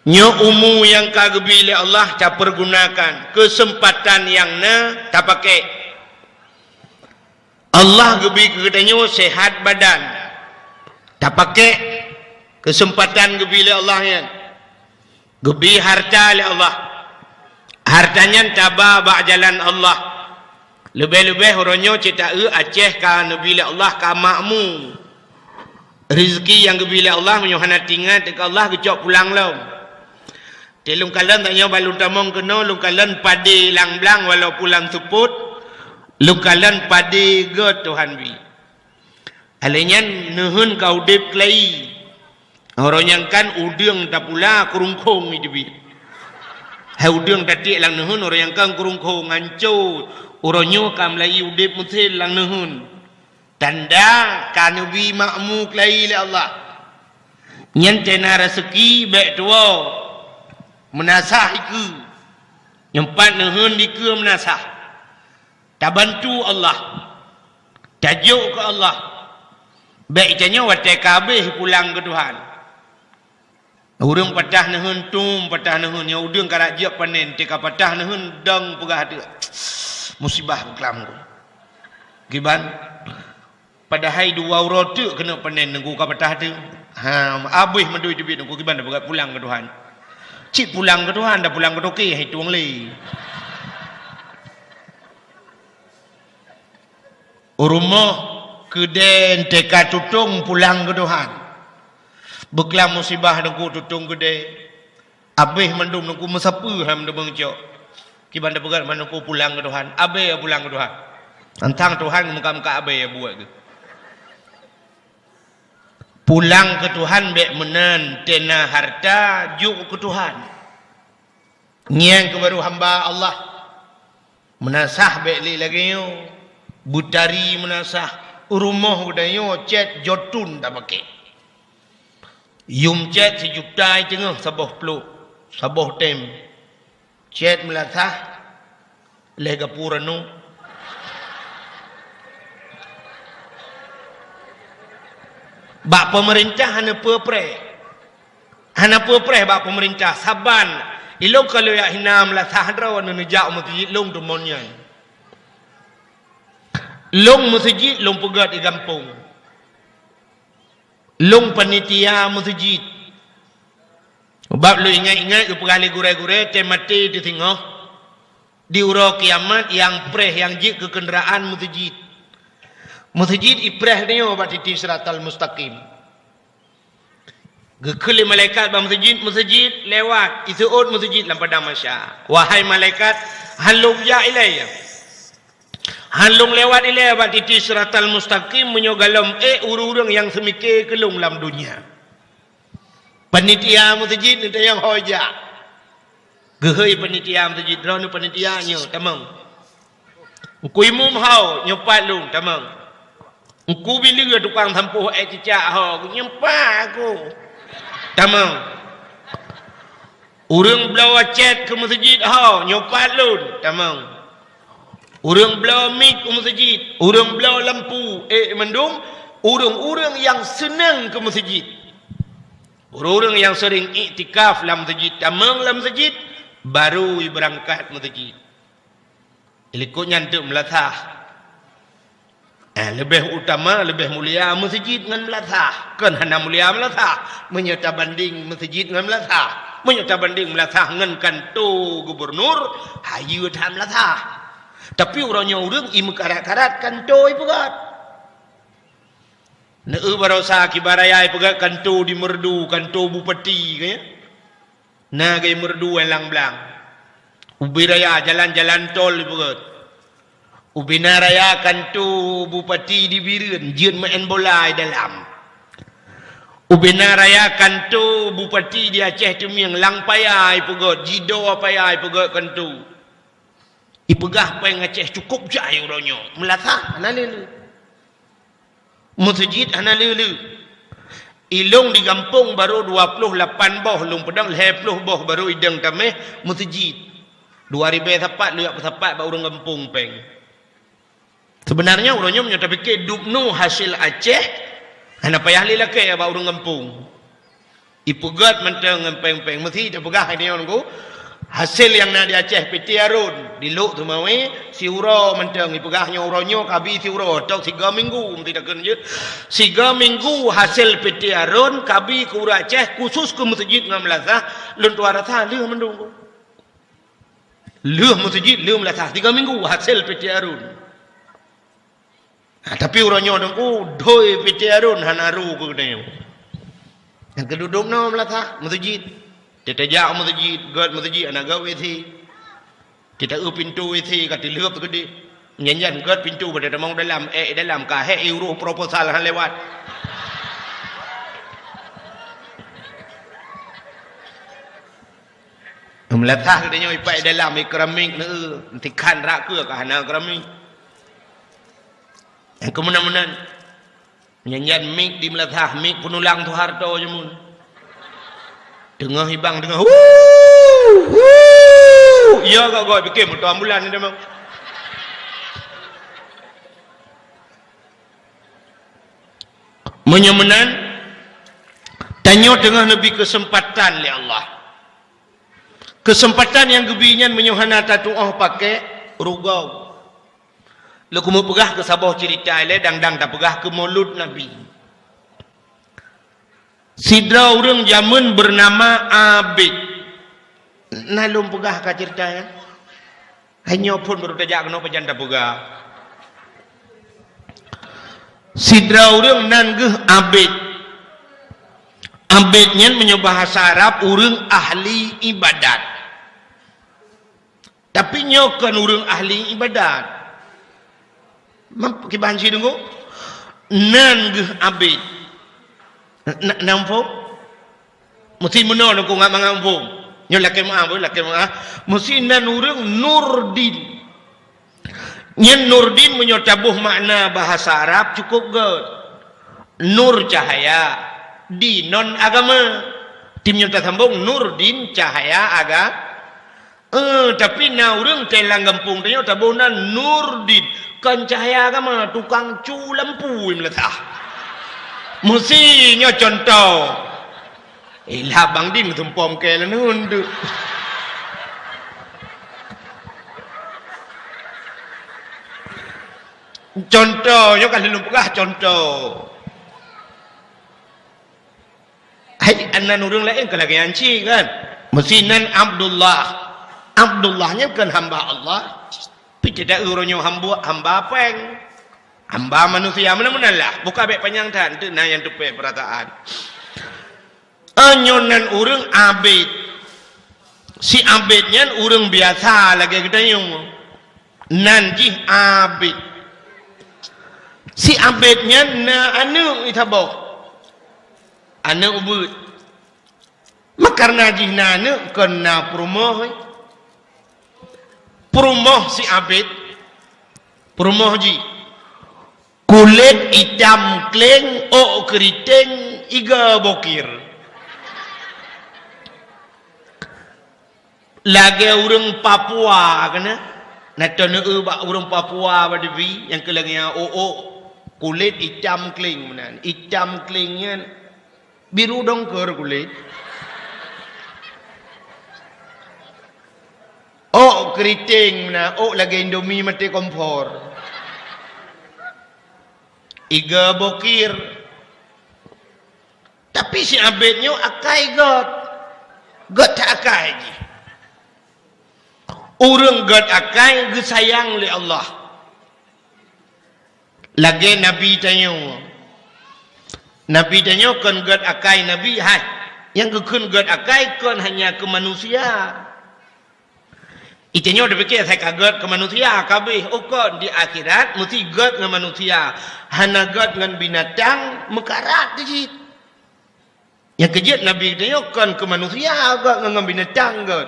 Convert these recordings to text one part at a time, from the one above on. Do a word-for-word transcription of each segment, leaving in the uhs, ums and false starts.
Nyoe umu nyang ka geubi lé Allah tapeurgunakan, keuseumpatan nyang na tapakék. Allah geubi keu geutanyoe seuhat badan, tapakék keuseumpatan geubi lé Allah nyan. Geubi hareuta lé Allah, hareuta nyan taba bak jalan Allah. Leubeh-leubeh uroe nyoe cit taeu Aceh ka neubi lé Allah ka makmu. Rezeki nyang geubi lé Allah meunyoe hana teuingat keu Allah geucok pulang lom. Teuh lôn kalon tanyoe bak lôn tamong keunoe, lôn kalon padé lam blang walaupun lam seupôt, lôn kalon padé gét Tuhan bi. Alèh nyan neuheun ka udép keulayi. Uroe nyang kan udeueng tapula keurungkhong iteubiet. Hai udeueng tatiek lam neuheun uroe nyang kan keurungkhong hanco. Uroe nyoe ka meulayi udép meusen lam neuheun. Tanda ka neubi makmu keulayi lé Allah. Nyan teuh na raseuki bèk tuwoe. Meunasah dikeue. Nyoe pat neuheun dikeue meunasah. Tabantu Allah. Tajok keu Allah. Bèk tanyoe watèe ka habéh pulang keu Tuhan. Ureueng patah neuheun tum, patah neuheun, nyoe udeueng karap jeuet panen, teuka patah neuheun dong peugah teuk. Musibah beuklam ku. Kiban, padahai dua uroe teuk keuneuk panen nunggu ka patah teuk. Ha, abéh mandum teubiet nunggu kiban dah peugah pulang keu Tuhan. Cit pulang keu Tuhan, dah pulang keu toke, hai tueng lé. Rumoh keudè teuka tutong pulang keu Tuhan. Beuklam musibah nunggu tutong keudè. Abéh mandum nunggu meusapeue hai mandum beungcok. Kiban dah peugah mandum nunggu pulang keu Tuhan. Abéh pulang keu Tuhan. Antang Tuhan muka-muka abéh buet geuh. Pulang keu Tuhan bèk meunan, teuh na hareuta jok keu Tuhan. Nyan keuh baru hamba Allah. Meunasah bèk lé lagèe nyoe. Beutari meunasah, rumoh geutanyoe cèt jotun tapakék. Yum cèt sijuta i teungoh saboh plôk, saboh tem. Cèt meulasah lé gapura nu. Bak peumeurintah hana peue preh. Hana peue preh bak peumeurintah saban. Ilôn ka lôn jak hina meulasah droe neuneujak u meuseujid lôn teumon nyan. Lôn meuseujid lôn peugèt di gampông. Lôn panitia meuseujid. Sabab lôn ingat-ingat geupeugah lé gurèe-gurèe teuh maté teuh singoh. Di uroe kiamat nyang preh nyang jeuet keu keundaraan meuseujid. Meuseujid ipreh tanyoe bak titi siratal mustaqim. Geukheun lé malaikat bak meuseujid, meuseujid lewat, iseuôt meuseujid lam padang mahsyar. Wahai malaikat, han lôn jak ilèe. Han lôn lewat ilèe bak titi siratal mustaqim meunyoe gohlom ék ureueng-ureueng nyang seumike keu lôn lam donya. Panitia meuseujid neutanyong ho jak. Geuhôi panitia meuseujid, "Droeneuh panitia nyoe, tamong." "Teungku Imum ho, nyoe pat lôn, tamong." "Teungku Bileue tukang sampôh èk cicak ho, nyoe pat aku, tamong." "Ureueng bloe cèt keu meuseujid ho, nyoe pat lôn, tamong." Ureueng bloe mik u meuseujid, ureueng bloe lampu, ék mandum, ureueng-ureueng nyang seunang keu meuseujid. Ureueng-ureueng nyang seuring iktikaf lam meuseujid, tamong lam meuseujid, baru ibeurangkat meuseujid. Likot nyan teuk meulasah. Eh, leubeh utama, leubeh mulia meuseujid ngon meulasah. Kon hana mulia meulasah, meunyoe tabandeng meuseujid ngon meulasah. Meunyoe tabandeng meulasah ngon kanto gubernur, hayeue that meulasah. Tapi uroe nyoe ureueng imeukarat-karat kanto ipeugöt. Neueu barosa kiban raya ipeugöt kanto di Meureudu, kanto bupati, ka nyan? Na gei Meureudu lam blang. Ubé raya jalan-jalan tol ipeugöt. Ubé na raya kanto bupati di Bireuen, jeuet meu'en bola i dalam. Ubé na raya kanto bupati di Aceh Teumieng, lam paya ipeugöt, jidoe paya ipeugöt kanto. Ipeugah péng Aceh cukôp jai uroe nyoe, meulasah hana le-le. Meuseujid hana le-le. Ilông di gampông barô dua ploh lapan boh, lông peudong lhèe ploh boh barô idong tamèh meuseujid. Dua ribèe sapat lôn jak peusapat bak ureueng gampông péng. Seubeunarnya uroe nyoe meunyoe tapike dubnu hasé Aceh, hana payah lé lakèe bak ureueng gampông. Ipeugét mantong ngon péng-péng, meusi tapeugah hai nyoe nunggu. Hasé nyang na di Aceh, Piti Arun, di Lhok Seumawé, siuroe mantong ipeugah nyoe, uroe nyoe kabi siuroe, tok siga minggu, meusi takheun jeuet. Siga minggu hasé Piti Arun kabi keu ureuëng Aceh, khusus keu meuseujid ngon meulasah, lôn tuan rasa lheueh mandum. Lheueh meuseujid, lheueh meulasah, siga minggu hasé Piti Arun. Ha, tapi uroe nyoe teungku, doi Piti Arun hana ru keu geutanyoe. Nyang keududuk noe meulasah meuseujid. Teutajak meuseujid, gét meuseujid, hana gét W C. Teuta eu pintoe W C ka teuleueb teukeudeh. Nyan-nyan gét pintoe bak tamong dalam, ék dalam, ka hék iuroh proposal hana lewat. Meulasah geutanyoe ipat dalam, i keramik neu, tikhan rak keue ka hana keramik. Nyang keumeunan-meunan. Nyan-nyan mik di meulasah, mik peunulang Soeharto jameun. Teungoh ibang, teungoh, "Hu! Hu!" Ya, gak-gak, pikir moto ambulan ni memang. Meunyoe meunan, tanyoe teungoh neubi keuseumpatan lé Allah. Keuseumpatan nyang geubi nyan meunyoe hana tatuoh pakék, rugoe. Lôn keumeung peugah keu saboh ceurita ilée dang-dang tapeugah keu Maulud Nabi. Sidroe ureuëng jameun beunama Abid. Na lôn peugah ka ceurita nyan? Hai nyoe phon baru tajak keunoe pajan tapeugah. Sidroe ureuëng nan geuh Abid. Abid nyan meunyoe bahasa Arab ureuëng ahli ibadat. Tapi nyoe kon ureuëng ahli ibadat. Meukiban si deungoe? Nan geuh Abid. Na, na muphom? Meusti meunoe ngon mangat muphom. Nyoe lakée meu'ah, boh, lakée meu'ah. Meusti nan ureuëng Nurdin. Nyan Nurdin meunyoe taboh makna bahasa Arab cukup gét. Nur cahaya, din non agama. Tim nyoe tasambong Nurdin cahaya aga-, Eh, tapi na ureuëng teuh lam gampông tanyoe taboh nan Nurdin, kon cahya agama, tukang cu lampu meulatah. Meusi nyoe contoh. Eh, lah Bang Din meutumpom keu leuneun tu. Contoh, nyoe ka lôn peugah contoh. Hai, nan ureuëng laén ka lagée nyan cit kan? Meusi nan Abdullah. Abdullah nyan kon hamba Allah. Pi teuda uroe nyoe hamba, hamba péng. Hamba manusia, meunan-meunan lah. Buka bék panyang that, teuk na nyang teupée peurasaan. Nyoe nan ureuëng abéd. Si abéd nyan ureuëng biasa lagée geutanyoe. Nan jih abéd. Si abéd nyan na aneuëk saboh. Aneuëk ubeuet. Makareuna jih na aneuëk kon na peurumoh. Peurumoh si abéd. Peurumoh jih. Kulét itam kléng, ôk keuriteng, iga bokir. Lagée ureuëng Papua keunan, na teuneue bak ureuëng Papua bak dibi nyang keu lagée nyan ôk-ôk, kulét itam kléng meunan. Itam kléng nyan biru dongker kulét. Ôk keuriteng meunan, ôk lagée Indomie maté kompor. Iga bokir. Tapi si abéd nyoe akai gét. Gét that akai jih. Ureuëng gét akai geusayang lé Allah. Lagée Nabi tanyoe. Nabi tanyoe kon gét akai Nabi, hai. Nyang geukheun gét akai kon hanya keu manusia. Itanyoe tapike asai ka gét keu manusia, ka abéh, oh kon di akhirat meusti gét ngon manusia, hana gét ngon binatang meukarat di cit. Nyang keu jeuet Nabi geutanyoe kon keu manusia gét ngon, ngon binatang gét.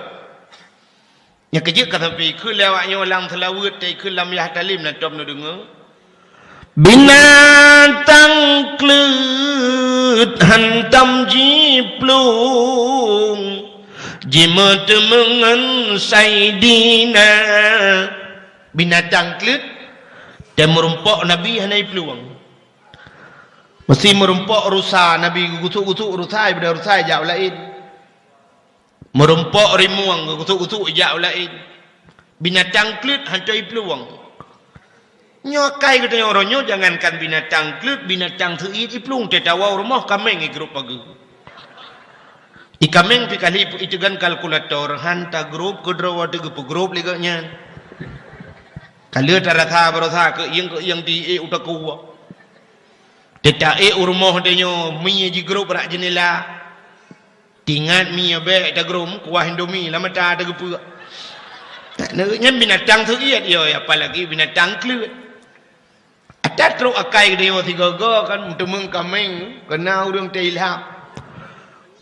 Nyang keu jeuet ka sabe ikheun lé awak nyoe lam seulaweuet, ta ikheun lam yah talim na tom neudeungoe. Binatang kleuet hantom jiplueng, jimeuteumeung ngon Saidina. Binatang kleuet, teumeurumpok Nabi hana jiplueng. Meusti meurumpok rusa, Nabi geugusuk-gusuk rusa, ibada rusa ijak u laén. Meurumpok rimueng geugusuk-gusuk ijak u laén. Binatang kleuet hantom iplueng. Nyoe akai geutanyoe uroe nyoe, jangankan binatang kleuet, binatang seuiet iplueng, teuh tawoe u rumoh kaméng igrôp pageue. Ié kaméng pih ka lheueh iteugan kalkulator, han tagrôp keudroe watèe geupeugrôp lé gobnyan. Ka lheueh tarasa baroesa keuieng-keuieng di ék u takue. Teuta ék u rumoh tanyoe, mie jigrôp bak jeundela. Teuingat mie bèk tagrôp, kuah Indomie lam mata teugeupeuek. Nyan binatang seuiet, yo, apalagi binatang kleuet. Ata trok akai geutanyoe sigoe-goe kan, meuteumeung kaméng, keu na ureueng teuilham.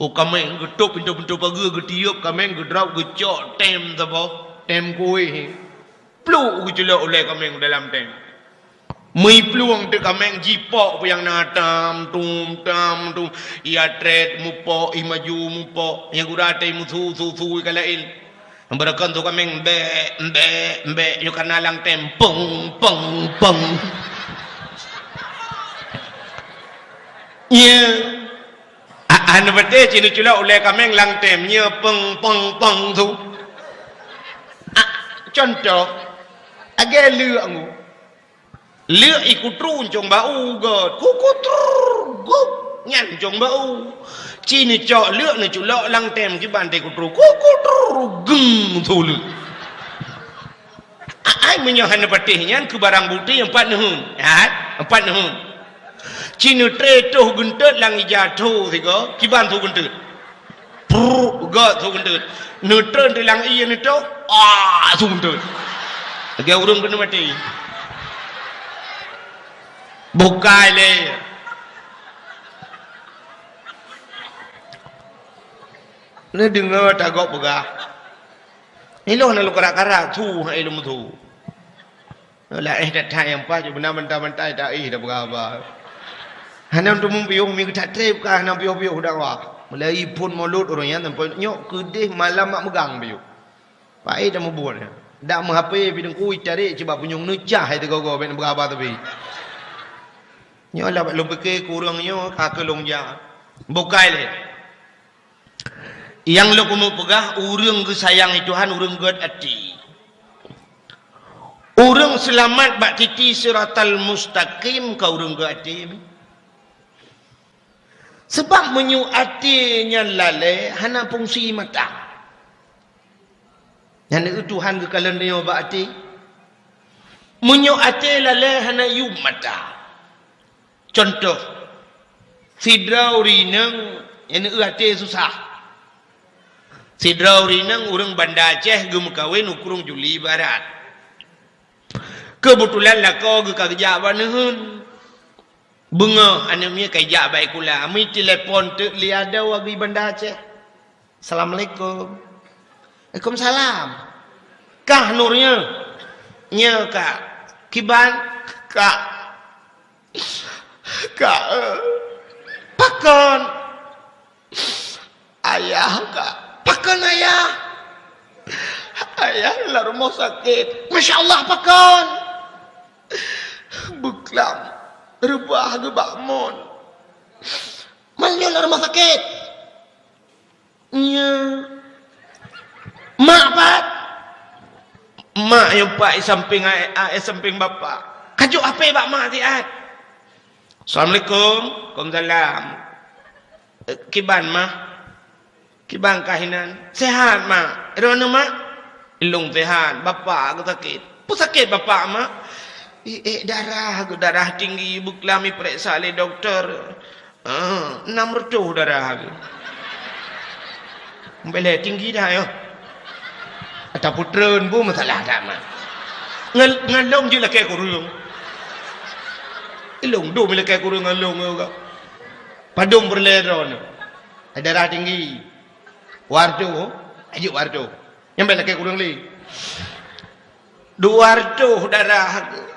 Oh, kaméng geutôp pintoe-pintoe pageue, geutiup kaméng, geudrop, geucok tem saboh, tem kuéh. Pluek geuculok ulèe kaméng dalam tem. Meuplueng teuk kaméng jipok peue nyang na tam, tum, tam, tum. Ia trét mupok, ih maju mupok. Nyang gura teuh musu, su, su ka laén. Beureukan su kaméng, bèk, bèk, bèk. Nyoe ka na lam tem. Peng, peng, peng. Nyoe. A-, hana patéh ci neuculok ulèe kaméng lam tem. Nyoe peng, peng, peng su. A, contoh. Lagèe leuek nyoe. Leuek ikutru ncong bak u gèt. Kukutrrr, gup. Nyan ncong bak u. Ci neucok leuek neuculok lam tem kiban teuh ikutru. Kukutrrr, geng su leuek. A-, ai meunyoe hana patéh nyan keu barang bukti, nyan pat neuheun. Hai, nyan pat neuheun. Ci neutré toh geunteut lam ija tho sigoe, kiban su geunteut. Prrr, gèt su geunteut. Neutreun di lam ié neutoh, ah, su geunteut. Lagèe ureueng keuneuk maté. Bukai lé. Neudeungö tagob peugah. Ilôn na lôn karak-karak, su hai lôn su. Laén that-that nyang paih, beuna bantai-bantai taéh tapeugah haba. Hana teumupiôh, mi geutak trép ka hana piôh-piôh dakwah. Mulai phôn mulod ureueng nyan sampoe nyoe keudeh malam mak meugang piôh. Paéh tamubuet nyan. Dak meu-H P pih teungku itarek cit bak punyueng neucah hai teugogo bèk neupeugah haba teubi. Nyoe lah bak lôn pike keu ureueng nyoe ka keu lôn jak. Bukai lé. Nyang lôn keuneuk peugah, ureueng geusayang lé Tuhan, ureueng gèt até. Ureueng seulamat bak titi siratal mustaqim ka ureueng gèt até. Sabab meunyoe até nyan lalè, hana fungsi mata. Nyan Tuhan geukalon tanyoe bak até. Meunyoe até lalè, hana yuem mata. Contoh, sidroe ureueng inong nyang até susah. Sidroe ureueng inong ureueng Banda Aceh geumeukawen u Krueng Juli Barat. Keubeutulan lakoe geuh ka geujak bak neuheun. Beungoh aneuk miet ka ijak bak sikula, meutelepon teuk lé adoe di Banda Aceh. "Assalamualaikum." "Waalaikumsalam." "Kah Nur nyoe?" "Nyoe, Kak." "Kiban?" "Kak, Kak, eh." "Pakon?" "Ayah, Kak." "Pakon ayah?" "Ayah lam rumoh sakét." "Masya Allah, pakon?" "Beuklam reubah geubak mon." "Meunyoe lam rumoh sakét?" "Nyoe." "Mak pat?" "Mak nyoe pat, i sampéng a-, a-, i sampéng bapak." "Kajok H P bak mak siat." "Assalamualaikum." "Waalaikumsalam." "Eh, kiban, Mah?" "Kiban kah inan?" "Sehat, Mak." "Droeneuh, Mak?" "Ilôn sehat, bapak geusakét." "Peue sakét bapak, Mak?" "I ék darah geuh, darah tinggi, beuklam ipeuriksa lé dokto." "Ah, nam reutôh darah geuh." "Bèk lé tinggi dah nyoe." "Ata peutreun bu masalah dak, Mak." "Ngon, ngon lôn jeuet lakèe kureueng." "Ilôn dum lakèe kureueng ngon lôn nyoe kah." "Padum peureulèe droeneuh?" "Darah tinggi." "Wak reutôh, ajeuk wak reutôh. Nyan bèk lakèe kureueng lé." "Dua reutôh darah geuh."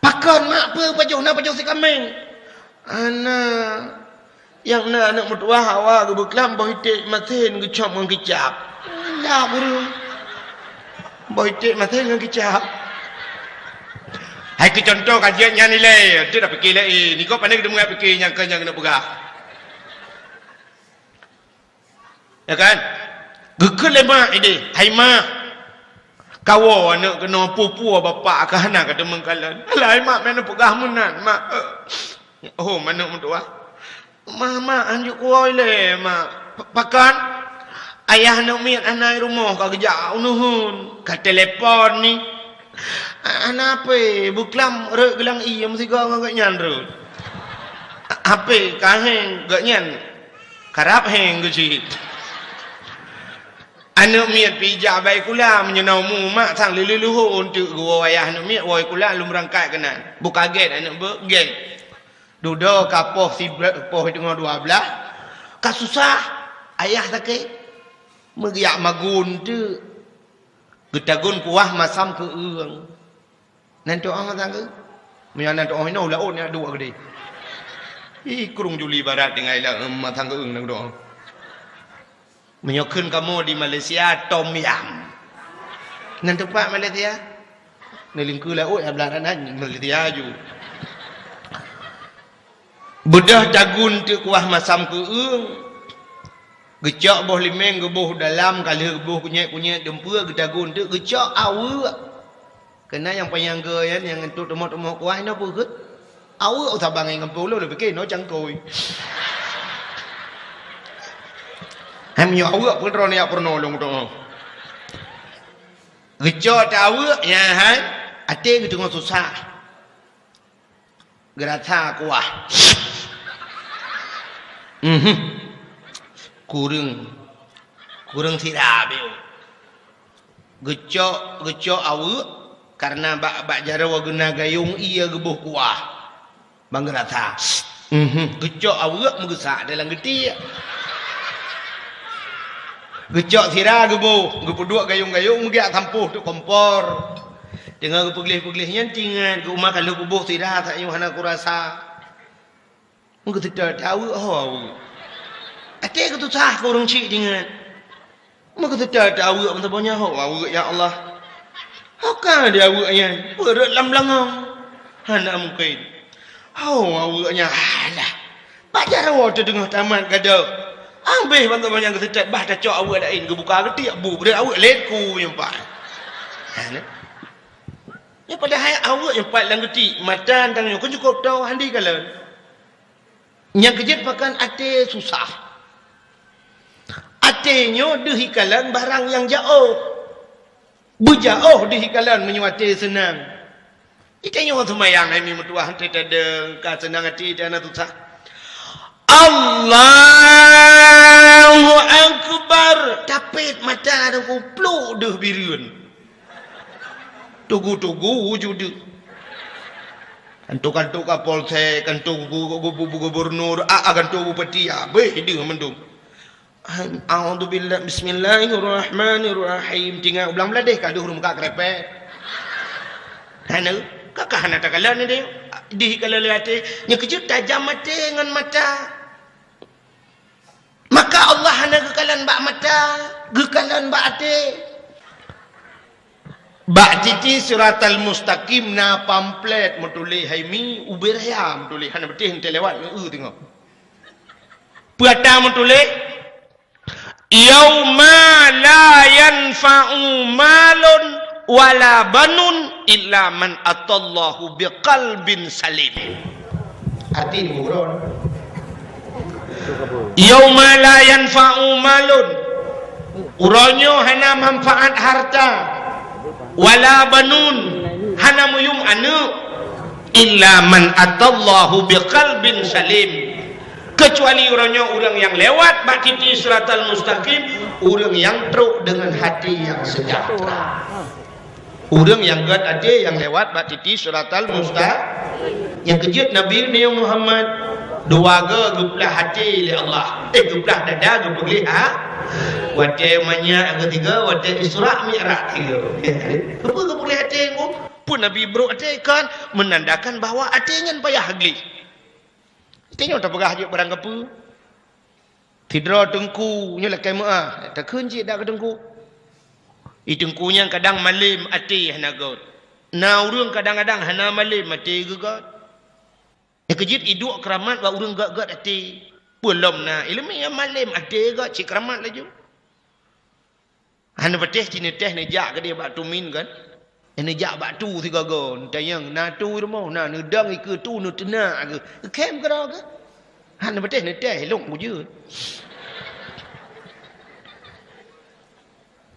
"Pakon, Mak, peue pajoh na pajoh sikaméng?" "Hana. Nyang na aneuk meutuwah awak geuh beuklam boh iték masen geucop ngon kicap." "Alah, beureung. Boh iték masen ngon kicap." Hai keu contoh ka jeuet nyan ilée, teuh dak pike lé, eh, niko pane geudeungoe pike nyang keu nyang keuneuk peugah. Ya kan? Geukheun lé mak idéh, "Hai mak, kawoe aneuk keunoe, peue-peue bapak ka hana ka teumeung kalon." "Alah hai mak, meunan peugah meunan, mak." "Oh, aneuk meutuah." "Mak, mak, hanjeuet kuwoe ilée, mak." "Pakon?" "Ayah aneuk miet hana i rumoh, ka geujak u neuheun." Ka telepon ni. "Hana hapé, beuklam rot geulang ié meusigoe ngon gobnyan rot." "Hapé ka héng gobnyan, karab héng geucit." Aneuk miet pih jak bak sikula, meunyoe na umu mak sang lheueh-lheueh leuhô eunteuk geuwoe ayah aneuk miet woe sikula lom beurangkat keunan. Beu ka gét aneuk beuet, gét. Dudoe ka poh sibla-, poh teungoh dua blaih, ka susah, ayah sakét. Meugeuyak magun teuk, geutagun kuah masam keu eueng. Nan tu'oh masam keu, meunyoe nan tu'oh inoe laôt nyan duek geudeh. Ih, krueng Juli Barat tinggai lam masam keu eueng nan tu'oh. Meunyoe kheun kamoe di Malaysia, tom yam. Nan teumpat Malaysia? Neulingkue laôt, ya, blah nan Malaysia ju. Beudôh tagun teuk kuah masam keu eueng. Geucok boh limeng geuboh dalam, ka lheueh geuboh kunyét-kunyét dumpeue, geutagun teuk geucok aweuek. Keunan nyang panyang geu nyan, nyang entot teumok-teumok kuah, inoe peue kheueh? Aweuek. Sabang ngon gampông lôn, lôn pike inoe cangkôi. Hai meunyoe aweuek, peue droeneuh jak peurunoe lôn tu'oh. Geucok teuk aweuek, nyan hai, até geuteungoh susah. Geurasa kuah. Mhm. Kureueng, kureueng sira beu. Geucok, geucok aweuek, kareuna bak, bak jaroe geuna gayong ié geuboh kuah. Ban geurasa. Mhm. Geucok aweuek meugeusak dalam geutiek. Geucok sira geuboh, geupeuduek gayong-gayong meugeuyak sampôh teuk kompor. Teungoh geupeugleh-peugleh nyan teuingat, geuh uma ka lheueh kuboh sira, saat nyoe hana kurasa. Meugeuseutôt aweuek, ho aweuek. Até geutusah keu ureueng chik teuingat. Meugeuseutôt aweuek meusaboh nyan, ho aweuek, ya Allah. Ho ka di aweuek nyan, peureuet lam beulangong. Hana mungken. Ho aweuek nyan, alah. Bak jaroe teuh teungoh tamat gadôh. Abéh ban saboh nyan geuseutôt, bah tacok aweuek laén, geubuka geutiek, bu breuet aweuek laén ku nyang pat. Ha, nyan. Nyan padahai aweuek nyang pat lam geutiek, mata tanyoe kon cukôp toe hana dikalon. Nyang keujeuet pakon até susah. Até nyoe deuh ikalon barang nyang jaoh. Beujaoh deuh ikalon meunyoe até seunang. Di tanyoe seumayang hai mi meutuah, até tadeueng ka seunang até, até hana susah. Allahu Akbar. Tapét mata deuh kuplôk deuh bireuen. Tugu-tugu wujud. Kanto-kanto Kapolsek, kanto gu-, gu-, gu-, gubernur, a, a, kanto bupati, abéh deuh mandum. A'udzubillah, bismillahirrahmanirrahim. Tinggai u blang bladeh ka deuh ureueng muka krepek. Hana, ka, ka hana takalon deh. Dih kalon lé até. Nyang keujeuet tajam até ngon mata. Maka Allah hana geukalon bak mata, geukalon bak até. Bak titi Siratal Mustaqim na pamflet meutuléh hai mi, ubé raya meutuléh, hana beutih enteuk lewat ngon eu teungoh. Peue ata meutuléh, "Yauma la yanfa'u malun wala banun illa man atallahu biqalbin salim." Arti ni buron. "Yauma la yanfa'u malun." Uroe nyoe hana manfaat harta, wala banun, hana meuyum aneuk, illa man atallahu biqalbin salim. Keucuali uroe nyoe ureueng nyang lewat bak titi Siratal Mustaqim, ureueng nyang trok deungon hati nyang seujahteura. Ureueng nyang gét até nyang lewat bak titi Siratal Mustaqim. Nyang keujeuet Nabi nyoe Muhammad, dua goe geuplah até lé Allah. Eh, geuplah dada geupeugléh ha. Watée manyak geusigoe, watée Isra Mi'raj sigoe. Keupeue geupeugléh até ngon? Peue Nabi brok até kon, meunandakan bahwa até nyan payah gléh. Tanyoe tapeugah jeuet barang kapeue. Sidroe teungku nyoe lakée meuáh, takheun cit dak keu teungku. I teungku nyan kadang malém até hana gét. Na ureuëng kadang-kadang hana malem até geuh gét. Nyang keujeuet iduek keuramat bak ureuëng gét-gét até. Peue lom na iéleumé nyang malem até gét cit keuramat laju. Hana patéh cit neutéh neujak keudeh bak tumin kan. Neujak bak tu sigoe-goe, neutanyong na tu rumoh, na neudong ikeue tu neuteunak geuh. Khem keudroe geuh. Hana patéh neutéh lôn kujeuet.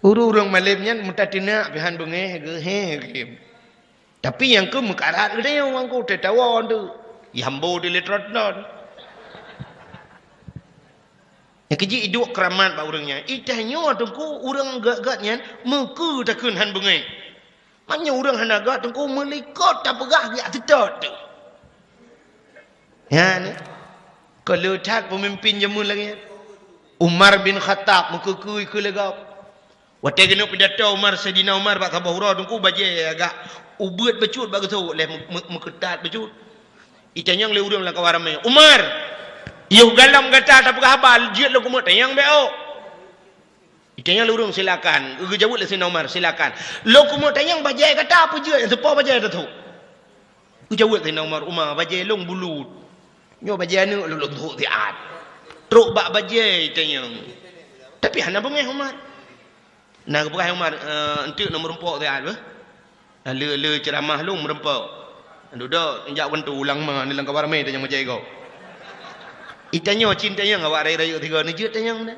Ureuëng-ureuëng malem nyan meutateunak pih han beungéh geuh, he khem. Tapi nyang keu meukarat geutanyoe ngon ku teuh tawa tu. Yambo di letrot non. Nyang keujeuet iduek keuramat bak ureuëng nyan. Itanyoe teungku ureuëng gét-gét nyan meukeue takheun han beungéh. Meunyoe ureuëng hana gét teungku meulikot tapeugah geujak teutot tu. Nyan, ka le that peumimpin jameun lagée nyan. Umar bin Khattab meukeue-keue ikeue lé gob. Watée geuneuk pidato Umar, Saidina Umar bak saboh uroe teungku bajée agak ubeuet bacut bak geuthok lé meu-, meu-, meukeutat bacut. Itanyong lé ureuëng lam kawan ramé, "Umar, yoh galom gata tapeugah haba, jeuet lôn keumeuk tanyong bék ôk." Itanyong lé ureuëng, "Silakan." Geujaweueb lé Saidina Umar, "Silakan." "Lôn keumeuk tanyong bajée gata peue jeuet nyang teupo bajée teuthok?" Geujaweueb Saidina Umar, "Umar, bajée lôn bulut." "Nyoe bajée aneuëk lôn, lôn thok siat." Trok bak bajée itanyong. Tapi hana beungéh Umar. Na geupeugah Umar, "Eh, enteuk nyoe meurumpok siat beuh." Na le, le ceuramah lôn meurumpok. Dudoe jak bantu ulang ma ni lam kawan ramé tanyong bajée gob. Itanyoe cit tanyong awak rayeuk-rayeuk sigoe neujeuet tanyong na.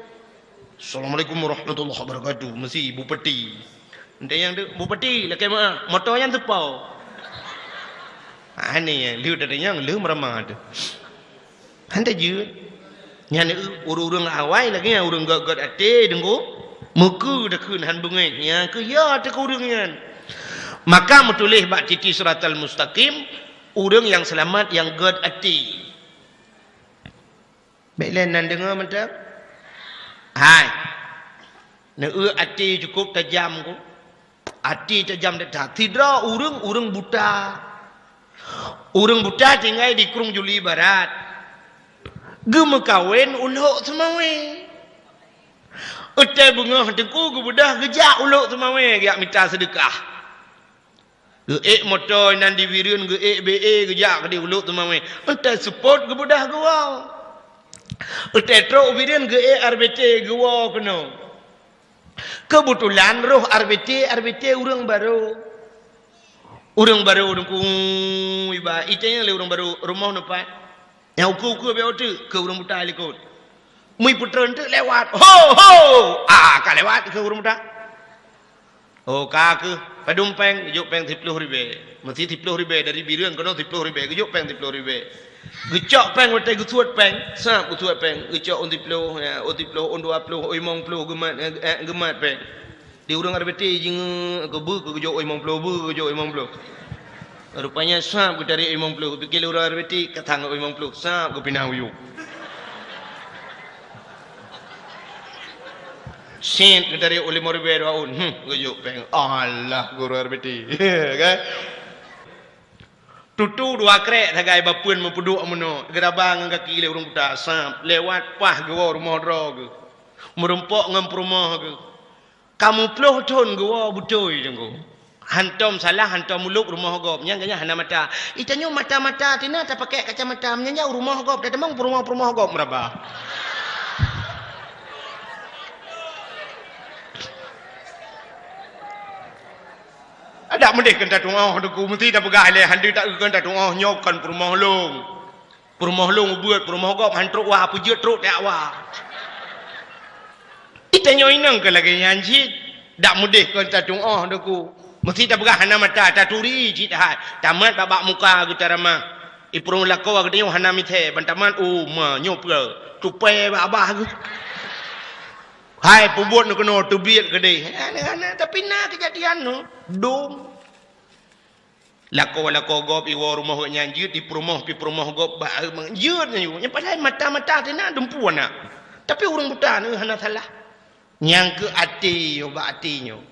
"Assalamualaikum warahmatullahi wabarakatuh." Meusi bupati. Tanyong tu, "Bupati, lakée meuah, moto nyan teupo?" Aneh, lheueh tatanyong, lheueh meuramah tu. Han tajeuet. Nyan ureuëng-ureuëng awai lagée nyan ureuëng gét-gét até deungoe, meukeue takheun han beungéh. Nyan keuh ya teuka ureuëng nyan. Maka meutuléh bak titi siratal mustaqim, ureuëng nyang seulamat nyang gét até. Bék lé nan deungoe mantong. Hai. Neueu até cukôp tajam ku. Até tajam that-that. Sidroe ureuëng, ureuëng buta. Ureuëng buta tinggai di Krueng Juli Barat. Geumeukawen u Lhok Seumawé. Watée beungoh teungku geubeudôh geujak u Lhok Seumawé geujak mita seudeukah. Geuék moto inan di Bireuen, geuék B E geujak keudeh u Lhok Seumawé. Watée seupôt geubeudôh geuwoe. Watée trok u Bireuen geuék R B T geuwoe keunoe. Keubeutulan roh R B T, R B T ureuëng barô. Ureuëng barô teungku iba, itanyong lé ureuëng barô, "Rumoh neupat?" Nyang ukeue-ukeue bék teuk keu ureuëng buta likot. Meuipeutreun teuk lewat. "Ho, ho!" Ah, ka lewat keu ureuëng buta. "Oh, ka keuh, padum péng?" Geujok péng siploh ribée. Meusi siploh ribée dari Bireuen keunoe siploh ribée. Geujok péng siploh ribée. Geucok péng watée geusuet péng. Sab geusuet péng. Geucok ôn siploh, ya, ôn siploh, ôn dua ploh, ôn limong ploh geumat, eh, geumat péng. Di ureuëng R B T jingeuk keu beuh keu geujok ôn limong ploh, beuh geujok ôn limong ploh. Rupanya sab geutarék ôn limong ploh. Geupike lé ureuëng R B T ka sang ôn limong ploh. Sab geupinah u yup. Sét geutarék ôn limong ribée dua ôn. Hmm, geujok péng. Alah, guru R B T. Kan? Tutu dua krék sagai bapeuen meupeuduek meunoe. Geuraba ngon gaki lé ureuëng buta. Sab lewat paih geuwoe rumoh droe geuh. Meurumpok ngon peurumoh geuh. Ka meuploh thon geuwoe beutôi teungku. Hantom salah, hantom ulôb rumoh gob. Nyan geuhnyan hana mata. Itanyoe mata-mata tina tapakée kacamata. Meunyan jak u rumoh gob, tatamong peurumoh-peurumoh gob meuraba. Adak meudeh keu tatuoh teungku, meusti tapeugah ilée handi tak keu tatuoh nyoe kon peurumoh lôn. Peurumoh lôn ubeuet, peurumoh gob han trok wa, peujeuet trok tiak wa. Itanyoe inong keu lagée nyan cit, dak meudeh kon tatuoh teungku. Meusti tapeugah hana mata, taturi cit hai. Tamat bak-bak muka geuh taramah. Ipeurumoh lakoe geutanyoe hana mithée, ban tamat, oh, ma, nyoe peue? Tupai bak babah geuh. Hai, peubuet nyoe keunoe teubiet keudeh. Hana, hana, tapi na keujadian nyoe. Dum. Lakoe-lakoe gob iwoe rumoh geuh nyan jeuet, ipeurumoh, pih peurumoh gob bak, eh, jeuet nyan, nyan padahai mata-mata teuh na dumpeue na. Tapi ureuëng buta na hana salah. Nyang keu até nyoe, bak até nyoe.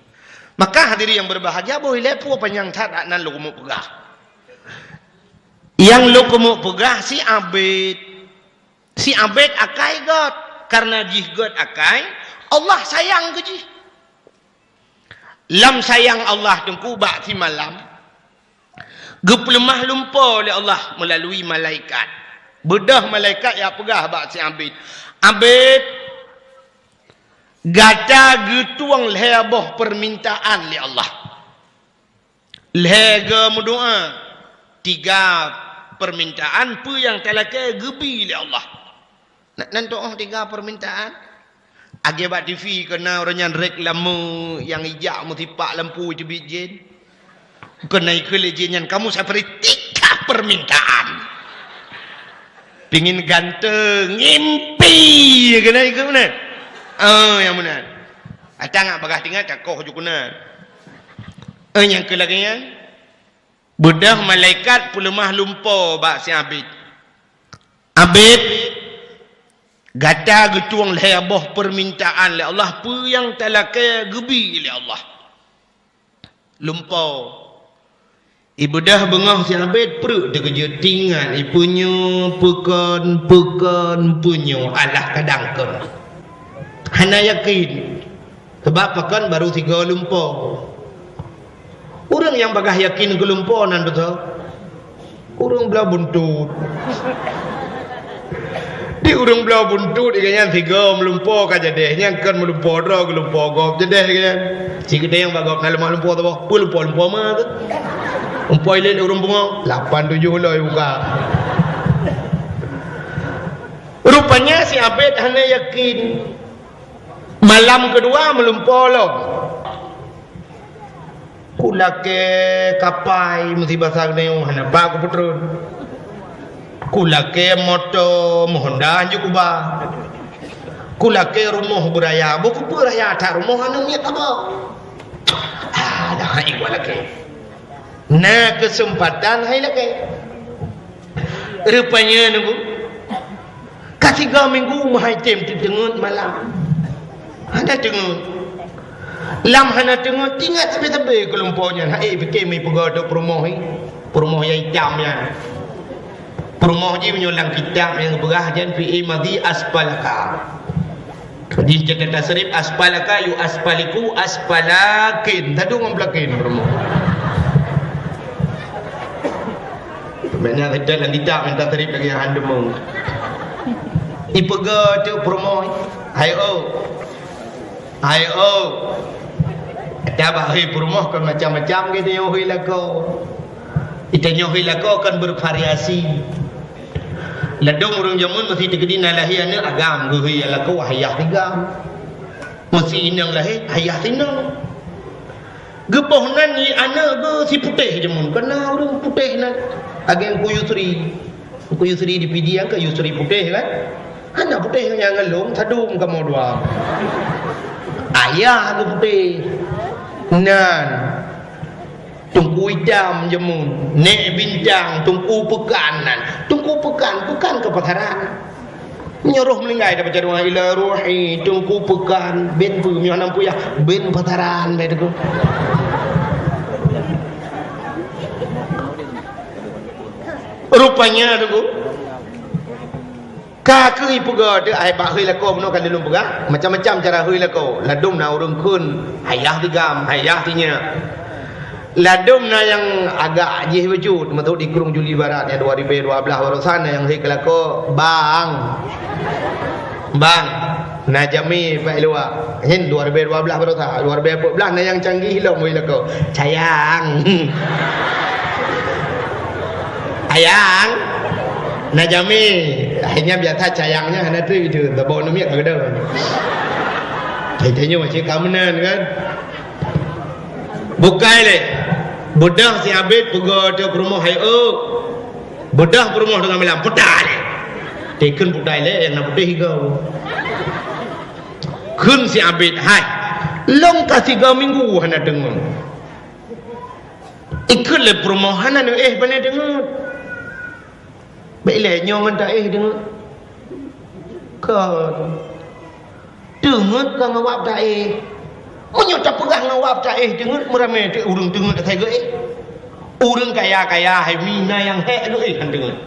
Maka hadirin yang berbahagia, boh ilée peue panyang that nan lôn keumeuk peugah. Nyang lôn keumeuk peugah si abét. Si abét akai gét. Karena jih gét akai, Allah sayang keu jih. Lam sayang Allah teungku bak simalam, Geupeuleumah lumpoe lé Allah meulalui malaikat. Beudôh malaikat jak peugah bak si Abid, "Abid, gata geutueng lhée boh peumintaan lé Allah. Lhée go meudoá, tiga peumintaan peue nyang talakée geubi lé Allah." Nak nan tuoh tiga peumintaan? Lagée bak T V keu na ureuëng nyan reklame nyang ijak meusipak lampu teubiet jén. Keu na ikheun lé jén nyan, "Kamu saya beri tiga permintaan." Pingin ganteng, ngimpi keu na ikheun meunan. Oh, nyang meunan. Ata ngat bagah tingat takoh ju keunan. Eh, nyang keu lagée nyan. Beudôh malaikat peuleumah lumpoe bak si Abid. "Abid, gata geutueng lhée boh peumintaan lé Allah, peue nyang talakée geubi lé Allah." Lumpoe. Ibeudôh beungoh si Abid preuek teukeujot tingat ipeunyoe peukon, peukon, peunyoe alah kadang kon. Hana yakin. Sabab pakon barô sigoe lumpoe. Ureuëng nyang bagah yakin keu lumpoe nan beutôi. Ureuëng bloe buntut. Di ureuëng bloe buntut, ikan nyan sigoe meulumpoe ka jadeh. Nyan kon meulumpoe droe, geulumpoe gob jadeh ikan nyan. Sigeudeh nyang bak gob na leumah lumpoe saboh. Peue lumpoe-lumpoe ma tu? Lumpoe ilét ureuëng pungo. Lapan tujoh loi buka. Rupanya si Abid hana yakin. Malam keudua meulumpoe lom. Kulakée kapai meusi basa geuneuk hana pat kupeutreun. Kulakée moto meuhonda hanjeuet kuba. Kulakée rumoh beuraya, bukon beuraya that rumoh hana miet haba. Ah, dah hai walakée. Na keuseumpatan hai lakée. Rupanya nunggu. Ka tiga minggu meuhai tem teuteungeut malam. Hana teungeut. Lam hana teungeut, ingat sabe-sabe keu lumpoe nyan. Hai pike mi peugah tu peurumoh ni. Peurumoh nyang itam nyan. Peurumoh jih meunyoe lam kitab nyang geupeugah jan fi'i madhi asfalaka. Di catatan tasrif, asfalaka yu asfaliku asfalakin. Tadu ngon pelakin peurumoh. Makna kita lam kitab nyang tasrif lagi handeumeung. Ipeugah tu peurumoh. Hai oh. Hai oh. Tabah hei peurumoh kan macam-macam gitu nyoe hei lakoe. Ita nyoe hei lakoe kan bervariasi. Ladom ureuëng jameun meusi teukeudi na lahé aneuëk agam geuhôi lakoe ayah tigam. Meusi inong lahé ayah sinong. Geuboh nan nyi aneuëk geuh si putéh jameun, kana ureuëng putéh nan. Ageng ku Yusri. Ku Yusri di Pidie kan Yusri putéh kan? Hana putéh nyang ngelom sadum kamoe dua. Ayah geuh putéh. Nan. Teungku itam jameun, Nek Bintang, Teungku Peukan nan. Teungku Peukan, Peukan keu pasaran. Meunyoe roh meuninggai tabaca doa ila ruhi, Teungku Peukan, ben peue meunyoe hana peuyah, ben pasaran, ben Teungku. Rupanya Teungku. Ka keuh ipeugah teuh ai bak hôi lakoe bunoe ka lôn peugah, macam-macam cara hôi lakoe. Ladom na ureuëng kheun, ayah tigam, ayah tinyak. Ladom na nyang agak jih bacut, masuk di Krueng Juli Barat nyang dua ribu dua belas barosan na nyang hôi keu lakoe, bang. Bang. Na jamé bak luwa. Nyan dua ribu dua belas barosan, dua ribu empat belas na nyang canggih lom hôi lakoe. Sayang. Ayang. Na jamé. Akhirnya biasa cayangnya hana tu itu. Tabau namiet ka keudeuh. Tanyoe cit ka meunan kan. Bukai lé. Beudôh si Abid peugah teuh peurumoh hai oh. Beudôh peurumoh teungoh malam. Putai lé. Teukheun putai lé, na putéh igoe. Kheun si Abid, hai. Lôn ka tiga minggu hana teungeut. Ikheun lé peurumoh hana neuéh bane teungeut. Bék ilée nyoe ngon taéh deungon. Kon. Teungeut ka ngon wab taéh. Meunyoe tapeugah ngon wab taéh teungeut, meuramé teuk ureuëng teungeut asai geuéh. Ureuëng kaya-kaya hai mina nyang hék geuéh han teungeut.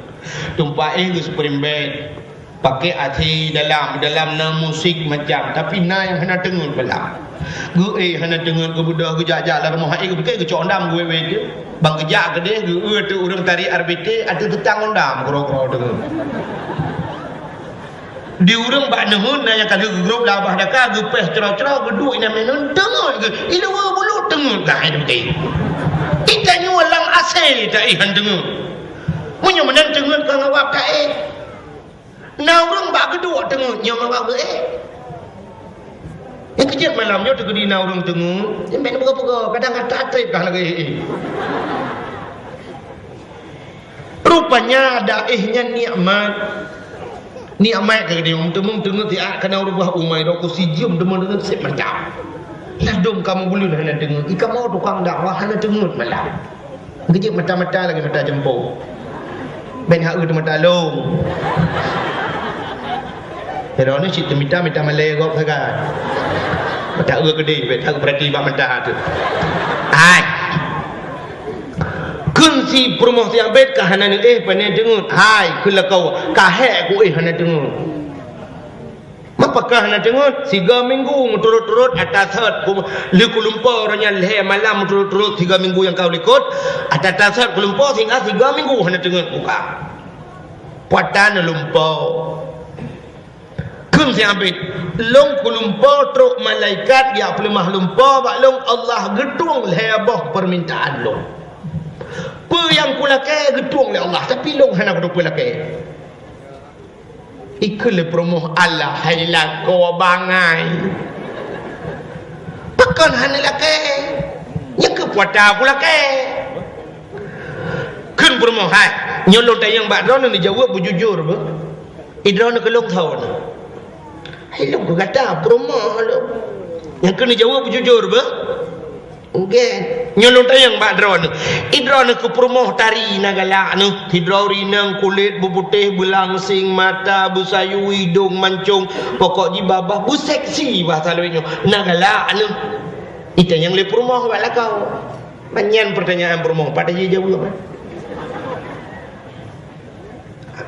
Tumpah éh geuh spring bed. Pakai A C dalam, dalam na musik macam, tapi na nyang hana teungeut malam. Geuéh hana teungeut, geubeudôh, geujak-jak lam rumoh, éh, geupike geucok dam geuwéh-wéh tu. Ban geujak keudeh, geuéh tu ureuëng tari R B T, ateueh teutang ngon dam, keudroe-keudroe teungeut. Di ureuëng bak neuheun na nyang ka lheueh geugrôp lam babah daka, geupéh cro-cro, geuduek inan meunan, teungeut geuh, i luwa bulut teungeut geuh, hai deuh. Itanyoe lam A C taéh han teungeut. Meunyoe meunan teungeut ka ngawab taéh. Na ureuëng bak geuduek teungeut nyoe ngon geuéh. Nyang keujeuet malam nyoe teukeudi na ureuëng teungeut, nyan bèk neupeugah-peugah, kadang ata trép kah lagèe éh. Rupanya ada éh nyan nikmat. Nikmat ka geutanyoe, meuteumé teungeut siat kana ureuëng bah umai, droe ku sijeuem teuma teungeut sép mantap. Ladôm kamoe buleuen hana teungeut, i kamoe tukang dakwah hana teungeut malam. Geujeuet mata-mata lagèe mata jeumpô. Bèk hana eu teumata lôn. Sidroe nyoe cit teumita, mita malèe gob sagai. Mata eu keudeh, bèk tapeurati bak mata tu. Hai. Kheun si peurumoh si abét ka hana neuéh pane teungeut. Hai, kheun lakoe, ka hék kuéh hana teungeut. Meupeugah hana teungeut, siga minggu meuturot-turot ata sot ku, lheueh kulumpo uroe nyan lhèe malam meuturot-turot siga minggu nyang ka likot, ata-ata sot kulumpo sehingga siga minggu hana teungeut kuka. Puatan lumpo. Kheun si abét, lôn kulumpo trok malaikat geupeuleumah lumpo bak lôn, Allah geutueng lhèe boh peumintaan lôn. Peue nyang kulakèe geutueng lé Allah, tapi lôn hana kuteupeue lakèe. Ikheun lé peurumoh, "Alah hai lakoe bangai. Pakon hana lakèe? Nyan keuh puata kulakèe." Kheun peurumoh, "Hai, nyoe lôn tanyong bak droeneuh neujaweueb beujujur beuh. I droeneuh keu lôn tho nyoe." "Hai lôn keu gata peurumoh lôn. Nyan keuh neujaweueb beujujur beuh." Oke. Nyoe lôn tanyong bak droeneuh. I droeneuh keu peurumoh tari na galak neuh. Sidroe ureueng inong kulét beuputéh, beulangseng mata, beusayue idong mancong, pokok jih babah beuseksi bahasa lawét nyoe. Na galak neuh. Itanyong lé peurumoh bak lakoe. Manyang peutanyaan peurumoh, pat jih jaweueb.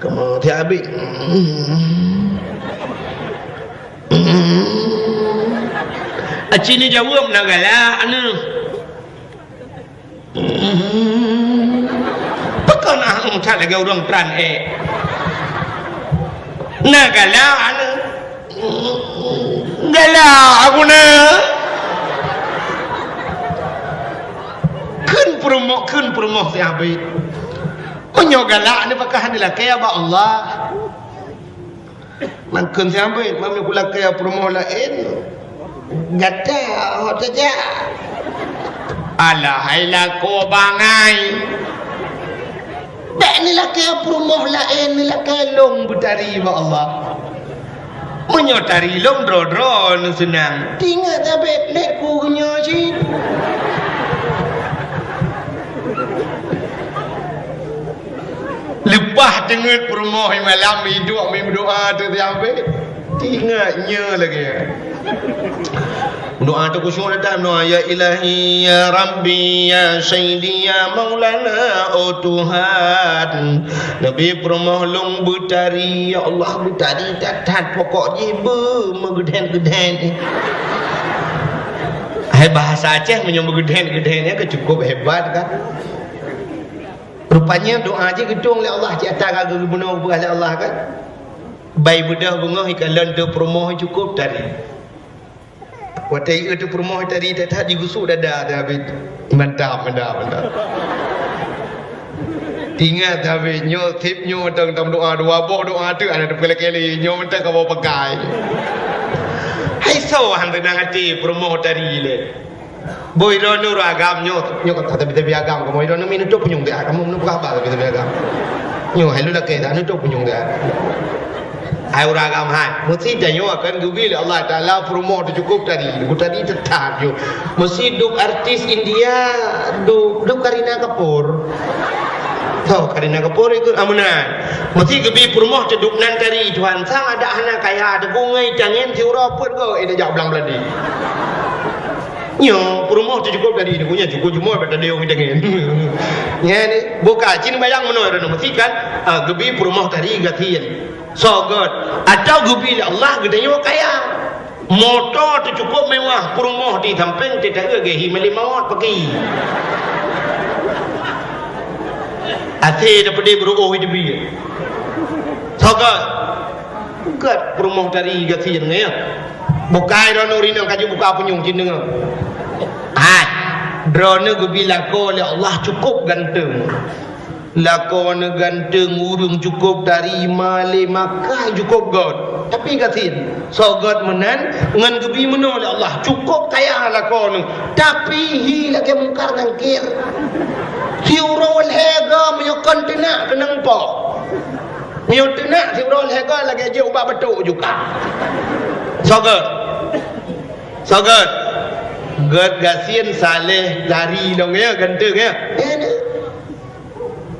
Kamoe tiap abéh. Aci neujaweueb na galak neuh. Pakon ah that lagèe ureueng pran ék. Na galak neuh. Galak aku na. Kheun peurumoh, kheun peurumoh si abét. Meunyoe galak neuh pakon hana lakèe bak Allah. Mangkheun si abét, meunyoe kulakèe peurumoh laén. Gata hot saja. Alah hai lakoe bangai. Bèk neulakèe peurumoh laén, neulakèe lôn beutari bak Allah. Meunyoe tari lôn droe-droe neuseunang. Tingat abét lé ku nyoe cit. Leupah teungeut peurumoh malam iduek meudoa tu si abét. Tingat nyoe lagèe. Doa tu khusyuk datang doa, "Ya Ilahi, ya Rabbi, ya Sayyidi, ya Maulana, oh Tuhan." Neubi peurumoh lôn beutari, ya Allah, beutari that-that, pokok jih beu meugeudhen-geudhen. Hai bahasa Aceh meunyoe meugeudhen-geudhen nyan ka cukup hebat kan. Rupanya doa jih geutueng lé Allah, cit ata ka geubunoe geupeugah lé Allah kan. Bai beudôh beungoh ikalon teuh peurumoh cukup tari. Watèe ié teuh peurumoh tari that-that jigusuk dada teuh abét. Mantap, mantap, mantap. Tingat teuh abét nyoe sép nyoe mantong tam doa dua boh doa teuh hana teupeulakèe lé nyoe mantong kamoe pakai. Hai soe han teunang até peurumoh tari lé. Boh droeneuh ureueng agam nyoe, nyoe ka tabi-tabi agam kamoe droeneuh mi neutôp punyueng teuh, kamoe meuneupeugah haba tabi-tabi agam. Nyoe hai lôn lakèe dah neutôp punyueng teuh. Hai ureueng agam hai, meusi tanyoe akan geubi lé Allah Taala peurumoh teuh cukup tari, tari teutap nyoe. Meusi duek artis India, duek, duek Kareena Kapoor. Tho Kareena Kapoor ikut amunan. Meusi geubi peurumoh teuh duek nan tari Tuhan sang adak hana kaya teuh bungai tangen siuroe peuet go eh jak blang beuladi. Nyoe peurumoh teuh cukôp tari, nyoe cukôp jumoe bak tadayong tangen. Nyan, buka cit bayang meunoe droeneuh meusikan, ah, geubi peurumoh tari gasien. Soe göt? Atau geubi lé Allah geutanyoe kaya. Moto teuh cukôp mewah, peurumoh di sampéng teuh taeu geuhi malée mawöt paki. Até tapeudeh beuruôh teubiet. Soe göt? Göt peurumoh tari gasien nyan. Bukai droeneuh rinong kaju buka punyueng cit deungoe. Hai, droeneuh geubi lakoe lé Allah cukôp ganteng. Lakoe neuh ganteng, ureuëng cukôp tari, malée makai cukôp göt. Tapi gasien, soe göt meunan ngon geubi meunoe lé Allah, cukôp kaya lakoe neuh. Tapi hi lagée Mungkar Nangkir. Siuroe lhée goe meunyoe kon teunak keunong po. Meunyoe teunak siuroe lhée goe lagée jeuet ubak batuk juga. Soe göt? Soe göt? Göt gasien saleh tari lom ya, ganteng ya.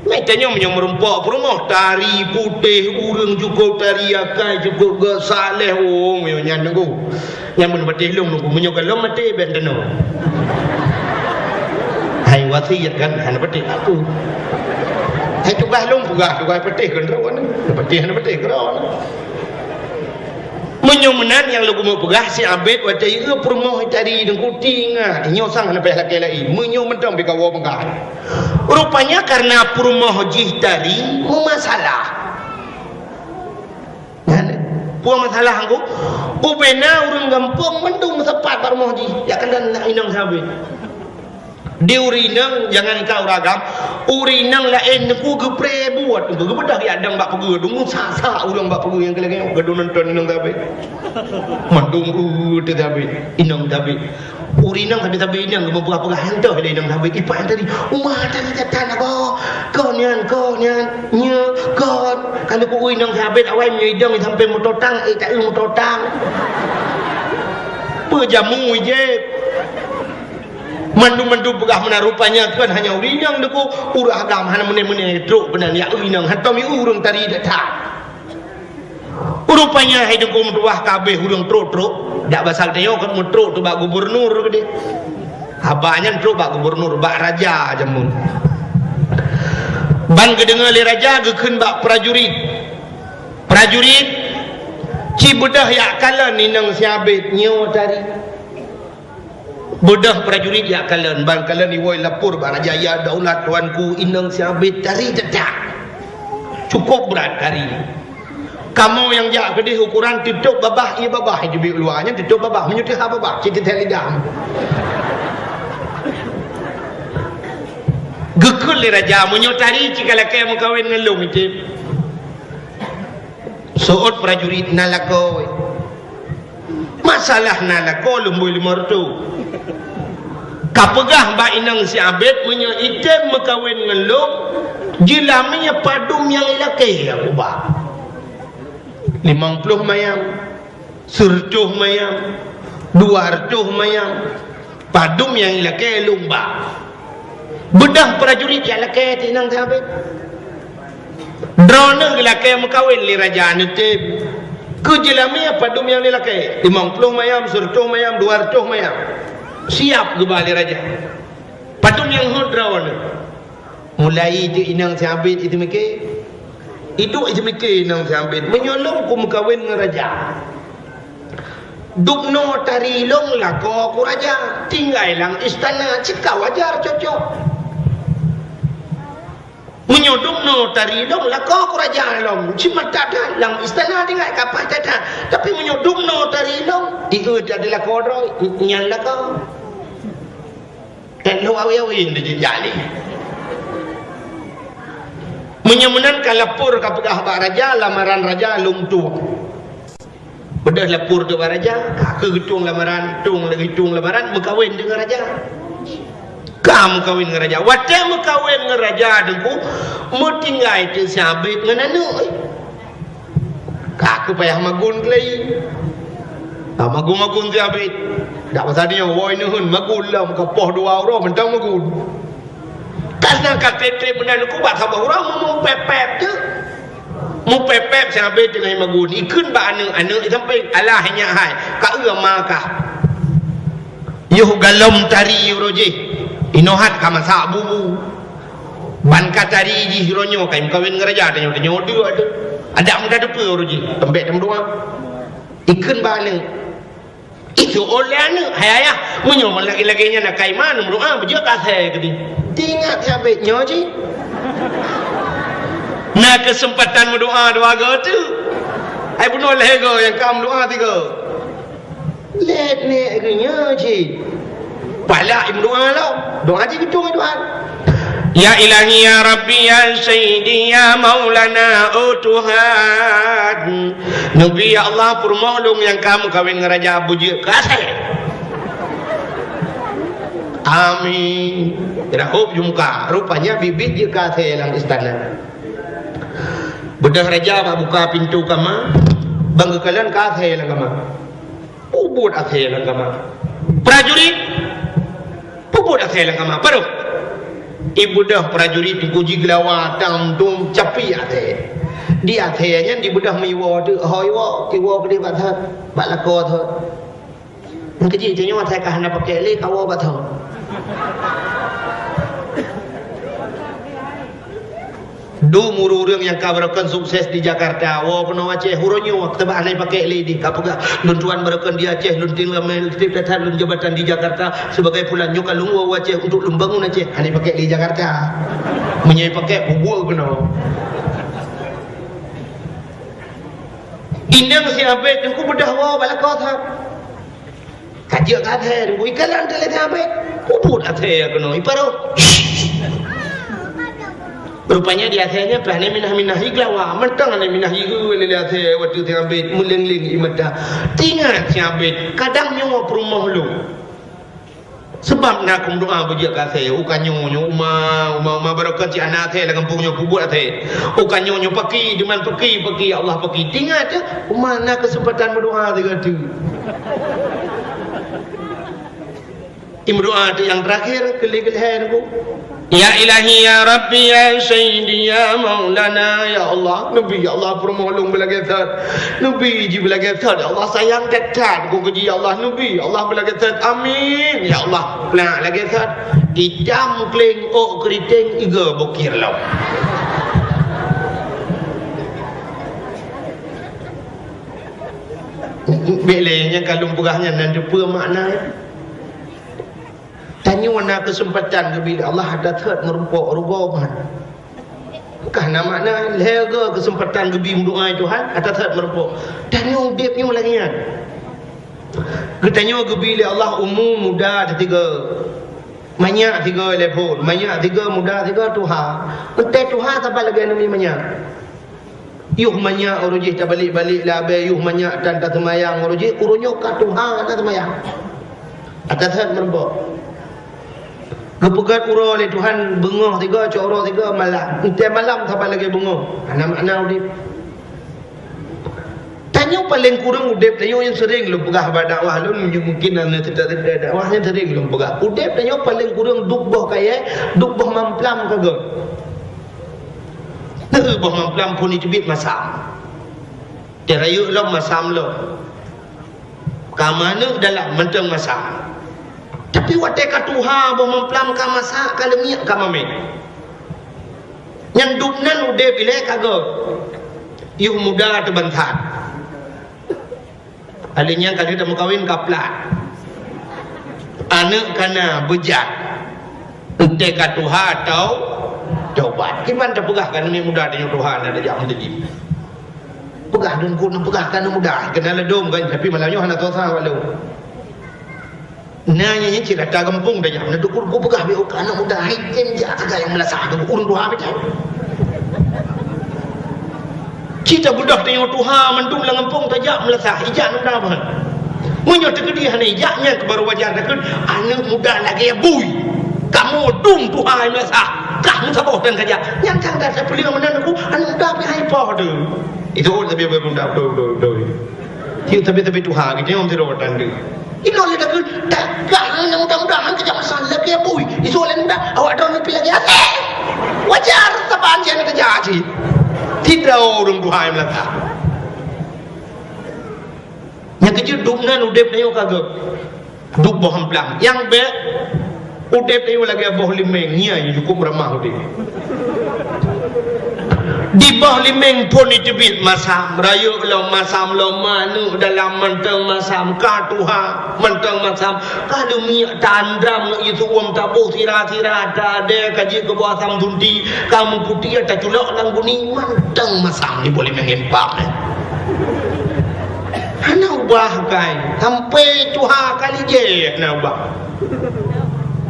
Meutanyoe meunyoe meurumpok peurumoh, tari putéh, ureuëng cukôp tari, akai cukôp göt, saleh, oh, meunyoe nyan nunggu. Nyan meunyoe patéh lôn nunggu, meunyoe gohlom maté ben teunoe. Hai wasiet kan, hana patéh aku. Hai tugaih lôn peugah, tugaih patéh keudroe, patéh hana patéh keudroe. Meunyoe meunan nyang lôn keumeung peugah, si Abed watée ieu peurumoh tari deungon kuti ingat, nyoe sang hana payah lakée laén. Meunyoe mantong bikawoe peugah. Rupanya kareuna peurumoh jih tari meumasalah. Nyan, peue masalah ngku? Ubena ureuëng gampông mandum meusapat bak rumoh jih, jak keunan inong si Abed. Di ureuëng inong, jangankan ureuëng agam, ureuëng inong laén nyoe geupreh buet, geubeudoh jak dong bak peugeuh, deungon sak-sak ureuëng bak peugeuh nyang keu lagée nyoe, geuduek nonton inong si Abed. Mandum ureuëng teuh si Abed, inong si Abed. Ureuëng inong sabe-sabe inong geumeupeugah-peugah, han toh lé inong si Abed, ipak tadi, uma tadi tatan apa? Kon nyan, kon nyan, nyoe, kon. Ka lheueh ku inong si Abed awai meunyoe idong sampoe meutotang, eh, taeu meutotang. Peue jamu ijép? Mandum-mandum peugah meunan, rupanya kon hanya ureuëng inong deungon ureuëng agam hana meuné-meuné trok keunan jak ureuëng inong, hantom ureuëng tari that-that. Rupanya hai deungon meutuwah ka abéh ureuëng trok-trok, dak basa geutanyoe kon meutrok teuh bak gubernur keudeh. Haba nyan trok bak gubernur, bak raja jameun. Ban geudeungoe lé raja geukheun bak prajurit. Prajurit, ci beudôh jak kalon inong si Abed nyoe tari. Beudôh prajurit jak kalon, ban kalon iwoe lapor bak raja, "Ya daulat tuanku, inong si Abed tari that-that. Cukôp brat tari. Kamoe nyang jak keudeh ukoran teutôp babah, ié babah, ié teubiet luwa nyan teutôp babah, meunyoe teuhah babah, cit teuthée lidah." Geukheun lé raja, "Meunyoe tari ci ka lakée meukawen ngon lôn, item." Seuôt prajurit, "Na lakoe." "Masalah na lakoe lôn bri lima reutôh. Ka peugah bak inong si Abed meunyoe item meukawen ngon lôn, jeulamé padum nyang ilakée aku ba. Limong ploh mayam, sireutôh mayam, dua reutôh mayam. Padum nyang ilakée lôn ba." Beudôh prajurit jak lakée teuh inong si Abed. Droeneuh geulakée meukawen lé raja neutem. Keu jeulamé padum nyang ilakée? Limong ploh mayam, sireutôh mayam, dua reutôh mayam. Siap geuba lé raja. Padum nyang hot droeneuh? Mulai teuk inong si Abed iteumike. Iduek iteumike inong si Abed. Meunyoe lôn kumeukawen ngon raja, dubnoe tari lôn lakoe ku raja, tinggai lam istana cit ka wajar cocok. Meunyoe dubnoe tari lôn lakoe ku raja lôn, cit mantap that lam istana tinggai ka paih that-that. Tapi meunyoe dubnoe tari lôn, ieu jadi lakoe droe, nyan lakoe. Ék lôn awe-awe di jih jak lé. Meunyoe meunan ka lapor ka peugah bak raja, lamaran raja lôn tueng. Beudôh lapor teuk bak raja, ka kheueh geutueng lamaran, tueng lagée tueng lamaran, meukawen deungon raja. Ka meukawen ngon raja. Watée meukawen ngon raja teungku, meutinggai teuk si Abed ngon aneuëk, eh. Ka kheueh payah magun keulai. Ka magun-magun si Abed. Dak pasal nyoe, woe neuheun magun lom, ka poh dua uroe mantong magun. Ka seunan ka treb-treb meunan ku bak saboh uroe meumupép-pép teuk. Mupép-pép si Abed teungoh magun. Ikheun bak aneuëk, aneuëk di sampéng, "Alah nyak hai, ka eu ma kah?" Yoh galom tari uroe jih, inoe hat ka masak bubu. Ban ka tari jih uroe nyoe ka meukawen ngon raja, tanyoe-tanyoe dua tu. Adak muda depe uroe jih, teumbek teumeudoa. Ikheun bak aneuk. Itu oleh aneuk, "Hai ayah, meunyoe lagèe-lagèe nyan na kaiman, meudoa beujeuet ka asèe keudeh." Teuingat sabe nyoe jih. Na keuseumpatan meudoa dua go tu. Hai bunoe lhèe go nyang ka meudoa tiga. Lét-lét geuh nyoe cit. Palak imeudoa lom. Doa cit geutung doa. Ya Ilahi, ya Rabbi, ya Sayyidi, ya Maulana, oh Tuhan. Neubi, ya Allah, peurumoh lôn nyang ka meukawen ngon raja beujeuet keu asèe. Amin. Rahop jumka. Rupanya bit-bit jeuet keu asèe lam istana. Beudôh raja bak buka pintoe kama, ban geukalon keu asèe lam kama. Peubuet asèe lam kama. Prajurit, peubuet asèe lam kama. Padum. Ibeudôh prajurit teungku jigeulawa tam dum capi asèe. Di asèe nyan dibeudôh meuiwoe teuk, ho iwoe, iwoe keudeh bak that, bak lakoe that. Nyang keujih tanyoe asèe ka hana pakèk lé, kawoe bak that. Dum ureueng-ureueng nyang ka barokon sukses di Jakarta, woe keunoe Aceh, uroe nyoe, teuma hana pakèk lé di, ka peugah, "Lôn tuan barokon di Aceh, lôn tinggai meuheuti that-that lôn jabatan di Jakarta, sibagai pulan nyoe ka lôn woe u Aceh untuk lôn bangun Aceh." Hana pakèk lé Jakarta. Meunyoe pakèk, peubuet keunoe. Inong si Abed teungku beudôh woe bak lakoe that. Ka jeuet keu asèe, ikalon teuh lé si Abed. Peubuet asèe keunoe, iparoh. Rupanya di asèe nyan pih hana minah-minah igeulawa. Mantong hana minah igeue lé asèe watèe si Abed meuleng-leng ie mata. Teuingat si Abed, kadang nyoe peurumoh lôn. Seubab na keu meudoa beujeuet keu asèe, u ka nyoe, nyoe uma, uma, uma barokon cit hana asèe lam gampông nyoe peubuet asèe. U ka nyoe, nyoe paki, diman paki, paki, ya Allah paki. Teuingat teuh, uma na keuseumpatan meudoa sigoe teuk. Imeudoa teuk nyang teurakhir, keu lhèe-keu lhèe teungku. Ya Ilahi, ya Rabbi, ya Sayyidi, ya Maulana, ya Allah, neubi, ya Allah, peurumoh lôn beulagèe that. Neubi jih beulagèe that, ya Allah, sayang that-that keu jih, ya Allah, neubi, ya Allah, beulagèe that. Amin, ya Allah. Nah, lagèe that. Itam kleng ôk keuriteng iga bukir lom. Bèk lé nyang ka lôn peugah nyan nan teupeue makna. Tanyoe na keuseumpatan geubri lé Allah, ata that meurumpok rugoe ban. Ka na makna lhèe go keuseumpatan geubri meudoa Tuhan, ata that meurumpok. Tanyoe udép nyoe lagèe nyan. Geutanyoe geubri lé Allah umu muda teuh tiga. Manyak tiga lé phon, manyak tiga, muda tiga, tuha. Eunteuk tuha saban lagèe aneuk miet manyak. Yoh manyak uroe jih tabalek-balek lam abèe, yoh manyak tan taseumayang uroe jih, uroe nyoe ka tuha hana seumayang. Ata that meurumpok. Geupeugöt uroe lé Tuhan beungoh tiga, cot uroe tiga malam. Eunteuk malam saban lagèe beungoh. Hana makna udép. Tanyoe paleng kureueng udép tanyoe nyang seuring lôn peugah bak dakwah lôn, mungkin hana teuta-teuta dakwah nyang seuring lôn peugah. Udép tanyoe paleng kureueng duek boh kayèe, duek boh mamplam ka göt. Neu boh mamplam phôn jiteubiet masam. Teurayeuk lom masam lom. Ka manök dalam mantong masam. Tapi watèe ka tuha boh mamplam ka masak, ka leumiek, ka mamèh. Nyang duek nan udép ilèe ka göt. Yoh muda teuh ban that. Alèh nyan ka lheueh tameukawen ka plat. Aneuk ka na beujat. Eunteuk ka tuha tau tobat. Kiban tapeugah keu aneuk muda tanyoe tuha na tajak meuteujih. Peugah lôn keu, peugah keu aneuk muda. Keunan ladôm kan, tapi malam nyoe hana tuha walau. Na nyan cit rata gampông dah nyan. Na dukur ku peugah bak aneuk muda, hai tem jak sagai nyang meulasah tu, ureueng tuha bak nyan. Cit tabeudôh tanyoe tuha mandum lam gampông tajak meulasah, ijak aneuk muda ban. Meunyoe teukeudi hana ijak, nyan keuh baru wajar takheun aneuk muda lagèe bui. Kamoe dum tuha nyang meulasah, kah meusaboh tan kajak. Nyan sang dah tapeuleueng meunan aku, aneuk muda pih hai poh tu. Itu oh, tapi aneuk muda, betul, betul, betul. Cit tapi, tapi tuha, gitu, nyoe sidroe tan tu. Inoe lé takheun, tagak mudah-mudahan kejak masa lagèe bui. Isu laén mudah, awak droeneuh pih lagèe asèe. Wajar saban jih hana teujadi. Sidroe ureueng tuha nyang meulasah. Nyang keujeuet dum nan udép tanyoe ka göt. Duek boh amplang. Nyang bèk, udép tanyoe lagèe boh limeng, nyan cukôp ramah udép. Di boh limeng phôn jiteubiet masam, rayeuk lom masam, lom aneuk dalam mantong masam, ka tuha mantong masam, ka leumiek ta-andam ngon ié su'uem, taboh sira-sira, ta-adèe, ka jeuet keu boh asam sunti, ka meuputéh, taculok lam guni, mantong masam di boh limeng limpa nyan. Hana ubah kai, sampoe tuha ka lijéh hana ubah.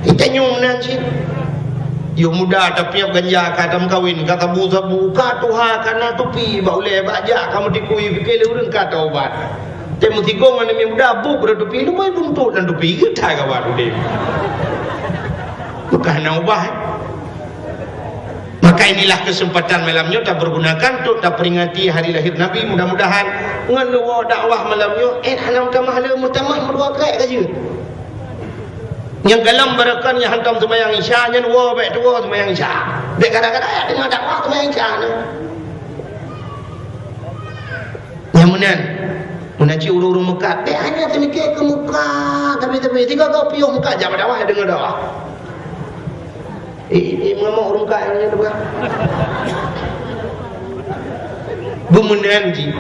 Geutanyoe meunan cit. Yôh muda tapiôh ganja, ka tameukawen, ka sabu-sabu, ka tuha, ka na tupi bak ulèe, bak jak, ka meutikui, pike lé ureueng ka taubat. Teuh meusigong aneuk muda, buet rot tupi, lumbôi buntot lam tupi, geutai kawan udép. Maka hana ubah, eh. Maka inilah kesempatan malam nyoe tapergunakan untuk taperingati hari lahir Nabi. Mudah-mudahan ngon neuwoe dakwah malam nyoe, eh, hana meutamah le, meutamah meudua krek ka jeuet. Nyang galom barokon nyang hantom seumayang Isya, nyan woe bèk tuwoe seumayang Isya. Bèk kadang-kadang jak teungoh dakwah seumayang Isya nyoe. Nyang meunan, meunan cit ureueng-ureueng meukat, bèk hana teumike keu meukat, tapi-tapi tiga kau piôh meukat jak bak dakwah, deungoe dakwah. Eh, eh, eh, mengamuk ureueng meukat nyang tu kan. Beumeunan cit.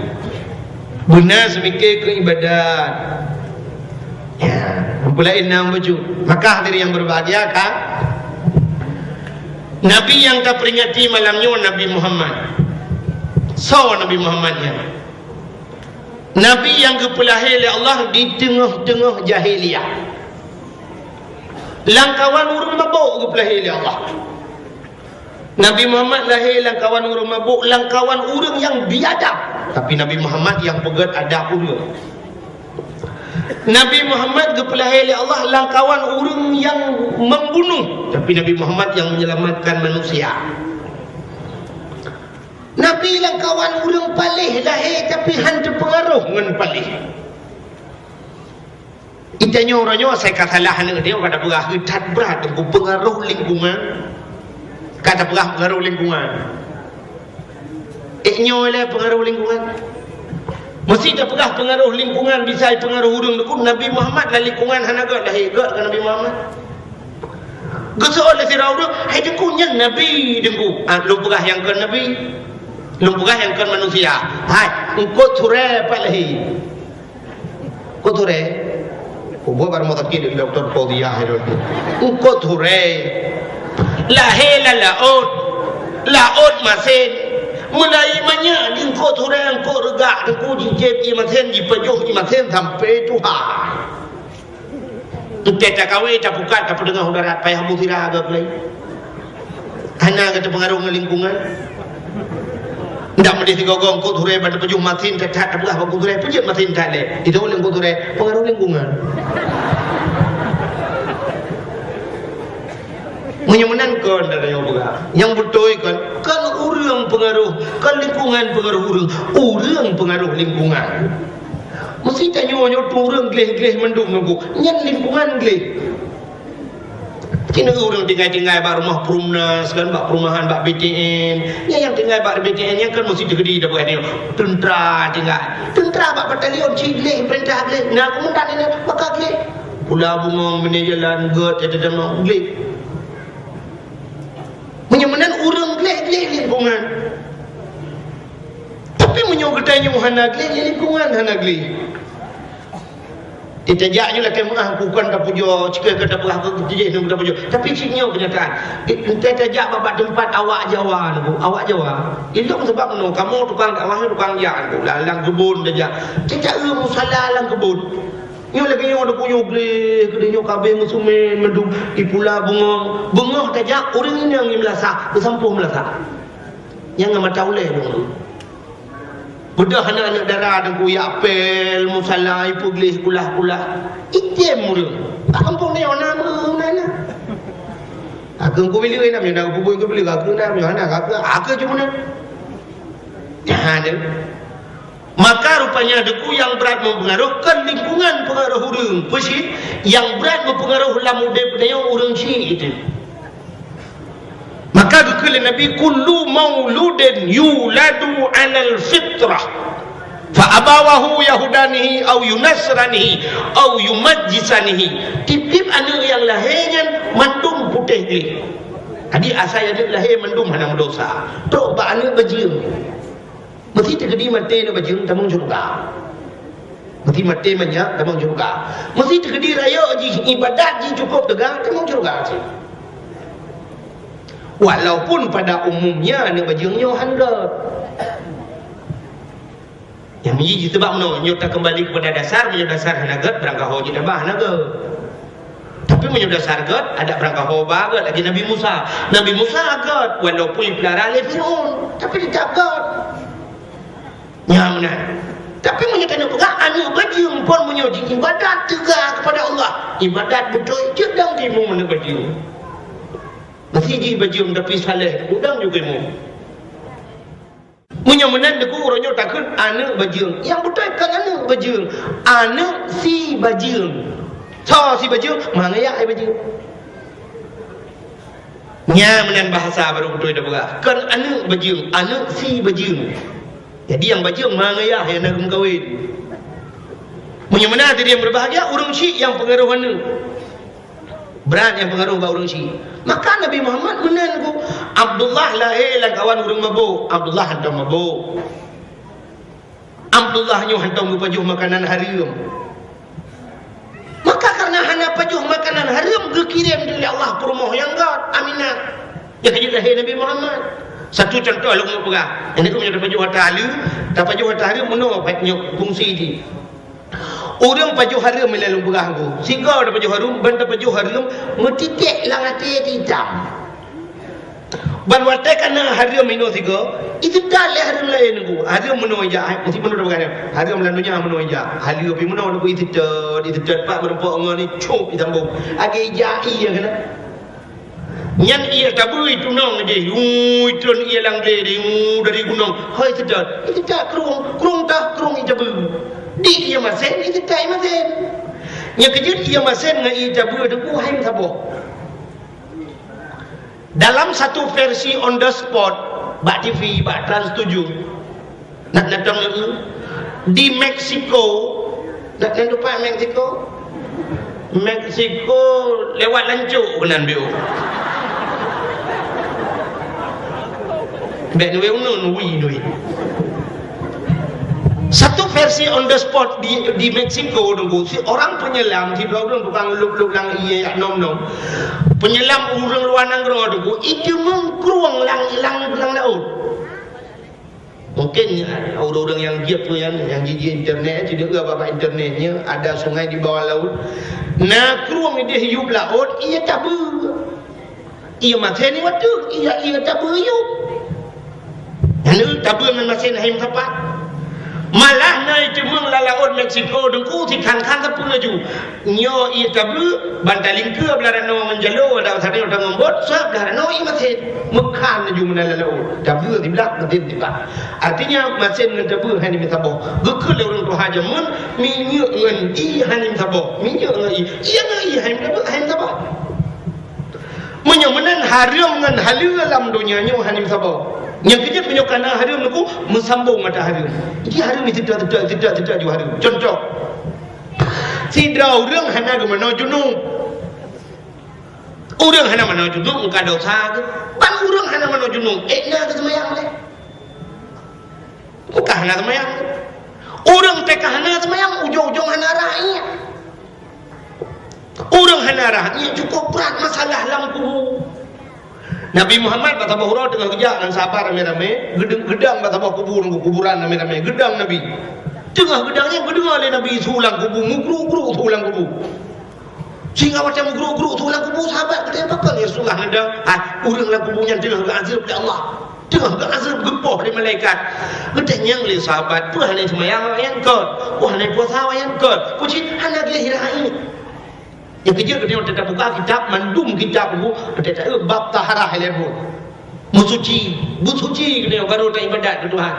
Beuna seumike keu ibadat. Ya, peulaén na bacut. Maka hadirin yang berbahagia kan? Nabi nyang taperingati malam nyoe Nabi Muhammad. Soe Nabi Muhammad nyan? Nabi nyang geupeulahé lé Allah di teungoh-teungoh jahiliyah. Lamkawan ureueng mabök geupeulahé lé Allah. Nabi Muhammad lahé lamkawan ureueng mabök, lamkawan ureueng nyang biadab. Tapi Nabi Muhammad nyang peugèt adab ureueng. Nabi Muhammad geupeulahé lé Allah lamkawan ureueng nyang membunuh. Tapi Nabi Muhammad nyang menyelamatkan manusia. Nabi lamkawan ureueng paléh lahé, tapi han teupeungaroh ngon paléh. Geutanyoe uroe nyoe asai ka salah aneuk tanyoe ka tapeugah, that brat teungku, peungaroh lingkungan. Ka tapeugah peungaroh lingkungan. Eh, nyoe lé peungaroh lingkungan. Meusé tapeugah peungaroh lingkungan, bisa peungaroh ureueng teungku. Nabi Muhammad lam lingkungan hana gèt lahé, gèt keu Nabi Muhammad. Geuseuôt lé sidroe ureueng, "Hai teungku, nyan nabi teungku." Ah, lôn peugah nyang kon nabi. Lôn peugah nyang kon manusia. Hai, eungkôt surée pat lahé. Eungkôt surée. Kubu bak rumoh sakét deungon dokto Fauziah hai lôn. Eungkôt surée. Lahé lam laôt. Laôt masén. Meulai manyak di eungkôt surée, eungkôt reugak, teungku jicép ié masén, jipajoh ié masén sampoe tuha. Entah takawe, tapukat, tapeudeungoh u darat, payah bu sira geuh lé. Hana geuh teupeungaruh ngon lingkungan. Ndak meudeh sigoe-goe eungkôt surée ban teupajoh masén that-that tapeugah bak eungkôt surée, peujeuet masén that lé. Itu oleh eungkôt surée, peungaruh lingkungan. Meunyoe meunan kon, dah tanyoe peugah. Nyang beutôi kon, kon ureueng peungaruh, kon lingkungan peungaruh ureueng. Ureueng peungaruh lingkungan. Meusé tanyoe nyoe tu ureueng gleh-gleh mandum nunggu. Nyan lingkungan gleh. Cina ureueng tinggai-tinggai bak rumoh Perumnas kan, bak perumahan, bak B T N. Nyan nyang tinggai bak B T N nyan kan meusé teukeudi dah bukan nyoe. Teuntra tinggai. Teuntra bak batalion cit gleh, peurintah gleh. Nah, komandan nyan maka gleh. Pula bungong, bini jalan, gèt, ya, teudamong, gleh. Meunyoe meunan ureueng gleh-gleh lingkungan. Tapi meunyoe geutanyoe hana gleh, ya lingkungan hana gleh. Teutajak nyoe lakèe meuah, bukan tapujoe, cukôp ka tapeugah keu tijih nyoe tapujoe. Tapi cit nyoe keunyataan. Teutajak bak teumpat awak Jawa nyoe, awak Jawa. Ilong sabab nyoe, kamoe tukang dakwah, tukang jak nyoe, lam, lam keubon tajak. Tajak eu musala lam keubon. Nyoe lagèe nyoe, ada kuyup gleh, keudeh nyoe kabeh meusumen, mandum ipula bungong. Beungoh tajak, ureueng inong i meulasah, beusampoh meulasah. Nyang ngon mata ulèe dong tu. Beudôh aneuk-aneuk dara dong ku, jak pèl, musala, ipeugleh, kulah-kulah. Item ureueng. Bak gampông nyoe na meunan na. Aku ku bilik na, na ku bubui ku bilik, aku na, na, aku, aku cuma na. Jangan tu. Maka rupanya deungon nyang brat meupeungaruh kon lingkungan peungaruh ureueng. Peue cit? Nyang brat meupeungaruh lam udép tanyoe ureueng cit itu. Maka geukheun lé Nabi, "Kullu mauludin yuladu 'alal fitrah." Fa abawahu yahudanihi au yunasranihi au yumajjisanihi. Tieb-tieb aneuëk nyang lahé nyan mandum putéh gleh. Jadi asai aneuëk lahé mandum hana meudosa. Trok bak aneuëk bajeueng. Meusé teukeudi maté aneuëk bajeueng tamong syeuruga. Meusé maté manyak tamong syeuruga. Meusé teukeudi rayeuk jih, ibadat jih cukôp teuga, tamong syeuruga cit. Walaupun pada umumnya aneuëk bajeueng nyoe han gét. Nyang miji jih, sebab meunoe, nyoe takeumbali keupada dasar, meunyoe dasar hana gét, beurangkaho jih taba hana gét. Tapi meunyoe dasar gét, adak beurangkaho ba gét lagée Nabi Musa. Nabi Musa gét, walaupun jipeulara lé Fir'aun, tapi teutap gét. Nyan meunan. Tapi meunyoe tanyoe peugah aneuëk bajeueng phon meunyoe jiibadat teuga keupada Allah, ibadat beutôi, jeuet dang timu aneuëk bajeueng. Meusé jih bajeueng tapi saleh, udang juga timu. Meunyoe meunan teungku, uroe nyoe takheun aneuëk bajeueng. Nyang beutôi kon aneuëk bajeueng, aneuëk si bajeueng. Soe si bajeueng? Ma ngayah si bajeueng. Nyan meunan bahasa barô beutôi tapeugah. Kon aneuëk bajeueng, aneuëk si bajeueng. Jadi nyang bajeueng ma ngayah nyang na geumeukawen. Meunyoe meunan hadirin berbahagia, ureuëng syiek nyang peungaroh aneuëk. Brat nyang peungaroh bak ureuëng syiek. Maka Nabi Muhammad meunan ku, Abdullah lahé lamkawan ureuëng mabôk, Abdullah hantom mabôk. Abdullah nyoe hantom geupajoh makanan hareuem. Maka kareuna hana pajoh makanan hareuem, geukirém lé Allah peurumoh nyang gét, Aminah. Nyang ka jeuet lahé Nabi Muhammad. Satu contoh lôn peugah. Nyang nyoe tapajoh ata hareuem, tapajoh ata hareuem meunoe, nyoe fungsi jih. Ureuëng pajoh hareuem ilée lôn peugah ku. Sigoe tapajoh hareuem, ban tapajoh hareuem, meutitek lam até itam. Ban watée ka na hareuem inoe sigoe, iteutat lé hareuem laén ku. Hareuem meunoe ijak, meusti meunoe tapeugah nyan. Hareuem lam donya meunoe ijak. Haleue pih meunoe ku iteutat, iteutat pat meurumpok ngon ni, cop itambong. Lagée ijak ié keunan. Nyan ié tabeue itunong jih, ui, tron ié lam glé di, u, dari gunong. Hôi, iteutat, iteutat krueng, krueng tah, krueng ié tabeue. Di ié masén, iteutat ié masén. Nyang keujeuet ié masén ngon ié tabeue teungku hai meusaboh. Dalam satu versi on the spot, bak T V, bak Trans tujuh, Nak natong ngon di Meksiko, nak, nak tupat Meksiko? Meksiko lewat lancok keunan biôh. Bèk nui unun, wi nui. Satu versi on the spot di, di Meksiko, teungku, si orang penyelam, si dua orang tukang lup-lup lam ié yak nom-nom. Penyelam ureuëng luwa nanggroe, teungku, iteumeung krueng lam, lam, lam laôt. Mungkin ureuëng-ureuëng nyang jeuet peue nyan, nyang jijak internet, sideuh bak internet nyan, ada sungai di bawah laut. Na krueng idéh yup laôt, ié tabeue. Ié masén nyoe watèe, ié, ié tabeue yup. Nyan tabeue ngon masén hai meusapat. Malah na iteumeung lam laôt Meksiko, teungku, sikhan-khan sapeue laju. Nyoe ié tabeue, ban talingkeue blah ranoe ngon jaloe, dan sabe ngon bot, sablah ranoe ié masén. Meukhan laju meunan lam laôt. Tabeue siblah, masén siblah. Artinya, masén ngon tabeue hana meusaboh. Geukheun lé ureuëng tuha jameun, minyeuk ngon ié hana meusaboh. Minyeuk ngon ié. Ié ngon ié hana meusaboh, hana meusaboh. Meunyoe meunan hareuem ngon haleue lam donya nyoe hana meusaboh. Nyang keujeuet meunyoe ka na hareuem, teungku, meusambong mata hareuem. Jadi hareuem siteuk-siteuk, siteuk-siteuk ju hareuem. Contoh, sidroe ureuëng hana geumeunoe junub. Ureuëng hana meunoe junub, meuka dosa geuh. Ban ureuëng hana meunoe junub, ék na geuseumayang lé? Meuka hana seumayang. Ureuëng teuka hana seumayang, ujong-ujong hana rhah ié. Ureuëng hana rhah ié cukôp brat masalah lam kubu. Nabi Muhammad bak saboh uroe teungoh geujak ngon sahabat ramé-ramé, geudang, geudang bak saboh kubu, kuburan ramé-ramé, geudang Nabi. Teungoh geudang nyan geudeungoe lé Nabi su lam kubu, meugruk-gruk su lam kubu. Sehingga watèe meugruk-gruk su lam kubu, sahabat geutanya, "Pakon ya Rasulullah?" Geudang, "Ah, ureuëng lam kubu nyan teungoh geuazeueb lé Allah. Teungoh geuazeueb, geupoh lé malaikat." Geutanyong lé sahabat, "Peue hana seumayang awaknyan?" "Kon." "Peue hana puasa awaknyan?" "Kon." "Peue cit hana gleh rhah ié?" Nyang keujeuet geutanyoe tabuka kitab, mandum kitab buku, geutanyoe bab taharah ilée buet. Meusuci, beusuci geutanyoe baru taibadat keu Tuhan.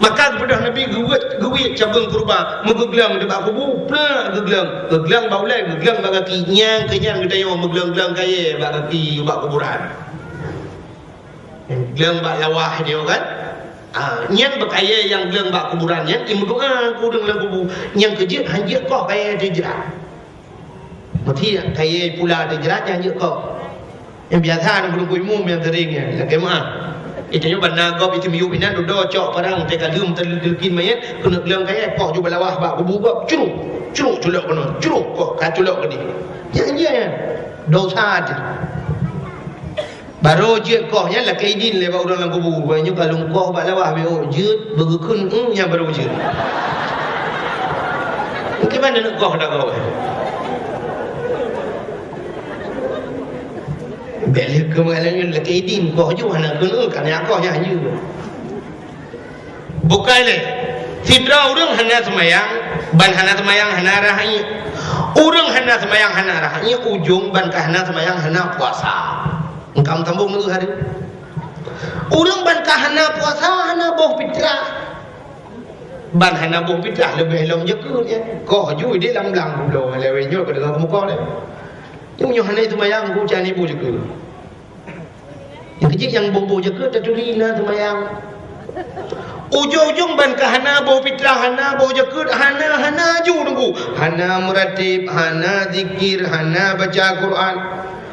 Maka geupeugah Nabi geuwét, geuwét cabeueng keureuba, meugeuglang nibak kubu, plak geuglang, geuglang bak ulée, geuglang bak gaki, nyang keu nyan geutanyoe meuglang-glang kayée bak gaki, bak kuburan. Glang bak lawah nyoe kan? Ah, nyan beukayée nyang gleueng bak kuburan nyan, imeudoá keu ureuëng lam kubu. Nyang keujeuet hanjeuet koh kayée teuh jrat. Meuti kayée pula teuh jrat nyan hanjeuet koh. Nyang biasa na ureuëng imum nyang sering nyan, lakée meuah. Itu nyoe ban na gob itu miyup inan dudoe cok parang teuka lheuem teuleukien mayét, keuneuk gleueng kayée, poh ju balawah bak kubu gob, curuk, curuk culok keunoe, curuk koh ka culok keudeh. Nyan, nyan, nyan. Dosa jih. Barô jeuet koh nyan lakée idin lé bak ureuëng lam kubu. Bak nyoe ka lôn koh bak lawah beu jeuet, beugeukheun, hmm, nyan barô jeuet. Mungkin mana nak koh dah koh. Bèk lé keumalan nyoe lakée idin koh ju hana kheun, ka nyan koh nyan ju. Bukai lé, sidroe ureuëng hana seumayang, ban hana seumayang hana rhah ié. Ureuëng hana seumayang hana rhah ié, ujong ban ka hana seumayang hana puasa. Engkam sambong neu hari. Ureuëng ban ka hana puasa hana boh fitrah. Ban hana boh fitrah leubeh lom jakeuet nyan. Koh ju idéh lam blang bulo lewée nyoe keu deungoe muka lé. Nyoe hana seumayang ku cani boh jakeuet. Nyang keujeuet nyang boh-boh jakeuet taturi na seumayang. Ujong-ujong ban ka hana boh fitrah, hana boh jakeuet, hana, hana ju teungku. Hana meuratéb, hana zikir, hana baca Quran.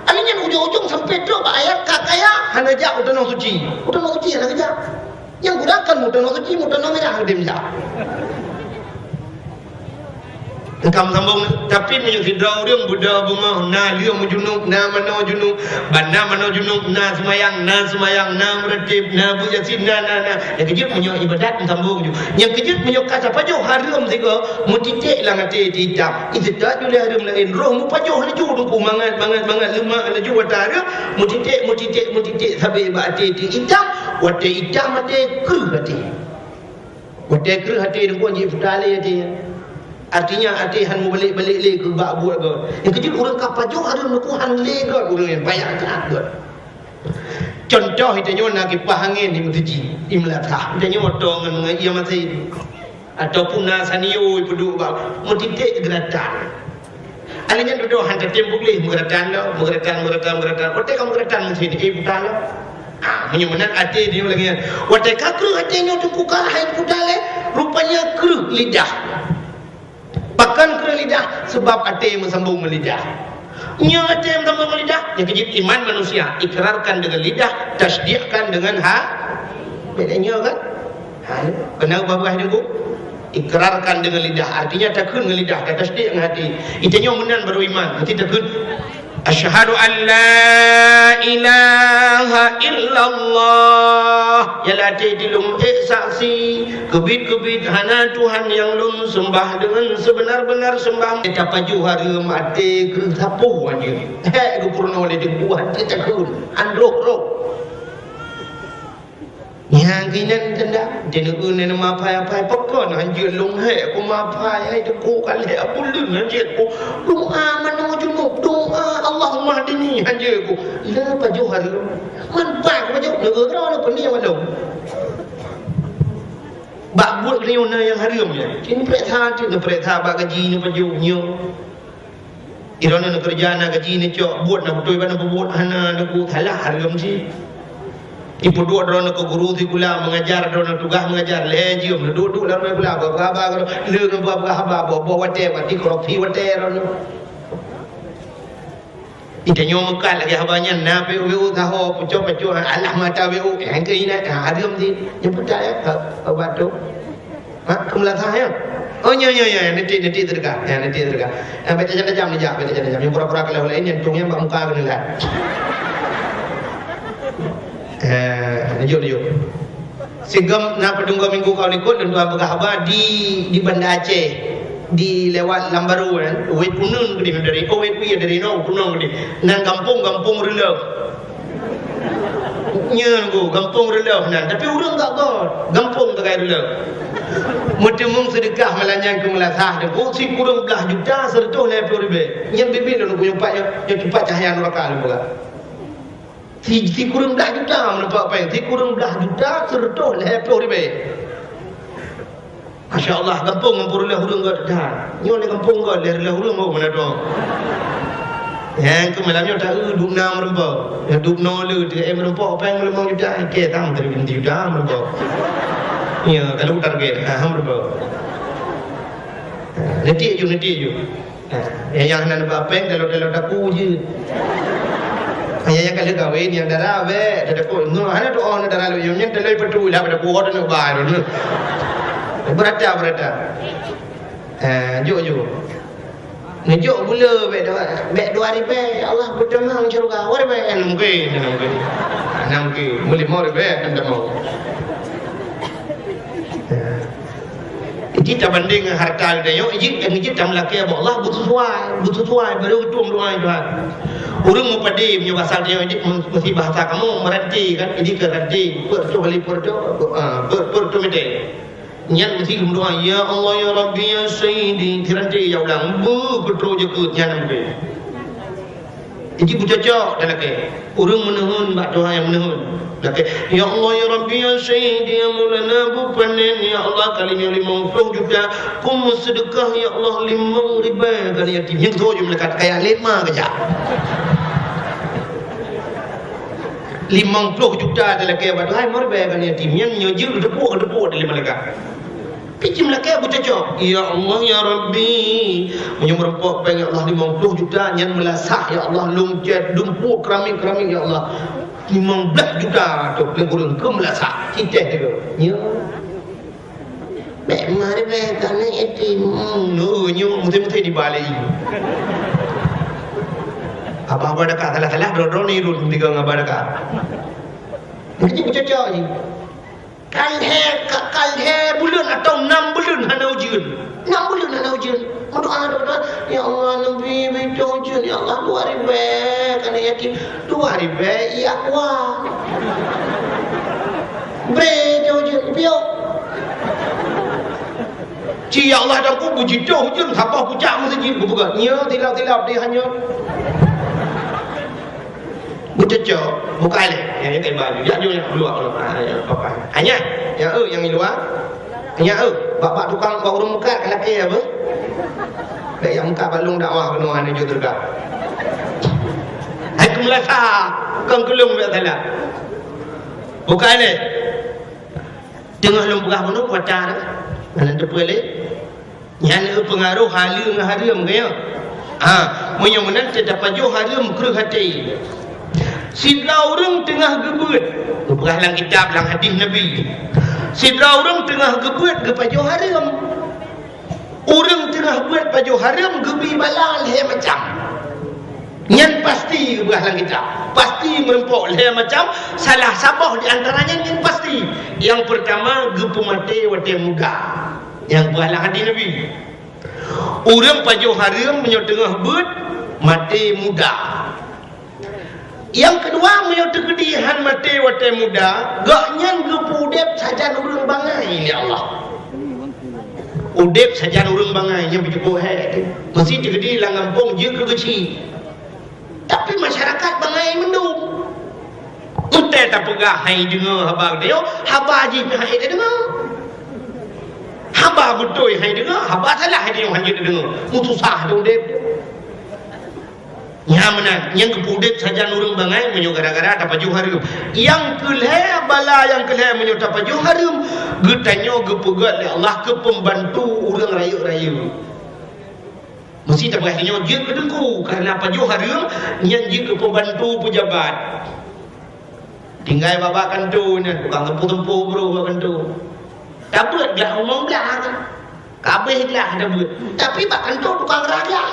Akhé nyan ujong-ujong sampai trok bak ayat ka kaya, hana jak u tanoh suci. U tanoh suci hana geujak. Nyang guna kan u tanoh suci, u tanoh mirah udeb jak. Engkam sambong, tapi meunyoe sidroe ureuëng beudôh beungoh, na lheueh meujunub, na manoe junub, ban na manoe junub, na seumayang, na seumayang, na meuratéb, na beuet Yasin, na, na, na. Nyang keujeuet meunyoe ibadat meusambong ju. Nyang keujeuet meunyoe ka tapajoh hareuem sigoe, meutiték lam até itam. Iseutôt ju lé hareuem laén, roh meupajoh laju teungku mangat, mangat, mangat leumah laju watée hareuem, meutiték, meutiték, meutiték sabe bak até itam, watée itam até kreueh até. Watée kreueh até teungku jih puta lé até. Artinya até han meubalek-balek lé keu bak buet gét. Nyang keujeuet ureuëng ka pajoh hareuem teungku han lé gét ureuëng nyang payah that gét. Contoh, geutanyoe na kipah angén di meuseujid, di meulasah. Geutanyoe moto ngon, ngon ié masin. Ataupun na sanio ipeuduek bak meutiték geuratan. Akhé nyan dudoe han tatem puléh, meugeuratan lom, meugeuratan, meugeuratan, meugeuratan. Watée ka meugeuratan meuseujid, eh, buta lom. Ah, meunyoe meunan até di lagée nyan. Watée ka kreueh até nyoe teungku ka hai buta lé, rupanya kreueh lidah. Pakon kreueh lidah? Sebab até meusambong ngon lidah. Nyoe até meusambong ngon lidah, nyang keujeuet iman manusia, ikrarkan dengan lidah, tasdikkan dengan ha-, beda nyoe kan? Ha, keunan ubah-ubah teungku. Ikrarkan dengan lidah, artinya takheun ngon lidah, tatasdik ngon até. Geutanyoe meunan barô iman, meusti takheun, "Asyhadu an la ilaha illallah." Nyang lam até lôn ék saksi, keubiet-keubiet hana Tuhan nyang lôn seumbah deungon seubeuna-beuna seumbah. Tapajoh hareuem até keu sapeue anjeue. Hék geupeurunoe lé teungku, até takheun, han roh-roh. Nyang keunan teuntang, teuneuk neuneuk mapai-apai, pakon hanjeuet lôn hék ku mapai, hai teungku ka lhée buleuen hanjeuet ku. Doa manoe junub, doa Allahumma hdini hanjeuet ku. Le pajoh hareuem. Man pai ku pajoh, neugeura le peuni wan lôn. Bak buet geutanyoe na nyang hareuem nyan. Cit neupareksa, cit neupareksa bak gaji neupajoh nyoe. Droeneuh neukeureuja na gaji neucok, buet na beutôi bak neupeubuet, hana neupeubuet, salah hareuem cit. Ipeuduek droeneuh keu guru sikula, meungajar droeneuh tugaih meungajar, lhée jeuem neuduek-duek lam sikula, bak haba, lheueh ngon bak haba, boh-boh watée, bati korupsi watée droeneuh. Geutanyoe meukat lagée haba nyan, na W O W O saho, pucok-pucok, alah mata W O, nyang keu inan, ha, hareuem cit. Nyang peucaya, ha, ha, bak tu. Ha, keu meulasah, ya? Oh, nyo, nyo, nyo, nanti, nanti sedekah. Ya, nanti sedekah. Ya, bèk tajam-tajam neujak, bèk tajam-tajam. Nyang pura-pura keu laén, nyang tueng nyang bak muka keuneuk lat. Eh, lanjut, lanjut. Sigom na padum dua minggu ka likot, lôn tuan peugah haba di, di Banda Aceh, di lewat Lambaru kan, Wet Puneun keudeh dari, oh, Wet Wie dari no, Puneun keudeh. Nan gampông, Gampông Reuleuh. Nyan ku, Gampông Reuleuh nan, tapi ureueng gak got, gampông Tagai Reuleuh. Meuteumèe seudeukah malam nyan keu meulasah, ku sikureueng blah juta seureutôh lhèe plôh ribèe. Nyan bibi lôn ku nyoe pat, nyoe, nyoe cupat cahya nuraka lôn peugah. Si, sikureueng blah juta meuneupak péng, sikureueng blah juta seureutôh lhèe plôh ribèe. Masya Allah, gampông Gampông Reuleuh ureueng got that. Nyoe lé gampông got, lé Reuleuh ureueng got meunan dong. Nyang keu malam nyoe ta-eu dub na meureumpok. Nyang dub noe le teu, eh, meureumpok péng limong juta, oke, tam tadi binti juta meureumpok. Ya, kalau target, ha, meureumpok. Ha, nanti ju, nanti ju. Ha, nyang, nyang hana neuba péng, dalam-dalam daku je. Ha, nyang, nyang ka lheueh kawin, nyang dara bèk, dara ku, nyoe hana doa, hana dara lôn, nyang, nyang dalam peutu lah pada kuah dan neuba. Beurata, beurata. Ha, jok, jok. Neujok gula bèk dua, bèk dua ribèe, ya Allah, beutamong syeuruga. Dua ribèe, hana mungken, hana mungken. Hana mungken. Meulimong ribèe, hana tamong. Ya. Jadi tabandéng ngon harta geutanyoe, jih, jih tameulakèe bak Allah, beusesuai, beusesuai, baro geutueng doa Tuhan. Ureueng mupadi, meunyoe basa tanyoe, jih, meusti bahasa kamoe, meurantè kan, jih keu rantè, peuet reutôh kali peuet reutôh, ah, peuet, peuet reutôh mètè. Nyan meusti geumeudoa, "Ya Allah, ya Rabbi, ya Sayyidi." Sirantè ya ulang, beuh, peutrok jeukeut nyan mungken. Jadi beucocok dan lakèe. Ureueng meuneuheun bak Tuhan nyang meuneuheun. Lakèe, "Ya Allah, ya Rabbi, ya Sayyidi, ya Maulana, beupanen, ya Allah, kali nyoe limong ploh juta, peue meuseudeukah, ya Allah, limong ribèe keu aneuk yatim." Nyang tu jeuet meulekat kaya lima keujak. Limong ploh juta talakèe bak Tuhan, meuribèe keu aneuk yatim. Nyan nyoe jeuet geuteupeue, geuteupeue di lima lagak. Pih cit meulakèe beucocok. Ya Allah, ya Rabbi, meunyoe meureumpok péng, ya Allah, limong ploh juta, nyan meulasah, ya Allah, lôn cèt, dumpuk keramik-keramik, ya Allah. Limong blah juta tu, lé ureueng keu meulasah. Cicéh tu. Ya. Bèk meuribèe keu aneuk yatim. Hmm, nyoe, nyoe, meuté-meuté dibalei. Abah-abah dakah salah-salah, droe-droe ni rot tiga ngon abah dakah. Meusti beucocok jih. Ka lhèe, ka, ka lhèe buleuen atau nam buleuen hana ujeuen. Nam buleuen hana ujeuen. Meudoa, doa, doa, "Ya Allah, neubi, bi ujeuen, ya Allah, dua ribèe keu aneuk yatim." Dua ribèe, iya kuah. Bre, jauh jeuet, piôh. Ci, ya Allah, dan ku bujitoh ujeuen, saboh pucak meuseujid, kupeugah, "Nyoe, tilap-tilap, deh, hanyoe." Beucocok, bukai lé. Nyang, nyang baju, jak jôh, jak luar. Ah, ya, apa-apa. Hanya, ya, eh, nyang di luar. Ya, eh, bapak tukang, bak ureueng meukat, ka lakèe apa? Bèk nyang meukat bak lôn dakwah keunoe, hana jeuet teuka. Hai keu meulasa, kon keu lôn bèk salah. Bukai lé. Teungoh lôn peugah bunoe kuasa teuh, hana teupeue lé. Nyan eu peungaroh haleue ngon hareuem, ka nyo? Ha, meunyoe meunan teuh tapajoh hareuem kreueh até. Sidroe ureueng teungoh geubeuet, geupeugah lam kitab, lam hadih Nabi. Sidroe ureueng teungoh geubeuet geupajoh hareuem. Ureueng teungoh beuet pajoh hareuem geubi bala lhèe macam. Nyan pasti geupeugah lam kitab. Pasti meurumpok lhèe macam, salah saboh di antara nyan nyang pasti. Nyang peurtama, geupeumaté watèe muda. Nyang geupeugah lam hadih Nabi. Ureueng pajoh hareuem meunyoe teungoh beuet, maté muda. Nyang keudua, meunyoe teukeudi han maté watèe muda, gobnyan geupeuudép sajan ureueng bangai lé Allah. Udép sajan ureueng bangai, nyan beujeuet hék teuh. Meusti teukeudi lam gampông jeuet keu geuchik. Tapi masyarakat bangai mandum. Watèe tapeugah hai deungoe haba geutanyoe, haba jih pih han ék tadeungoe. Haba beutôi han ék tadeungoe, haba salah hai deungoe han jeuet tadeungoe. Meususah teuh udép. Nyan meunan, nyang geupeuudép sajan ureueng bangai meunyoe gara-gara tapajoh hareuem. Nyang keu lhèe, bala nyang keu lhèe meunyoe tapajoh hareuem, geutanyoe geupeugöt lé Allah keu peumbantu ureueng rayeuk-rayeuk. Meusti tapeugah nyoe jeuet keu teungku, kareuna pajoh hareuem nyan jeuet keu peumbantu peujabat. Tinggai bak-bak kantô nyan, tukang teumpo-teumpo brôh bak kantô. Tabeuet glah umong blah kan. Ka abéh glah tabeuet. Tapi bak kantô tukang rah glah.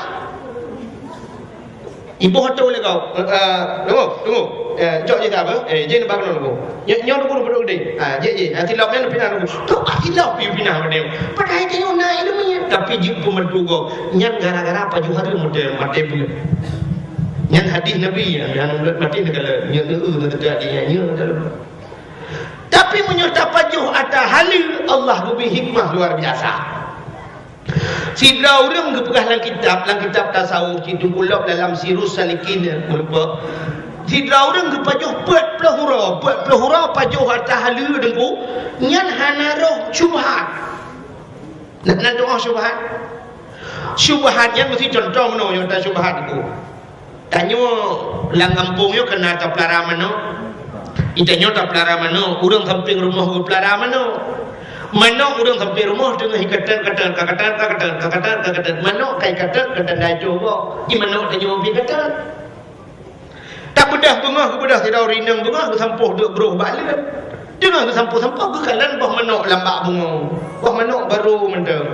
Iboh atô lé kau. Eh, eh, tunggu, tunggu. Eh, cok je ka apa? Eh, jén bak kantô tunggu. Nyoe, nyoe tunggu, tunggu, tunggu. Ah, jé, jé. Ah, silop nyan pinah tunggu. Tu ah silop pi pinah bak dia. Padahai tanyoe na ileumèe, tapi jeuet peumeuntu gob. Nyan gara-gara pajoh hareuem maté, maté beuet. Nyan hadih Nabi, nyan, nyan maté neukalon, nyan, eh, eh, nyan teuka hadih nyan, nyan dalam. Tapi meunyoe tapajoh ata haleue, Allah geubri hikmah luar biasa. Sidroe ureueng geupeugah lam kitab, lam kitab tasawuf, cit teukulop dalam Sirus Salikin, meureumpok. Sidroe ureueng geupajoh peuet ploh uroe, peuet ploh uroe pajoh ata haleue teungku, nyan hana roh syubhat. Nah, na doa syubhat. Syubhat nyan meusti contoh meunoe nyang ta syubhat tu. Tanyoe lam gampông nyoe keunan tapeulara manok. Di tanyoe tapeulara manok, ureuëng sampéng rumoh geupeulara manok. Manok ureuëng sampéng rumoh teungoh iketet-ketet, ka ketet, ka ketet, ka ketet, ka ketet. Manok ka iketet, ketet dacok gob. Di manok tanyoe pih ketet. Tabeudôh beungoh, geubeudôh sidroe rineueng beungoh, geusampôh duek broh bak leueb. Teungoh geusampôh-sampôh, geukalon boh manok lam bak beungoh. Boh manok barô mantong.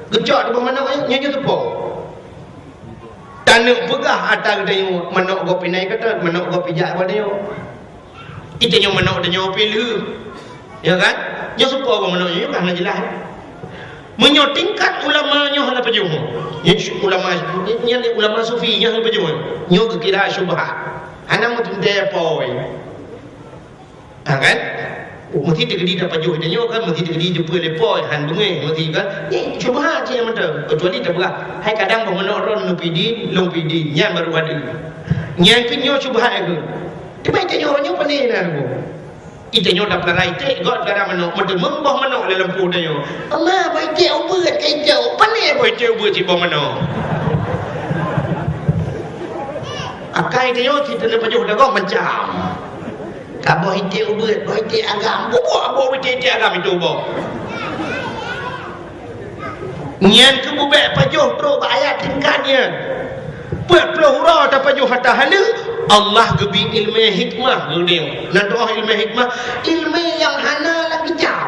Geucok di boh manok nyan, nyan jeuet seupôt. Taneuk peugah ata geutanyoe, manok gob pih na iketet, manok gob pih jak bak tanyoe. Di tanyoe manok tanyoe pih lheueh. Ya kan? Nyoe seupôt boh manok nyoe, nyoe ka hana jeulaih. Meunyoe tingkat ulama nyoe hana pajoh. Nyoe ulama, nyan ulama sufi nyoe hana pajoh. Nyoe geukira syubhat. Hana meuteuntèe poi. Ha kan? Oh, meusti teukeudi tapajoh tanyoe kan, meusti teukeudi jeupeue lé poi, han beungéh, meusti kan? Nyoe syubhat cit nyang mantong. Keucuali tapeugah, hai kadang boh manok droen neupidin, lôn pidin, nyan barô adeue. Nyan keuh nyoe syubhat keuh. Teuma tanyoe uroe nyoe pane na lôn. Di tanyoe tapeulara iték, gob tapeulara manok, meuteumé boh manok lam lampôh tanyoe. Allah, boh iték ubeuet ka icok, pane boh iték ubeuet cit boh manok. Akai tanyoe cit taneuk pajoh dagoe macam. Ka boh iték ubeuet, boh iték agam, bubuk boh iték-iték agam itu boh. Nyan keuh bubek pajoh trok bak ayat tingkat nyan. Peuet ploh uroe tapajoh ata haleue, Allah geubri ileumèe hikmah geuneuk. Na teu'oh ileumèe hikmah, ileumèe nyang hana lam kitab.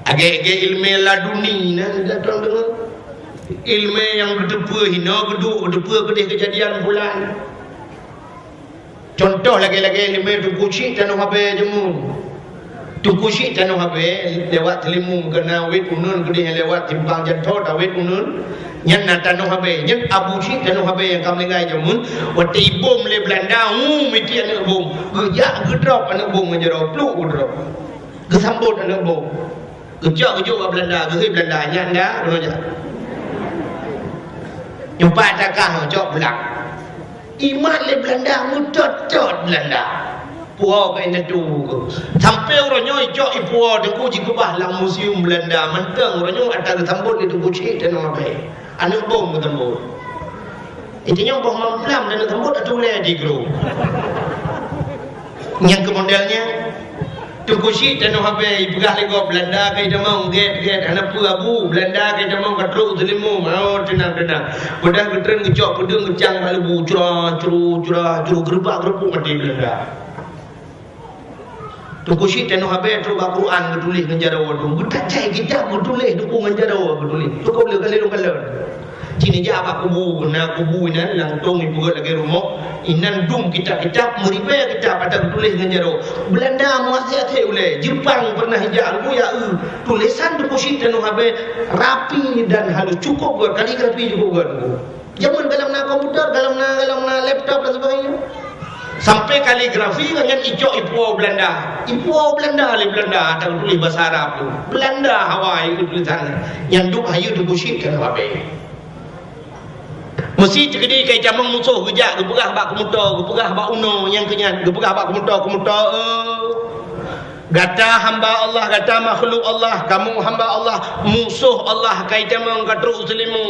Agèe-agèe ileumèe laduni na, na teu'oh deungö. Ileumèe nyang geuteupeue hinoe geuduek, geuteupeue keudeh keujadian bulan. Cuntoh lagèe-lagèe ileumèe Teungku Chik Tanoh Abèe jameun. Teungku Chik Tanoh Abèe lewat Teulimu, keunan wet uneun keudeh lewat simpang jalan tol, tawet uneun. Nyan na Tanoh Abèe, nyan Abu Chik Tanoh Abèe nyang ka meuninggai jameun. Watèe ibom lé Beulanda, hu, meuti aneuk bom. Geujak geudrop aneuk bom ngon jaroe, pluk geudrop. Geusambot aneuk bom. Geucok geujok bak Beulanda, geuhôi Beulanda, nyan dah, keunoe jak. Nyoe pat takah cok pulang. Imat lé Beulanda, meutot-tot Beulanda. Puwoe keu indatu keuh. Sampoe uroe nyoe icok ipuwoe Teungku jikeubah lam museum Beulanda. Mantong uroe nyoe ata geusambot lé Teungku Chik Tanoh Abèe. Aneuk bom geusambot. Inti nyoe boh mamplam dan sambot atulèe di gru. Nyang keu model nyan, Teungku Chik Tanoh Abèe ipeugah lé gob Beulanda ka itamong gèt-gèt, hana peue Abu, Beulanda ka itamong ka trok Teulimu, oh, teunang-teunang. Padahai geutreun geucok peudeueng geucang bak leubu, cura, curu, cura, curu, geureubak-geureubuk maté Beulanda. Teungku Chik Tanoh Abèe trok bak Quran geutuléh ngon jaroe tu. Geutat cai kitab geutuléh, Teungku, ngon jaroe geutuléh. Cukôp lé kali lôn kalon. Cit neujak bak kubu, na kubu inan, langsông ipeugöt lagèe rumoh. Inan dum kitab-kitab, meuribèe kitab ata geutuléh ngon jaroe. Beulanda meuaséh-aséh ulèe. Jeupang pernah ijak, Teungku, ya, eu. Tulésan Teungku Chik Tanoh Abèe rapi dan halus, cukôp göt, kaligrafi cukôp göt, Teungku. Jameun gohlom na komputer, gohlom na, gohlom na laptop dan sebagainya. Sampai kaligrafi nyan icok ipuwoe Beulanda. Ipuwoe Beulanda lé Beulanda, ata geutuléh basa Arab tu. Beulanda hawa icok tulésan nyan. Nyan duek hayeue Teungku Chik Tanoh Abèe. Meusi teukeudi ka itamong musoh geujak geupeugah bak keumoto, geupeugah bak unoe nyang keu nyan, geupeugah bak keumoto, keumoto, eh, gata hamba Allah, gata makhluk Allah, kamoe hamba Allah, musoh Allah ka itamong ka trok u Teulimu.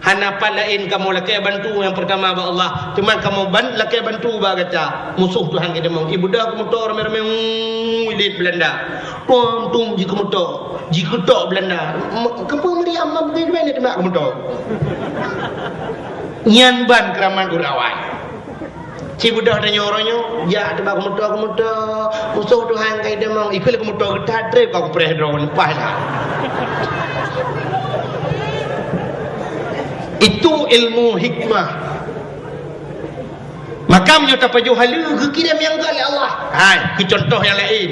Hana pat laén kamoe lakèe bantu nyang peurtama bak Allah, teuma kamoe ban-, lakèe bantu bak gata. Musoh Tuhan geudeungoe. Ibeudôh keumoto ramé-ramé, uu, ilét Beulanda. Tum-tum jikeumoto, jikeutok Beulanda. M-, keupeue Maryam ma beugèt-beugèt nibak keumoto? Nyan ban keuramat ureueng awai. Ci beudôh tanyoe uroe nyoe, jak teuba keumoto-keumoto, musoh Tuhan ka idamong, ikheun lé keumoto geutat trép ka kupreh droe leupah dah. Itu ilmu hikmah. Maka meunyoe tapajoh haleue geukirém nyang gèt lé Allah. Hai, keu contoh nyang laén.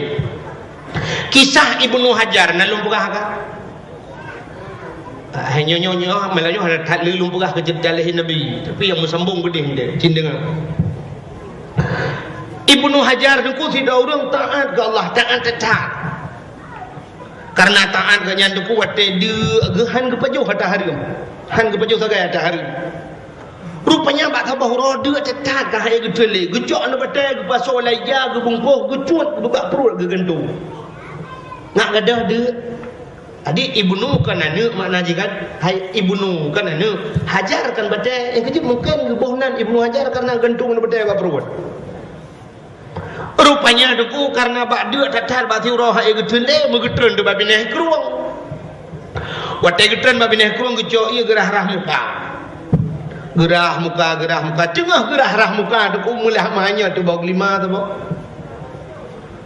Kisah Ibnu Hajar na lôn peugah ka. Ah, nyoe, nyoe, nyoe, meulayeue hana that lé lôn peugah keu ceurita lahé Nabi, tapi nyang meusambong beudeh deh, cit deungoe. Ibnu Hajar teungku sidroe ureueng taat keu Allah, taat that-that. Kareuna taat geuh nyan teungku watèe deuk geuh han geupajoh ata hareuem. Han geupajoh sagai ata hareuem. Rupanya bak saboh uroe deuk that-that ka han geuteulé, geucok aneuk batèe, geupasoe lam ija, geubungkôh, geucut, geubeuet bak pruet, geugantung. Ngat gadôh deuk. Jadi, Ibnu kan aneuk makna jih kan? Hai, Ibnu kan aneuk, Hajar kan batée. Nyang keujeuet mungken geuboh nan Ibnu Hajar karena gantung batée bak pruet. Rupanya Teungku karena bak deuk that-that bak siuroe hai geuteun lé, meugeutreun teuk bak binéh krueng. Watée geutreun bak binéh krueng geucok ié geurah-rah muka. Geurah muka, geurah muka. Teungoh geurah-rah muka Teungku meulah meuhanyot teuh boh geulima saboh.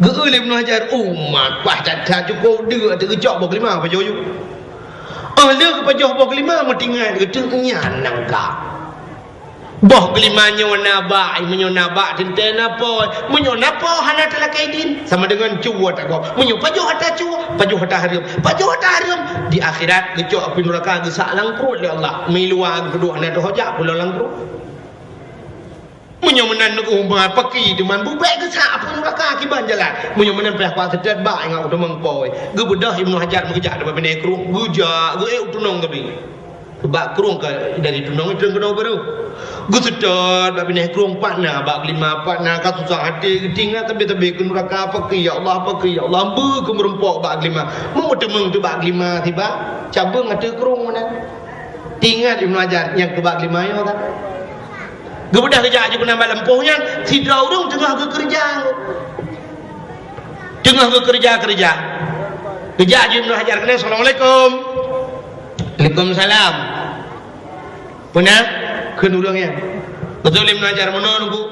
Geu-eu lé Ibnu Hajar, umat, paih that-that cukôp deuk teuh geucok boh geulima pajoh yue. Óh lheueh geupajoh boh geulima meutingat geuteuk nyan nangka. Boh geulima nyoe na bak, meunyoe na bak teuntée na po, meunyoe na po hana talakée idin, sama deungon cue tagob. Meunyoe pajoh ata cue, pajoh ata hareuem, pajoh ata hareuem, di akhirat geucok apui nuraka geusak lam pruet lé Allah. Meuiluwa geupeuduek hana teuhojak pulo lam pruet. Meunyoe meunan umat paki teuma bubek geusak apui nuraka kiban jalan. Meunyoe meunan payah kuat seutôt bak ingat u teumeng poi. Geubeudôh Ibnu Hajar meugeujak teuma binéh krueng, geujak geuék u tunong geubi. Bak krueng ka dari tunong itu keunoe baru. Geuseutôt bak binéh krueng pat na bak geulima pat na ka susah até geutingat sabe-sabe keu nuraka paki ya Allah paki ya Allah beu keu meureumpok bak geulima. Meumeuteumeng teuh bak geulima tiba cabeueng ateueh krueng meunan. Tingat Ibnu Hajar nyang keu bak geulima nyoe kan. Geubeudôh geujak jih keunan bak lampôh nyan, sidroe ureuëng teungoh geukeureuja. Teungoh geukeureuja-keureuja. Geujak jih Ibnu Hajar keunan, "Assalamualaikum." "Waalaikumsalam." "Peue na?" kheun ureuëng nyan. Beutôi lé Ibnu Hajar, "Meunoe Teungku.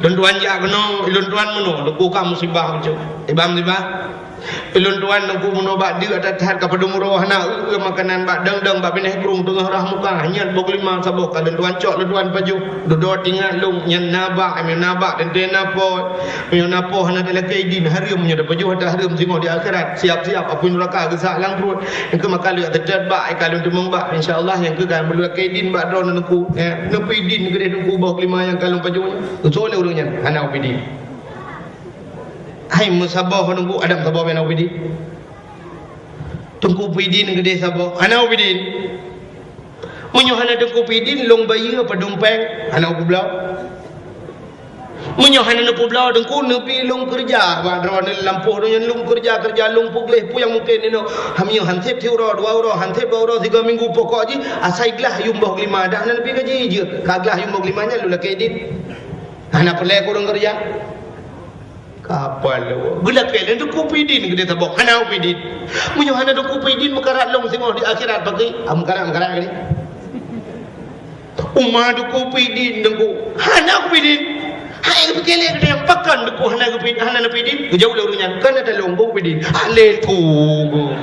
Lôn tuan jak keunoe, lôn tuan meunoe, Teungku ka musibah bacut." "Iban musibah?" "Ilôn tuan Teungku meunoe bak deuk that-that ka padum uroe hana eu-eu makanan bak dang-dang bak binéh krueng teungoh rah muka, hanyot boh geulima saboh ka lôn tuan cok lôn tuan pajoh. Dudoe tingat lôn nyan na bak, meunyoe na bak teuntée na po, meunyoe na po hana talakée idin hareuem meunyoe tapajoh ata hareuem singoh di akhirat. Siap-siap apui nuraka geusak lam pruet. Nyang keu maka lôn seutôt bak, ka lôn teumong bak. Insya Allah nyang keu ka meulakée idin bak droeneuh Teungku. Eh, neupeu idin keudeh Teungku boh geulima nyang ka lôn pajoh nyan." Geusoe lé ureuëng nyan, "Hana upeu idin." Hai meusaboh Teungku, adam saboh bak na upeu idin. Teungku peuidin keudeh saboh, hana upeu idin. Meunyoe hana Teungku peuidin, lôn bayeue padum péng, hana upeu bloe. Meunyoe hana neupeu bloe Teungku, neubi lôn keureuja bak droeneuh lampôh donya lôn keureuja-keureuja lôn peugleh peue nyang mungken inoe. Hamiyuh han sép siuroe, dua uroe, han sép dua uroe, sigoe minggu pokok jih asai glah yuem boh geulima, dak hana neubi gaji jeuet. Ka glah yuem boh geulima nyan lôn lakée idin. Hana peureulée keu ureuëng keureuja. Kapal lewat. Geulakée lé Teungku peuidin keudeh saboh. Hana upeu idin. Meunyoe hana Teungku peuidin meukarat lôn singoh di akhirat paki. Ah, meukarat, meukarat keudeh. Uma Teungku peuidin Teungku. Hana upeu idin. Hai geupike lé keudeh pakon Teungku hana geupeu-, hana neupeu idin. Geujaweueb lé ureuëng nyan, "Kan ata lôn peuidin." "Alé Teungku."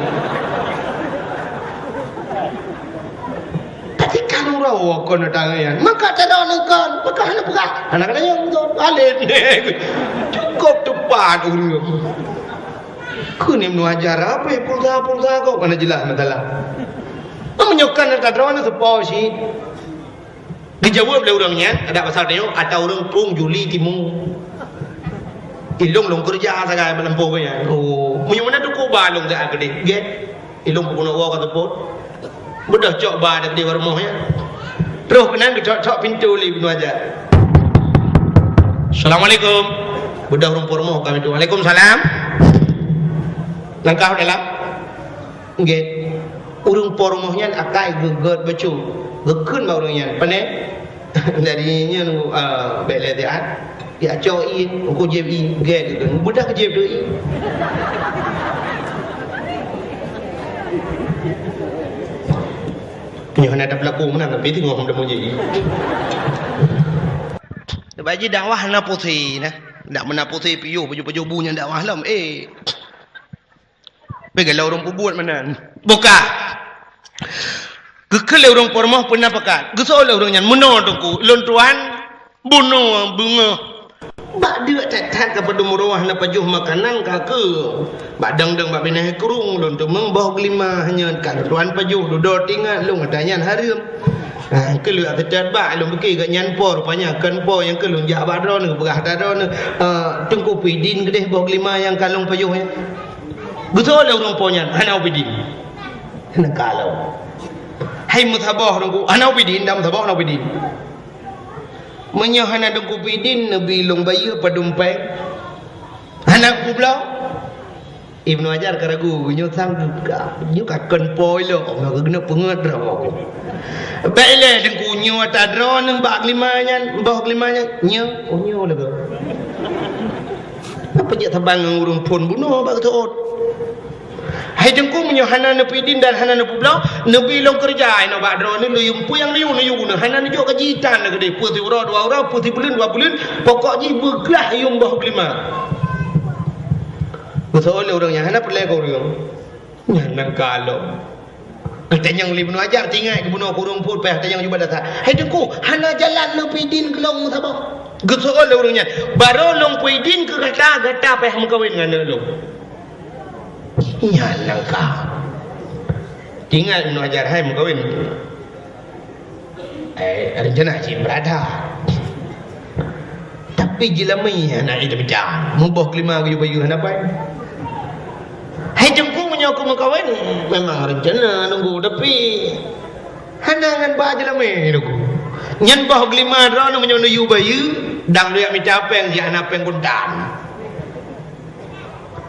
Tapi kan uroe kon datang nyan. Maka tadong kon, maka hana peugah. Hana kata nyang beutôi. Alet. Cukup tepat ureuëng. Keuneuk meuajar apa pulsa-pulsa kok hana jelas masalah. Meunyoe kan tadong seupôt cit. Geujaweueb lé ureuëng nyan, adak pasal tanyoe, ata ureuëng prueng Juli Timu. Ilong lôn keureuja sagai meulampôh nyan. Oh, meunyoe meunan Teungku ba lôn geuh keudeh. Gét. Ilong peubunoe woe ka seupôt. Beudôh cok ba deuh di rumoh nyan. Troh keunan geucok-cok pintoe lé Ibnu Hajar. "Assalamualaikum." Beudôh ureuëng po rumoh ka pintoe. "Waalaikumsalam." Langkah dalam. Nggih. Ureuëng po rumoh nyan akai geugét bacut. Geukheun bak ureuëng nyan. Pane? Jadi nyan, ah, bék lé siat. Ya cok ié, uku jieb ié, gét gitu. Beudôh jieb tu ié. Nyoe hana ada pelaku meunan, tapi teungoh hom deungoe jieb ié. Bak jih dakwah hana pusé nah. Dak meunan pusé piôh, pajoh-pajoh bu nyan dakwah lom. Eh. Peugeuleu ureuëng peubuet meunan. Buka. Geukheun lé ureuëng po rumoh peuna pakat. Geusoe lé ureuëng nyan, "Meunoe Teungku, lôn tuan bunoe beungoh." Bak deuek that-that ka padum uroe hana pajoh makanan ka keu. Bak dang-dang bak binéh krueng lôn teumong boh geulima hanyot ka lôn tuan pajoh dudoe tingat lôn ata nyan hareuem. Ha, keu lôn ata bak lôn pike gobnyan po rupanya kon po nyang keu lôn jak bak droeneuh peugah ata droeneuh, eh, Teungku peuidin keudeh boh geulima nyang ka lôn pajoh nyan. Geusoe lé ureuëng po nyan, hana ubidin. Hana kalau. Hai meusaboh Teungku, hana ubidin, dam saboh hana ubidin. Meunyoe hana Teungku peuidin, neubi lôn bayeue padum péng. Hana kubloe. Ibnu Hajar ka ragu, nyoe sang, nyoe ka kon po ilok, maka keuneuk peungeut droe. Bèk ilèe Teungku, nyoe ata droeneuh bak glima nyan, boh glima nyan, nyoe, oh, nyoe lagèe. Apa jeuet saban ngon ureueng phôn bunoe bak geuseuôt? Hai Teungku, meunyoe hana neupeuidin dan hana neupeubloe, neubi lôn keureuja inoe bak droeneuh, neuyue peue nyang neuyue, neuyue, hana neujok gaji tan lagèe deh, peue siuroe dua uroe, peue sibuleuen dua buleuen, pokok jih beuglah yuem boh glima. Geuseuôt lé ureueng nyan, hana peureulèe keu ureueng. Nyan nan ka lom. Geutanyong lé Ibnu Hajar, teuingat geubunoe keu ureueng phôn, payah tanyong jubah dasar. Hai Teungku, hana jalan neupeuidin keu lôn saboh. Geuseuôt lé ureueng nyan, barô lôn peuidin keu gata, gata payah meukawen ngon aneuk lôn. Nyan nan ka. Teuingat Ibnu Hajar, hai meukawen. Eh, rencana cit beurada. Tapi jeulamé hana idam-idam. Muboh glima geuyue bayeue hana pai. Hai Teungku, meunyoe ku meukawen, memang rencana nunggu, tapi hana ngon ba jeulamé nunggu. Nyan boh glima droeneuh meunyoe neuyue bayeue, dang lôn mita péng, jih hana péng guntan.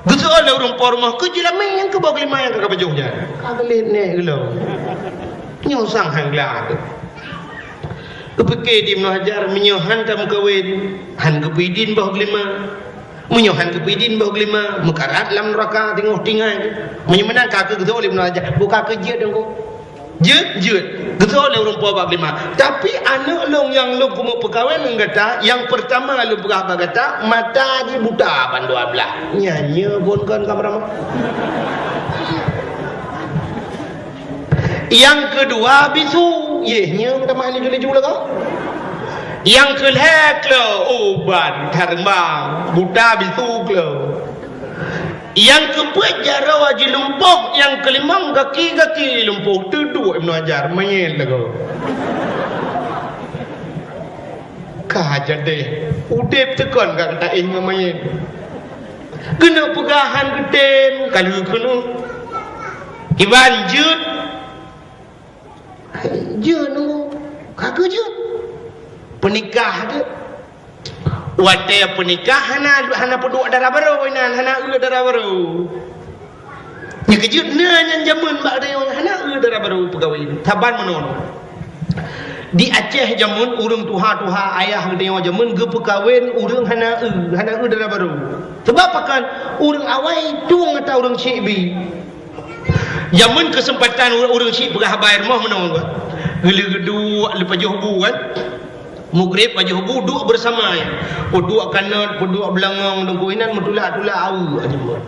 Geuseuôt lé ureueng po rumoh, keu jeulamé nyang keu boh glima nyang ka geupajoh nyan. Ka geulet nèk geulom. Nyoe sang han gleh teuh. Geupike di Ibnu Hajar, meunyoe han tameukawen, han geupeuidin boh glima. Meunyoe han geupeuidin boh glima, meukarat lam neuraka teungoh tinggai. Meunyoe meunan ka keu geuseuôt lé Ibnu Hajar, buka keu jeuet Teungku. Jeuet, jeuet. Geuseuôt lé ureueng po bak glima. Tapi aneuk lôn nyang lôn keumeung peukawen ngon gata, nyang peurtama lôn peugah bak gata, mata jih buta bandua blah. Nyan nyoe kon-kon ka meuramah. Nyang keudua bisu, yeh nyoe meutamah laju-laju lagoe. Nyang keulhèe kleu, oh ban, hareumbang, buta bisu kleu. Nyang keupeuet jaroe jilumpoh, nyang keulimong gaki-gaki lumpoh, teuduek Ibnu Hajar, manyét lagoe. Ka jadeh, udeb teukon ka geuta-éh ngon manyét. Keuneuk peugah han geutem, ka lheueh keunoe. Iban jeuet, Jeuet nunggu, ka keu jeuet. Peunikah jeuet. Watèe peunikah hana, hana peuduek dara barô inan, hana eu dara barô. Nyang keujeuet na nyan jameun bak tanyoe hana eu dara barô peugawé. Saban meunoe. Di Aceh jameun ureueng tuha-tuha ayah geutanyoe jameun geupeukawen ureueng hana eu, hana eu dara barô. Sabab pakon ureueng awai tueng ata ureueng syik bi. Jameun keuseumpatan ureueng, ureueng syik peugah haba i rumoh meunoe kan. Geuleuh geuduek lé pajoh bu kan. Mugreb pajoh bu duek beurasama nyan. Peuduek kanot, peuduek beulangong, deungon inan meutulak-tulak aweuk jameun.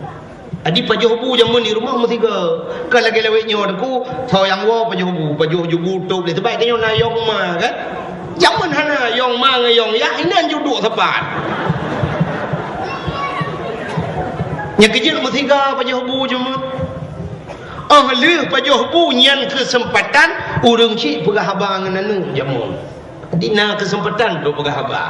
Jadi pajoh bu jameun di rumoh meusigoe. Kon lagèe lawét nyoe Teungku, soe nyang woe pajoh bu, pajoh bu tôb lé. Sabab tanyoe na yong ma kan. Jameun hana yong ma ngon yong yah, inan ju duek sapat. Nyang keujeuet meusigoe pajoh bu jameun. Óh lheueh pajoh bu nyan keuseumpatan ureueng syik peugah haba ngon aneuk jameun. Jadi na keuseumpatan untuk peugah haba.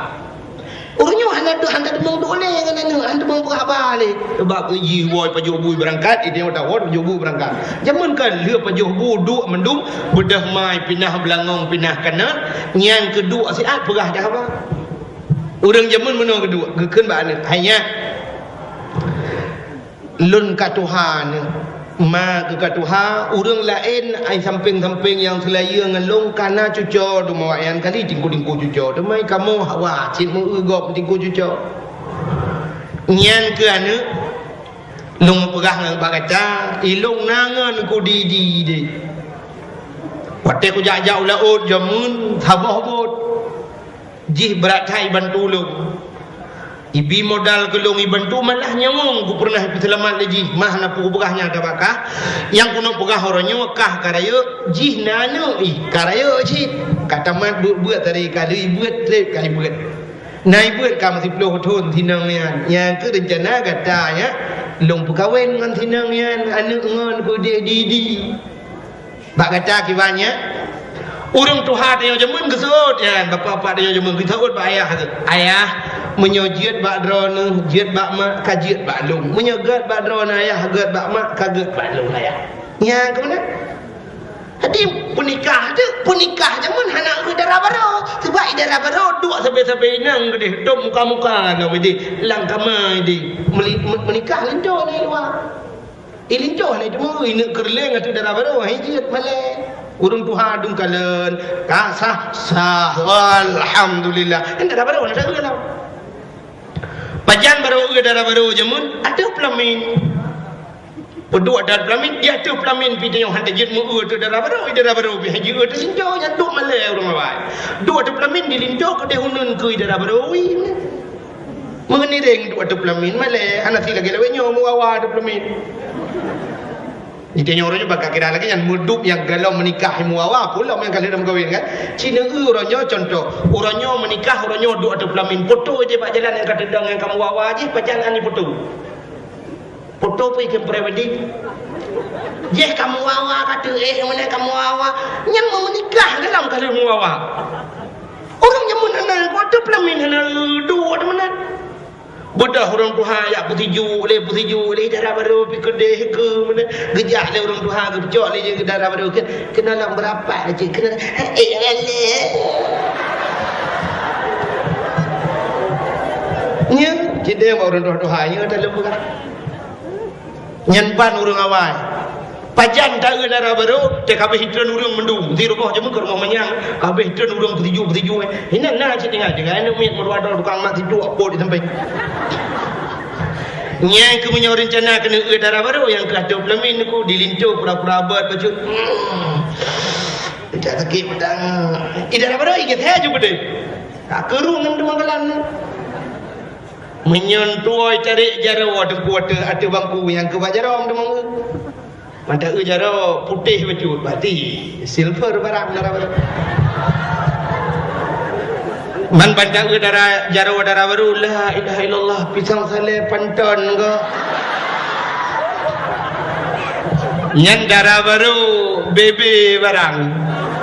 Ureueng nyoe hana, hana teumong duek lé ngon aneuk, hana teumong peugah haba lé. Sabab jih woe pajoh bu beurangkat, idéh watèe woe pajoh bu beurangkat. Jameun ka lheueh pajoh bu duek mandum, beudôh mai pinah beulangong, pinah kanot, nyan keuduek siat peugah dah haba. Ureueng jameun meunoe keuduek, geukheun bak aneuk, "Hai nyak, lôn ka tuha nyoe, ma keuh ka tuha, ureueng laén ai sampéng-sampéng nyang seulayeue ngon lôn ka na cuco, teuma awaknyan kali tingku-tingku cuco, teuma kamoe hawa cit meu-eu gob tingku cuco. Nyan keuh aneuk, lôn peugah ngon bak gata, ilôn na ngon kudidi deh. Watèe kujak-jak u laôt jameun, saboh bot." Jih brat that ibantu lôn. Ibi modal keu lôn ibantu malah nyawöng kupeureunah ipeuseulamat lé jih, mah na peue kupeugah nyan tabak kah. Nyang keuneuk peugah uroe nyoe kah ka rayeuk, jih na aneuk ih ka rayeuk cit. Ka tamat beuet-beuet tadi ka lheueh ibeuet trép ka ibeuet. Na ibeuet ka meusiplôh thon sinong nyan. Nyang keuh reuncana gata nyan lôn peukawen ngon sinong nyan, aneuk ngon keudeh di-di. Bak gata kiban nyan, ureueng tuha tanyoe jameun geuseuôt nyan, bapak-bapak tanyoe jameun geuseuôt bak ayah geuh, "Ayah, meunyoe jeuet bak droeneuh, jeuet bak mak, ka jeuet bak lôn. Meunyoe gèt bak droeneuh ayah, gèt bak mak, ka gèt bak lôn ayah." Nyan keuh meunan. Jadi peunikah tu, peunikah jameun hana eu dara barô. Sabab i dara barô duek sabe-sabe inong keudeh, tôb muka-muka ngon idéh, lam kama idéh. Meuli-, me-, meunikah linto ngon i luwa. Ilinto lé teuma ineuk keureuléng ateueh dara barô, hai jeuet malée. Ureuëng tuha dum kalon, ka sah, sah, alhamdulillah. Kan dara barô na dara lom. Pajan barô eu dara barô jameun ateueh peulamin. Peuduek dara peulamin, di ateueh peulamin pih tanyoe hana jeuet meu eu ateueh dara barô, dara barô pih hai jeuet eu ateueh linto, nyan duek malée ureuëng awai. Duek ateueh peulamin di linto keudeh uneuen keu dara barô, ui. Meungiréng duek ateueh peulamin malée, hana si lagée lawét nyoe meuwawa ateueh peulamin. Di tanyoe uroe nyoe bak kira lagée nyan, meuduek nyang galom meunikah meuwawa, peue lom nyang ka lheueh meukawen kan. Ci neu eu uroe nyoe contoh, uroe nyoe meunikah, uroe nyoe duek ateueh peulamin, poto jih bak jalan nyang ka teudong nyang ka meuwawa jih, pajan ani poto. Poto pih keu pre-wedding. Jih ka meuwawa ka teuéh, meunan ka meuwawa. Nyan meunikah galom ka lheueh meuwawa. Ureuëng jameun hana, watée peulamin hana eu duek meunan. Beudôh ureuëng tuha jak peusijuek lé, peusijuek lé, dara barô pih keudeh keu meunan. Geujak lé ureuëng tuha, geucok lé jih dara barô keu, keunoe lom beurapat cit, keunoe, eh, eh, eh. Nyan, cit deh bak ureuëng tuha-tuha nyoe taleueng peugah. Nyan ban ureuëng awai. Pajan ta eu dara barô, teuka beh itreun ureuëng mandum. Di rumoh jameun keu rumoh manyang, ka beh itreun ureuëng peusijuek-peusijuek. Inan na cit tinggai, tinggai aneuk miet meudua droe tukang mat sijuek pot di sampéng. Nyang keu meunyoe reuncana keuneuk eu dara barô nyang keu ateueh peulamin ku di linto pura-pura abot bacut. Hmm. Jak sakét pedang. I dara barô i geusé ju beudeh. Ka keurung ngon teumanggalan. Meunyoe tuwoe tarék jaroe teungku ateueh, ateueh bangku nyang keu bak jaroe teuma. Mata eu jaroe putéh bacut, berarti silver barang dara barô. Man ban ta eu dara, jaroe dara barô, la ilaha illallah, pisang salé panton go. Nyan dara barô, bebe barang.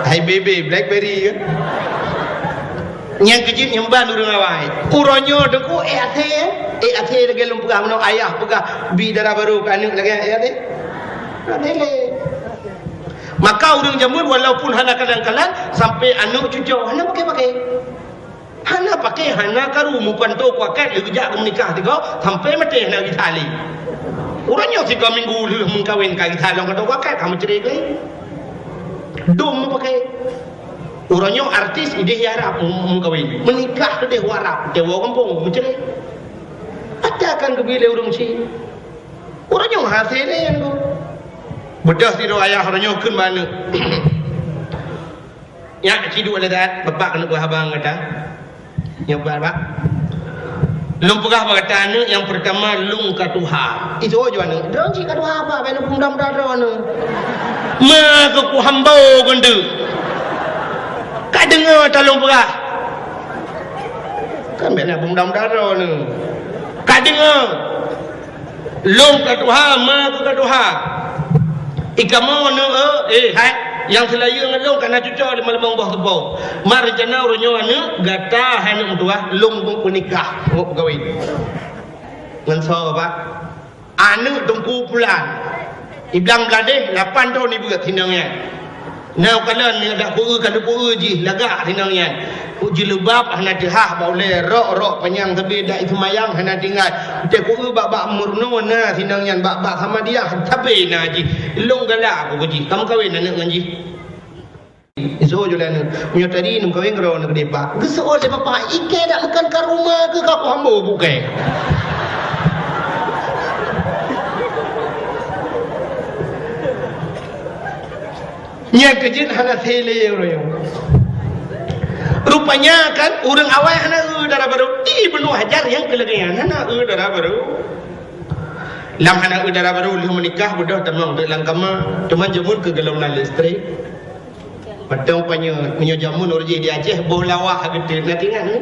Hai bebe, blackberry ke? Nyang keujeuet nyang ban ureuëng awai. Uroe nyoe teungku, eh, asée, eh, asée lagée lôn peugah, meunoe ayah peugah bi dara barô keu aneuk lagée, eh, asée. Hana lé. Maka ureuëng jameun walaupun hana kalan-kalan, sampai aneuk cucoe hana pakai-pakai. Hana pakai, hana karu, meupanto kuakat lé geujak keu meunikah tiga, sampai maté hana geutalé. Uroe nyoe tiga minggu lheueh meukawen ka geutalong ka kuakat, ka meucré lé. Dum meupakai. Uroe nyoe artis ideh i Arab meukawen. Meunikah keudeh u Arab, tewoe gampông, meucré. Ata kan geubi lé ureuëng ci. Uroe nyoe hase lé nyan go. Beudôh sidroe ayah uroe nyoe kheun bak aneuk. Nyak ci duek lé that, bapak keuneuk beuhaba ngon gata. Nyoe bak, bak. Lôn peugah bak gata aneuk, nyang peurtama lôn ka tuha. Isoe ju aneuk, droe cit ka tuha apa, bèk neupeumadam droe aneuk. Ma keu kuhambo geundeuk. Ka deungoe ta lôn peugah. Kan bèk neupeumadam droe aneuk. Ka deungoe. Lôn ka tuha, ma keu ka tuha. I kamoe neu, eh, hai, nyang seulayeue ngon lôn ka na cucoe lima limong boh teupeu. Ma reuncana uroe nyoe aneuk gata hai aneuk meutuwah, lôn meunikah, ngon peugawi. Ngon soe, Pak? Aneuk Teungku Pulan. I blang Bladeh, lapan thon i beuet sinong nyan. Na kalon nyang dak ku-eu ka lupue jih lagak sinong nyan. Ku jilbab hana teuhah bak ulèe, rok-rok panyang sabe dak iseumayang hana tinggai. Teuh ku-eu bak-bak meurunoe na sinong nyan, bak-bak Samadiyah sabe na jih. Lôn galak ku jih, ka meukawen aneuk ngon jih. Isoe ju lé aneuk, meunyoe tadi neumeukawen keudroe aneuk deh, Pak. Geuseuôt lé bapak, ikei dak meukan ka rumoh keu ka ku hambo bukée. Nyang keujeuet hana sélé ureuëng. Rupanya kan ureuëng awai hana eu dara barô. Ibnu Hajar nyang keu lagée nyan hana eu dara barô. Lam hana eu dara barô lheueh meunikah beudôh tamong teuk lam kama. Teuma jameun keu golom na listrik. Mantong panyöt, meunyoe jameun ureuëng jih di Aceh boh lawah geuteut, na teuingat nyoe?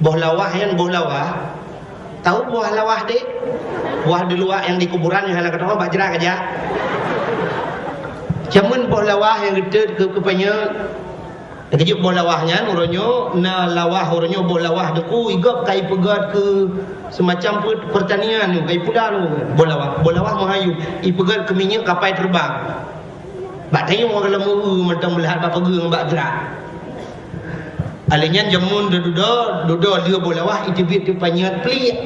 Boh lawah nyan, boh lawah. Tahu boh lawah deh? Boh di luwa nyang di kuburan nyang hana keudroe bak jrat aja. Jameun boh lawah nyang geuteut keu, keu panyöt. Keujeuet boh lawah nyan uroe nyoe na lawah, uroe nyoe boh lawah Teungku, igop ka ipeugöt keu semacam pe-, pertanian nyoe, ka ipula nyoe boh lawah. Boh lawah meuhayup, ipeugöt keu minyeuk kapai teubang. Bak tanyoe ka lom eu mantong meulihat bak pageue ngon bak jrat. Alèh nyan jameun dudoe, dudoe lheueh boh lawah iteubiet keu panyöt pliek.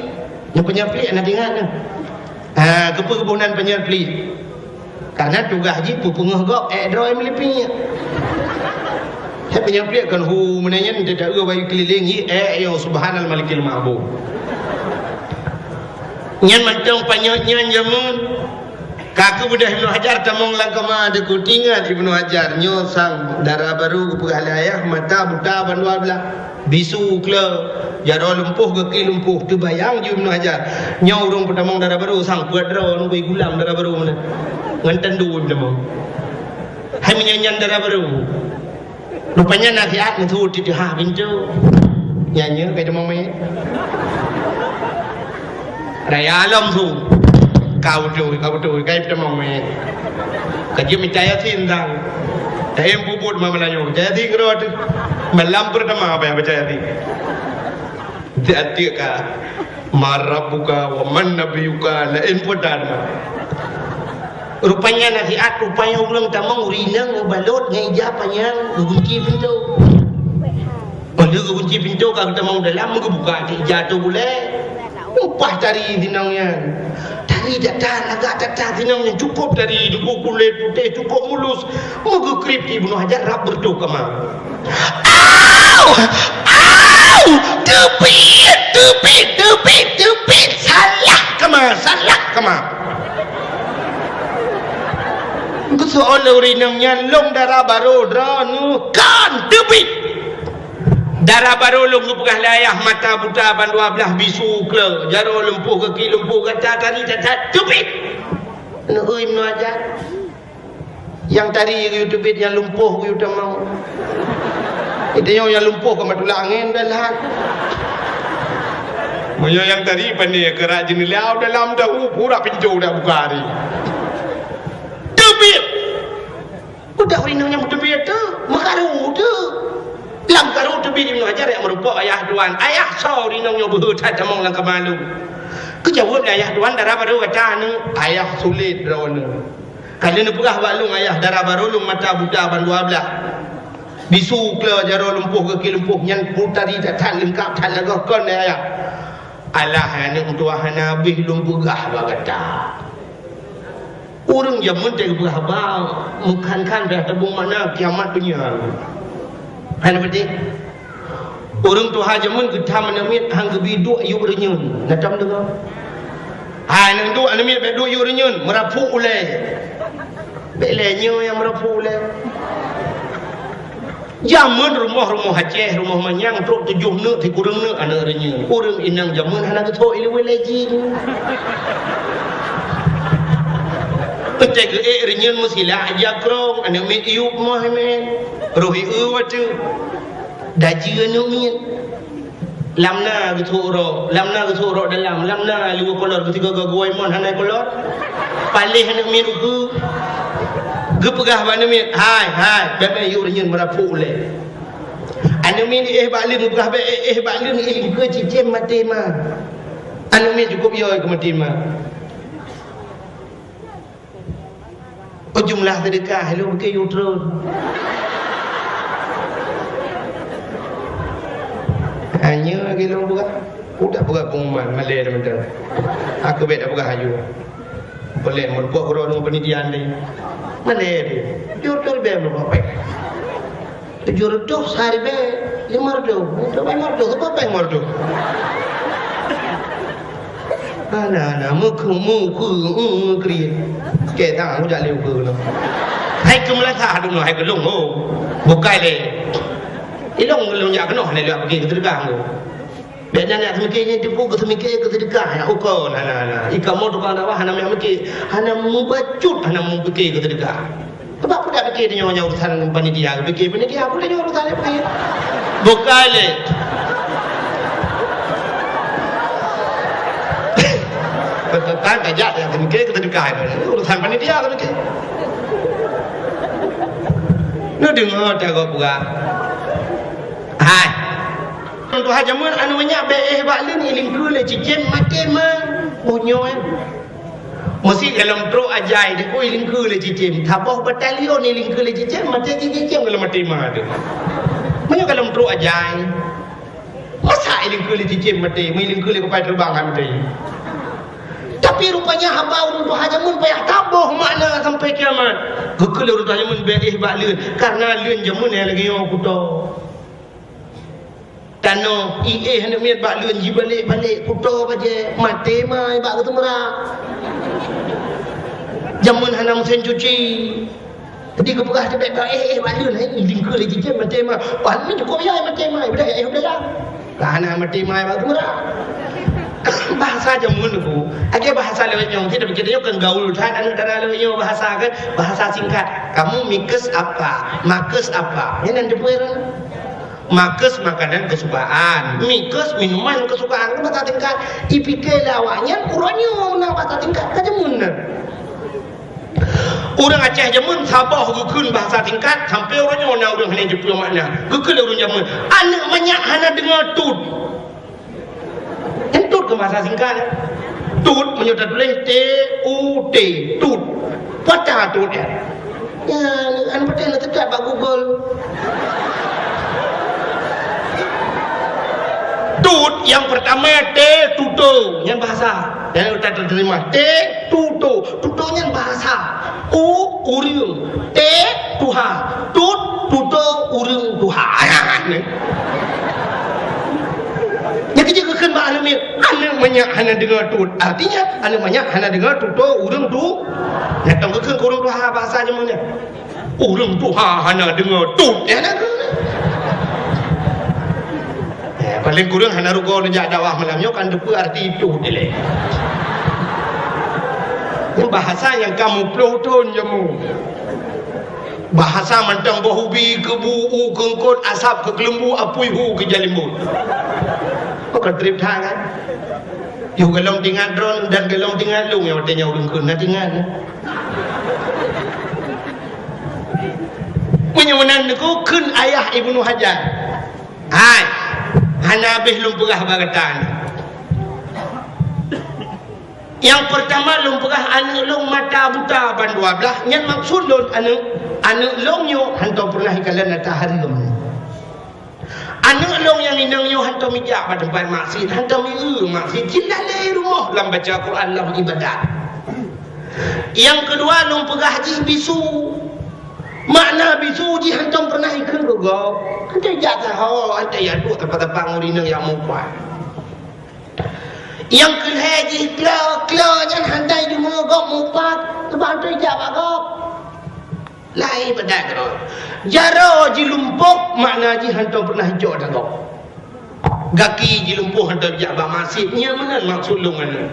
Nyang panyöt pliek na teuingat nyoe? Ha, keupeue geuboh nan panyöt pliek? Karena tugaih jih peupeungeuh gob ék droe meulipik. Hai panyöt pliek kon hu meunan nyan, teuta eu bayu keulileng jih ék yo subhanal malikil ma'bud. Nyan mantong panyöt nyan jameun. Ka keubeudôh Ibnu Hajar tamong lam kama, teuku tingat Ibnu Hajar nyoe sang dara barô geupeugah lé ayah mata buta ban dua blah. Bisu kle, jaroe lumpoh, gaki lumpoh. Teubayang ju Ibnu Hajar. Nyoe ureuëng peutamong dara barô sang peuet droe ngon gulam dara barô meunan. Ngon tandu peutamong. Hai meunyan nyan dara barô. Rupanya nasihat meusu titeuha pintoe. Nyan nyoe kai tamong mé. Raya lom su. Kau tu, kau tu, kai peutamong mé. Ka jeuet mita Yasin sang. Taém puput ma Meulayu. Mita Yasin keudroe tu. Malam pertama apa yang baca Yasin? Tiek-tiek ka. Man rabbuka wa man nabiyuka, laén peutan. Rupanya nasihat, rupanya ureuëng tamong ureuëng inong meubalot ngon ija panyang geugunci pintoe. Óh lheueh geugunci pintoe ka geutamong dalam, meugeubuka ija tu bulée. Upah tari sinong nyan. Tari that-that, lagak that-that sinong nyan, cukôp tari, deuh kulét putéh, cukôp mulus. Meugeukrip Ibnu Hajar rab beureutoh kama. Au! Au! Teubiet! Teubiet! Teubiet! Teubiet! Salah kama! Salah kama! Geuseuôt lé ureuëng inong nyan, lôn dara barô droeneuh, kon teubiet! Dara barô lôn geupeugah lé ayah mata buta ban dua blah, bisu kle, jaroe lumpoh, gaki lumpoh, gata tari that-that, teubiet! Neueu Ibnu Hajar. Nyang tari geuyue teubiet, nyang lumpoh geuyue tamong. Geutanyoe nyang lumpoh ka matulak angén dah lhan. Meunyoe nyang tari pane keurak jeuneulia dalam dahu, pura pintoe dak buka hari. Teubiet! Udah ureuëng inong nyang teubiet tu, meukaru tu. Lam karu teubiet Ibnu Hajar nyang meurumpok ayah tuan. Ayah, soe ureuëng inong nyoe beuhe that tamong lam kama lôn? Geujaweueb lé ayah tuan, dara barô gata nyoe. Ayah, sulet droeneuh. Ka lheueh neupeugah bak lôn ayah, dara barô lôn mata buta ban dua blah. Bisu kle, jaroe lumpoh, gaki lumpoh, nyan putari that-that, leungkap that lagée kon lé ayah. Alah, aneuëk meutuah, hana habéh lôn peugah bak gata. Ureuëng jameun teupeugah haba meukhan-khan, dah tabong makna kiamat donya. Hana beutôi. Ureuëng tuha jameun geutam aneuëk miet han geubi duek yub reunyeun. Na tom deungoe? Hai, aneuëk duek, aneuëk miet bék duek yub reunyeun, meurapuk ulée. Bék lé nyoe nyang meurapuk ulée. Jameun rumoh-rumoh Aceh, rumoh manyang, trok tujoh neuk, sikureueng neuk aneuëk reunyeun. Ureuëng inong jameun hana geuthok ileue lé jih. Eunteuk geuék reunyeun meusilak jak krong, aneuëk miet yub moh mén. Roh ié watée. Dajieue aneuëk miet. Lam na geusok rok, lam na geusok rok dalam, lam na luweue kolor, geusigoe-goe mon hana kolor. Paléh aneuëk miet ukeue. Geupeugah bak aneuëk miet, "Hai, hai, bék-bék yub reunyeun meurapuk ulée." Aneuëk miet éh bak leuen, geupeugah bék éh bak leuen, ilingkeue cicém maté ma. Aneuëk miet cukôp yo keu maté ma. Oh, jumlah seudeukah lôn bukée yub treun. Hanya lagée lôn peugah. Udah peugah pengumuman, malée teumantong. Aku bék dah peugah aju. Boleh meureumpok keudroe deungon panitia deh. Malée deh. Yub treun bék meureumpok péng. Tujoh reutôh sehari bék, lima reutôh. Untuk bayar lima reutôh, siapa péng lima reutôh? Hana, hana, meukeue, meukeue, meukeue. Keu sang, aku jak lé ukeue keunoe. Hai keu meulasa dulu, hai keu lôn, ho. Bukai lé. Ilong lôn jak keunoe, hana lé pike keu seudeukah, ho. Bék nyan jak seumike nyan teupeu keu seumike keu seudeukah, ya, ukeue, hana, hana. Ikamoe tukang dakwah hana meuyak mike, hana meubacut, hana meupike keu seudeukah. Sebab peue dak pike tanyoe nyang urusan panitia, pike panitia pun tanyoe urusan laén pike. Bukai lé. Beutôi tajak nyang pike keu seudeukah, urusan panitia pike. Neudeungoe tagoe peugah. Hai. Tuha jameun anu nyak bék éh bak leuen ilingkeue lé cicém maté ma. Meunyoe Meusi golom trok ajai, dikui lingkeue lé cicém. Saboh batalion ilingkeue lé cicém, maté cicém golom maté ma teuh. Meunyoe golom trok ajai, masa ilingkeue lé cicém maté, meulingkeue lé kupai teubang han maté. Tapi rupanya haba ureuëng tuha jameun payah taboh makna sampai kiamat. Geukheun lé ureuëng tuha jameun bèk éh bak leuen, kareuna leuen jameun nyang lagèe nyoe kuto. Tanoh, iéh aneuk miet bak leuen jibalek-balek kuto bajèe, maté mai bak geuteumeurak. Jameun hana meusén cuci. Jadi geupeugah teubiet bak éh, éh, bak leuen, hai, lingkeu lé cicém maté mai. Wah, ni cukup ya maté mai, udah ya, udah ya. Lah, hana maté mai bak geuteumeurak. Bahasa jameun tu, akhé bahasa lewat nyoe, kita pikir nyoe kan gaul that, aneuk dara lewat nyoe bahasa kan, bahasa singkat. Kamu mikes apa? Makes apa? Ini yang dibuat. Makes makanan kesukaan, mikes minuman kesukaan, kan bahasa tingkat. Ipike lé awaknyan uroe nyoe na bahasa tingkat ka jameun na. Ureuëng Aceh jameun saboh geukheun bahasa tingkat, sampai uroe nyoe na ureuëng hana jipeu makna. Geukheun lé ureuëng jameun, aneuk manyak hana deungoe tut. Nyan tut keu bahasa singkat. Tut, meunyoe tatuléh T U T, tut. Peue tut nyan? Ya, an patéh na teutab bak Google. Tut nyang pertama T, tuto, nyan bahasa. Nyan utak teurimong. T, tuto. Tuto nyan bahasa. U, ureuëng. T, tuha. Tut, tuto, ureuëng tuha. Nyan keuh jeuet geukheun bak aneuk miet, aneuk manyak hana deungoe tut. Artinya, aneuk manyak hana deungoe tuto ureuëng tu. Nyan tong geukheun keu ureuëng tuha bahasa jameun nyan. Ureuëng tuha hana deungoe tut. Ya, hana keuh. Eh, paling kurang hana rugoe neujak dakwah malam nyoe kan teupeue arti tut ilée. Nyan bahasa nyang ka muplôh thon jameun. Bahasa mantong boh ubi keu bu, u keu eungkôt, asab keu keuleumbu, apui hu keu jalimbôt. Oh, ka trép that kan? Yoh golom tingat droe dan golom tingat lôn nyang watée nyan ureuëng kheun na tingat. Meunyoe meunan Teungku kheun ayah Ibnu Hajar. Hai, hana habéh lôn peugah bak gata nyoe. Nyang peurtama lôn peugah aneuk lôn mata buta ban dua blaih, nyan maksud lôn aneuk, aneuk lôn nyoe hantom peureunah ikalon ata hareuem. Aneuk lôn nyang inong nyoe hantom ijak bak teumpat maksiet, hantom ieu maksiet, cit lalé rumoh lam baca Quran, lam ibadat. Nyang keudua lôn peugah jih bisu. Makna bisu jih hantom peureunah ikheun keu gob. Hantom ijak saho, hantom iduek teumpat-teumpat ngon inong nyang mupat. Nyang keulhée jih klo, klo nyan hana deungoe gob mupat, teuma hantom ijak bak gob. Laén ibadat keudroe. Jaroe jilumpoh makna jih hantom peureunah ijok ata gob. Gaki jilumpoh hantom ijak bak maksiet, nyan meunan maksud lôn nyan.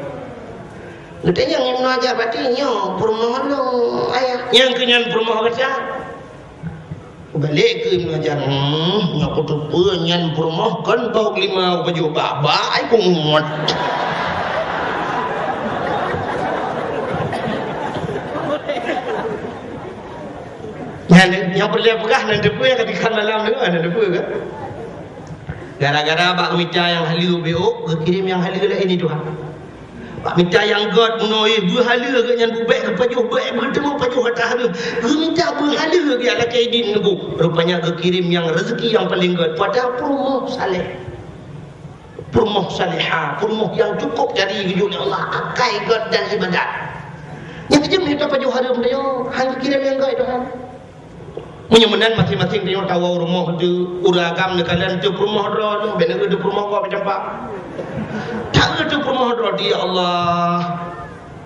Geutanyong Ibnu Hajar, "Berarti nyoe peurumoh lôn, Ayah?" Nyang keu nyan peurumoh gata. Balek keu Ibnu Hajar, "Hmm, nyoe kuteupeue nyan peurumoh kon boh lima pajoh bak-bak ai kungot." Nyan, nyang peureulée peugah nan teupeue nyang ka dikan malam tu, nan teupeue kan? Gara-gara bak mita nyang haleue B O, geukirém nyang haleue laén di Tuhan. Bak mita nyang gét, meunoe beuhaleue gét nyan bubek geupajoh bek, beuteumu pajoh ata hareuem. Geumita beuhaleue gét lakée idin Teungku. Rupanya geukirém nyang rezeki nyang paleng gét. Padahai peurumoh saleh. Peurumoh salehah, peurumoh nyang cukup dari geujok lé Allah, akai gét dan ibadat. Nyang keujeuet mita pajoh hareuem nyoe, han geukirém nyang gét Tuhan. Meunyoe meunan maséng-maséng tanyoe tawoe rumoh teuh, ureuëng agam neukalon teuh peurumoh droe, bèk neueu teuh peurumoh gob campak. Taeu teuh peurumoh droe, "Ya Allah,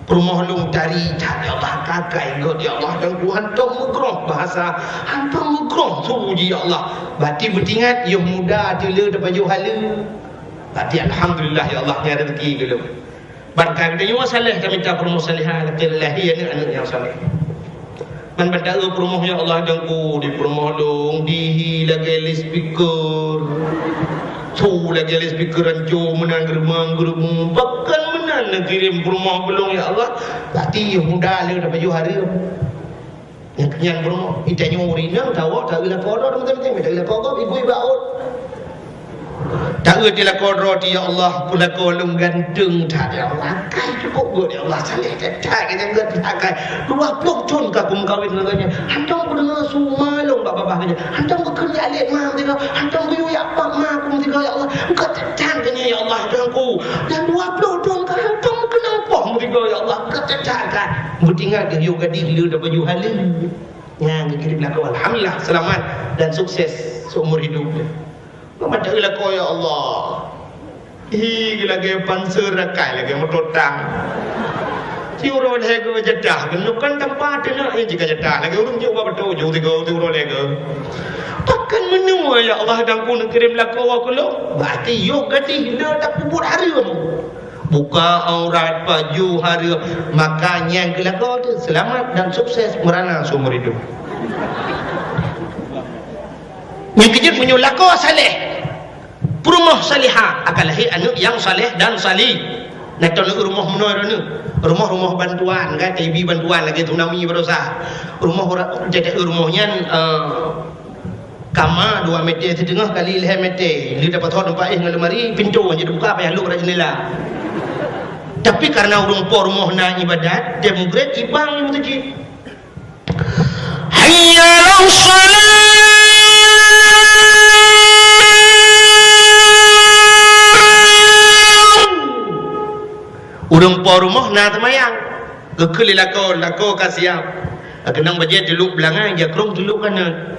peurumoh lôn tari that, ya Allah, kakai gét, ya Allah, dan ku hantom meugroh bahasa, hantom meugroh su jih, ya Allah." Bati beutingat, yoh muda teuh le tapajoh haleue. Bati alhamdulillah, ya Allah, nyan rezeki lôn. Ban ka geutanyoe saleh, tamita peurumoh salehah, lakée lahé aneuëk-aneuëk nyang saleh. Ban banda peurumoh, ya Allah, Teungku, di peurumoh lôn, dihi lagée loudspeaker. Su lagée loudspeaker ranco meunan, geureumeung-geureumeung. Pakon meunan neukirém peurumoh keu lôn, ya Allah. Bati muda le tapajoh hareuem. Nyang keunyan peurumoh, itanyoe ureuëng inong tawoe, taeu lakoe droe, teuma-teuma, taeu lakoe gob, ibu iba ot. Taeu di lakoe droe, "Ya Allah, peurumoh lôn ganteng that, ya Allah. Akai cukup gét, ya Allah, saleh that, that, nyang gét akai. Dua ploh thon ka kumeukawen ngon gobnyan. Hantom kudeungoe su ma lôn bak babah gobnyan. Hantom geukheun jak lé ma meusigoe. Hantom geuyue jak bak ma kumeusigoe, ya Allah. Gét that, that gobnyan, ya Allah, Teungku. Dan dua ploh thon ka hantom keunong poh meusigoe." Ingat geuh, yôh gadih le dapeuju haleue. Nyan geukirém lakoe. Alhamdulillah, seulamat dan sukses seumur hidup. Mata lakoe, ya Allah. Hi, lagèe panser rakai, lagèe moto tang. Siuroe lhèe go jadah, keunoe kan tampa teunak, eh, jika jadah. Lagèe ureueng jok bak beutôi, jok tiga, siuroe lhèe go. Pakon meunoe, ya Allah, dan ku neukirém lakoe keu lôn? Berarti yôh gadih le tapeubuet hareuem. Buka aurat, pajoh hareuem, maka nyan keu lakoe teuh seulamat dan sukses meurana seumur hidup. Nyang keujeuet meunyoe lakoe saleh, peurumoh salihah, akan lahé aneuk nyang saleh dan salih. Nah, contoh rumoh meunoe droeneuh, rumoh-rumoh bantuan, kan, ibi bantuan lagèe tsunami baroesa. Rumoh ura-, jadi rumoh nyan, eh, Kama dua meter siteungoh kali lhèe meter, le dapat thon teumpat éh ngon lemari, pintoe nyang teubuka payah lôk rot jeundela. Tapi karena ureueng po rumoh na ibadat, tiep meugrét ibang lam meuseujid. Hayya 'alas shalah. Ureueng po rumoh na seumayang. Geukheun lé lakoe, lakoe ka siap. Keunong bajèe teulôk beulangai, jakrong teulôk kanan.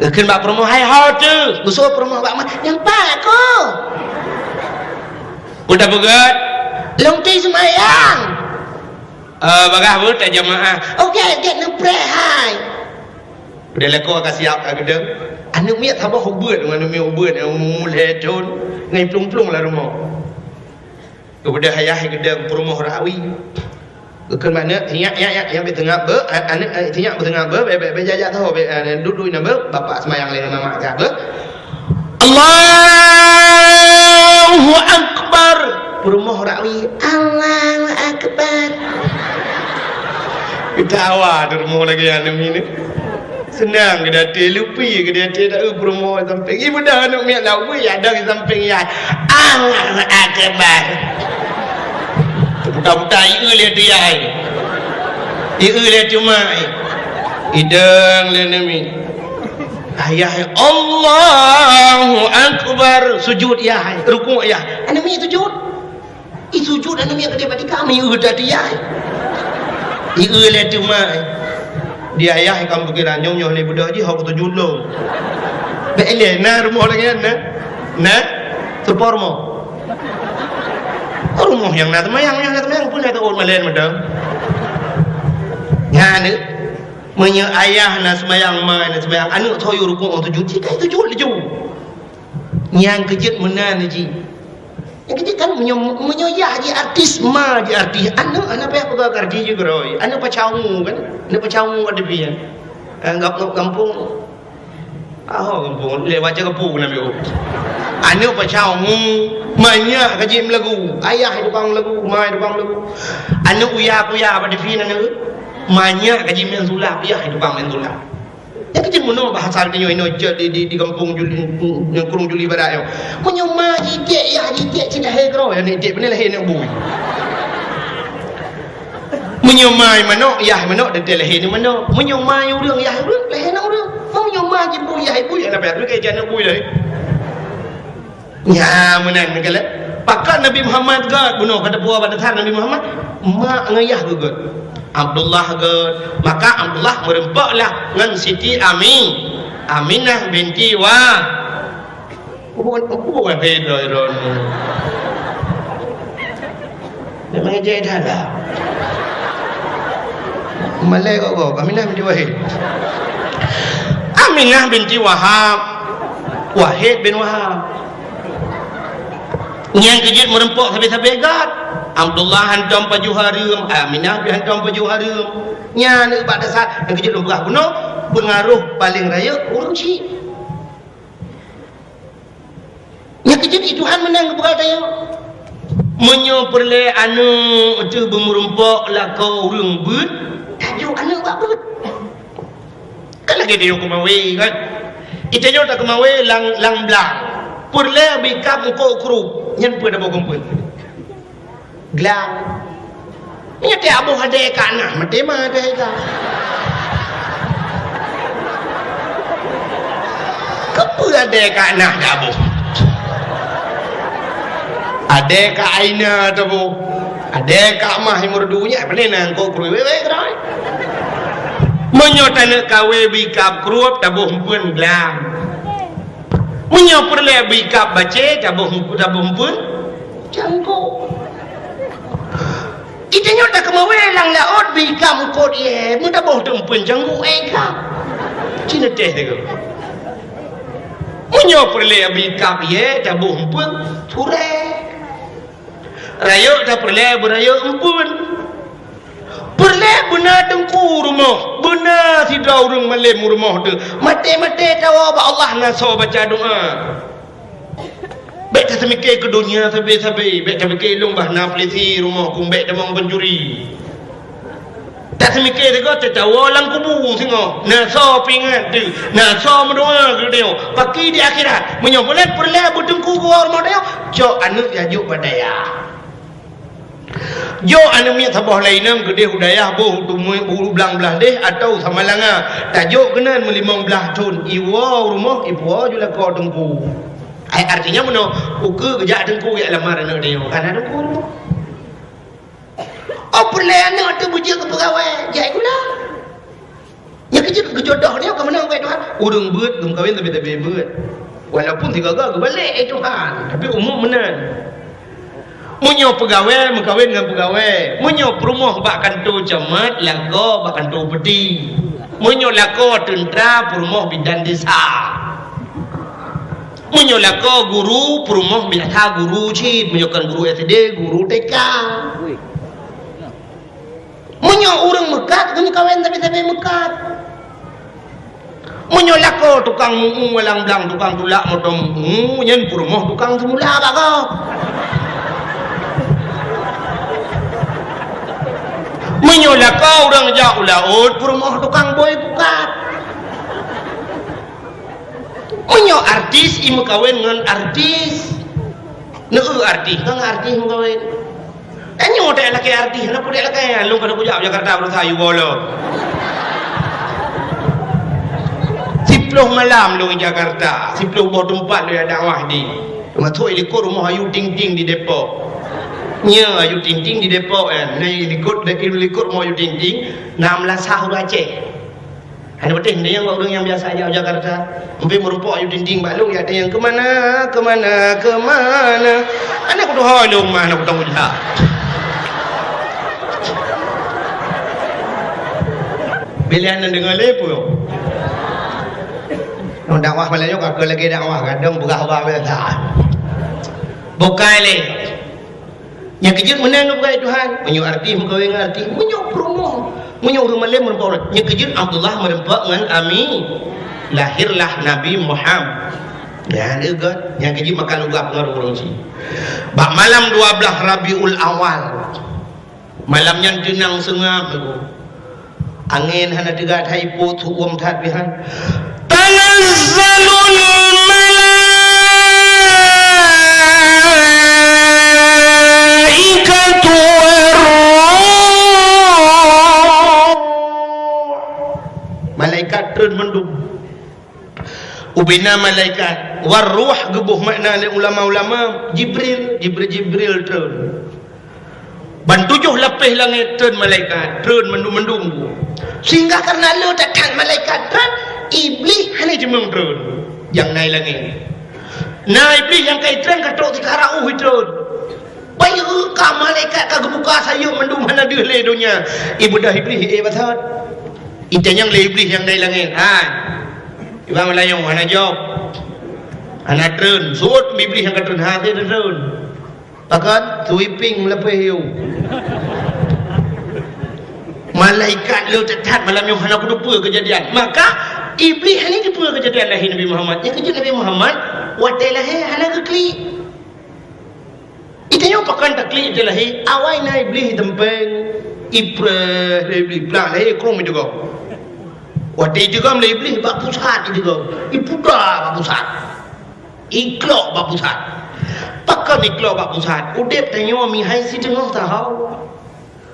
Geukheun bak peurumoh, "Hai ho teuh?" Geusoe peurumoh bak ma, "Nyang pat ko?" Peue tapeugèt? "Lôn teuh seumayang." "Eh, bagah beuet tajamaah." "Oke, gèt neupreh hai." Udah lakoe ka siap ka geudong. Aneuk miet saboh ubeut, aneuk miet ubeut, nyang umu lhèe thon, ngai plueng-plueng lam rumoh. Geubeudôh ayah geudong peurumoh rawi. Geukheun bak aneuk, "Nyak, nyak, nyak, nyak, bèk teungab beuh, a-, aneuk, eh, nyak bèk teungab beuh, bèk, bèk, bèk jak-jak saho, bèk, eh, duek-duek inan beuh, bapak seumayang lé ngon mamak ka beuh." Allahu Akbar. Peurumoh rawi, "Allahu Akbar." Geutawa di rumoh lagèe aneuk miet. Seunang geuh di até, lupi geuh di até, dak eu peurumoh sampéng. Ié beudôh aneuk miet laweue, ya dong di sampéng yah. Allahu Akbar. Teuputa-puta, ié lé ateueh yah. Ié lé ateueh mak. Idong lé aneuk miet. Ayah, Allahu Akbar. Sujud yah, rukuk yah. Aneuk miet sujud. Ih, sujud aneuk miet keudéh bak tika, meuieu that yah. Ieu lé teuma. Di ayah kam pikiran nyoe, nyoe lé beudôh jih, hok sujud lom. Bèk ilèe, na rumoh lagèe nyan, na? Na? Seupôt rumoh. Rumoh nyang na seumayang, nyang na seumayang, peue na teuôt malèe mantong. Nyan, meunyoe ayah na seumayang, ma na seumayang, aneuk soe yue rukuk ngon sujud, cit ka sujud laju. Nyang keujeuet meunan jih. Nyang keujeuet kan meunyoe, meunyoe yah jih artis, ma jih artis, aneuk hana payah peugah keu artis jih keudroe. Aneuk pacau ngu kan? Aneuk pacau ngu ada pih. Eh, gam-, gam-, gampông. Aho gampông, lé baca gampông na biôh. Aneuk pacau ngu, manyak ka jih meulagu. Ayah tukang meulagu, ma tukang meulagu. Aneuk uya-kuya bak T V na neu. Manyak ka jih meusulap, ayah tukang meusulap. Nyan keuh cit meunoe bahasa geutanyoe inoe cit di, di, di gampông Juli, nyan Krueng Juli Barat nyoe. Meunyoe ma jitèk, yah jitèk, cit lahé keudroe, nyan jitèk, beuna lahé aneuk bui. Meunyoe ma manok, yah manok, teuntèe lahé aneuk manok. Meunyoe ma ureueng, yah ureueng, lahé aneuk ureueng. Meunyoe ma jibui, yah bui, hana payah lagèe aneuk bui lahé. Nyan meunan meukalon. Pakon Nabi Muhammad göt, bunoe ka teupeue bak dasar Nabi Muhammad, mak ngon yah geuh göt. Abdullah göt. Maka Abdullah meurumpok lah ngon Siti Ami-, Aminah binti Wah-, Bukan, bukan beda droeneuh. Memang ejek dah lah. Malèe kok, kok. Aminah binti Wahid. Aminah binti Wahab. Wahid bin Wahab. Nyang keujeuet meurumpok sabe-sabe göt. Abdullah hantom pajoh hareuem, Aminah pih hantom pajoh hareuem. Nyan bak dasar nyang keujeuet lôn peugah bunoe, peungaroh paleng rayeuk ureueng chik. Nyang keujeuet di Tuhan meunan geupeugah tanyoe. Meunyoe peureulèe aneuk teuh beumeurumpok lakoe ureueng beuet, tanyoe aneuk bak beuet. Kan lagèe tanyoe keumawe kan? Di tanyoe takeumawe lam, lam blang. Peureulèe bri kab eungkôt krup, nyan peue tabôh keumeung. Glang. Nyan teuh aboh adèe ka na, maté ma adèe ka. Keupeue adèe ka na teuh aboh? Adèe ka Aina teuh boh. Deh, kak mah nyang meureudu nyan, pane na eungkôt krui wék-wék keudroe. Meunyoe taneuk kawé bri kab krueb, taboh eumpeuen glam. Meunyoe peureulée bri kab bacé, taboh, taboh eumpeuen cangkok. Di tanyoe takeumawé lam laôt bri kab eungkôt ié, meutaboh teuk eumpeuen cangkok, eh, kab. Ci neutéh teuh. Meunyoe peureulée bri kab ié, taboh eumpeuen surée. Rayeuk tapeureulée beurayeuk eumpeuen. Peureulée beuna teungku rumoh, beuna sidroe ureuëng malém rumoh teuh. Maté-maté tawoe bak Allah na soe baca doa. Bék taseumiké keu donya sabe-sabe, bék tapike lôn bah na peulisi rumoh keumbék tamong pancuri. Taseumiké sigoe teuh tawoe lam kubu singoh, na soe peuingat teuh, na soe meudoa keu tanyoe. Paki di akhirat, meunyoe buleuen peureulée beuteungku bak rumoh tanyoe, cok aneuëk jajok bak dayah. Jok aneuëk miet saboh lé inong keudeh u dayah boh u Teumue, u Blang Blaih deh atawa Samalanga. Tajok keunan meulimong blaih thon, iwoe u rumoh, ipuwoe ju lakoe teungku. Ai, artinya meunoe, ukeue geujak teungku jak lamar aneuëk tanyoe, ka na teungku u rumoh. Oh, peureulée aneuëk teuh beujeuet keu peugawée, jai gula. Nyang keujeuet keu jodoh nyoe ka meunan, wahai Tuhan. Ureuëng beuet geumeukawen sabe-sabe beuet. Walaupun sigaga geubalek, eh Tuhan, tapi umum meunan. Meunyoe peugawée meukawen ngon peugawée, meunyoe peurumoh bak kantô camat, lakoe bak kantô peuti. Meunyoe lakoe teuntra, peurumoh bidan desa. Meunyoe lakoe guru, peurumoh biasa guru cit, meunyoe kon guru S D, guru T K. Meunyoe ureuëng meukat, geumeukawen sabe-sabe meukat. Meunyoe lakoe tukang meu-eu walang blang, tukang tulak moto meu-eu, nyan peurumoh tukang seumula bak gob. Meunyoe lakoe ureuëng jak u laôt, peurumoh tukang bôi pukat. Meunyoe artis, i meukawen ngon artis. Neu-eu artis, ka ngon artis meukawen. Tanyoe tak lakée artis, hana peue lakée. Lôn ka kujak Jakarta beurasa yue bolo. Siploh malam lôn di Jakarta, siploh boh teumpat lôn dakwah di. Teumasok i likot rumoh Ayu Ting Ting di Depok. Nyoe Ayu Ting Ting di Depok, eh. Nah, i likot, i likot rumoh Ayu Ting Ting, na meulasah ureuëng Aceh. Hana beuteh, nyan bak ureuëng nyang biasa jak u Jakarta. Mungken meurumpok Ayu Ting Ting bak lôn, jak tanyong, "Keumana, keumana, keumana?" Hana kutuho lôn mah, hana kutong ujak. Bila hana deungoe lé peue. Ngon dakwah malam nyoe ka keu lagée dakwah, kadang peugah haba biasa. Bukai lé. Nyang keujeuet meunan geupeugah Tuhan, meunyoe artis meukawen ngon artis, meunyoe peurumoh, meunyoe ureuëng malém meurumpok ureuëng. Nyang keujeuet Abdullah meurumpok ngon Ami, lahirlah Nabi Muhammad. Nyan leugot, nyang keujeuet maka lugah pengaruh ureuëng cit. Bak malam dua blaih Rabiul Awal, malam nyan teunang seungab, Angén hana teuga that, ipot su-uem that pih han. Tanazzalul malaikatu warruh. Malaikat treun mandum. Ubena malaikat, warruh geuboh makna lé ulama-ulama, Jibril, Jibril, Jibril treun. Ban tujoh lapéh langét treun malaikat, treun mandum-mandum. Sehingga karena le that-that malaikat treun, Iblih hana jimeueng treun. Nyang na i langét. Na Iblih nyang ka i treun ka trok sikara uh i treun. Bayeue ka malaikat ka geubuka sayeuep mandum hana deuh lé donya. Ibeudôh Iblih, eh, basot. Itanyong lé Iblih nyang na i langét, "Hai, Iban Meulayu hana jok, hana treun." Sot Iblih nyang ka treun, "Ha, treun, treun." Pakon? Sweeping lapéh yue. Malaikat le that-that malam nyoe hana kuteupeu keujadian. Maka Iblih hana teupeu keujadian lahé Nabi Muhammad. Nyang keujeuet Nabi Muhammad watée lahé hana geuklik. Itanyoe pakon taklik teuh lahé, awai na Iblih teumpéng, ipreh lé Iblih, plah lahé krueng ideugom. Watée ideugom lé Iblih bak pusat ideugom, ipuda bak pusat. Iklok bak pusat. Pakon iklok bak pusat? Udeb tanyoe mihai siteungoh saho.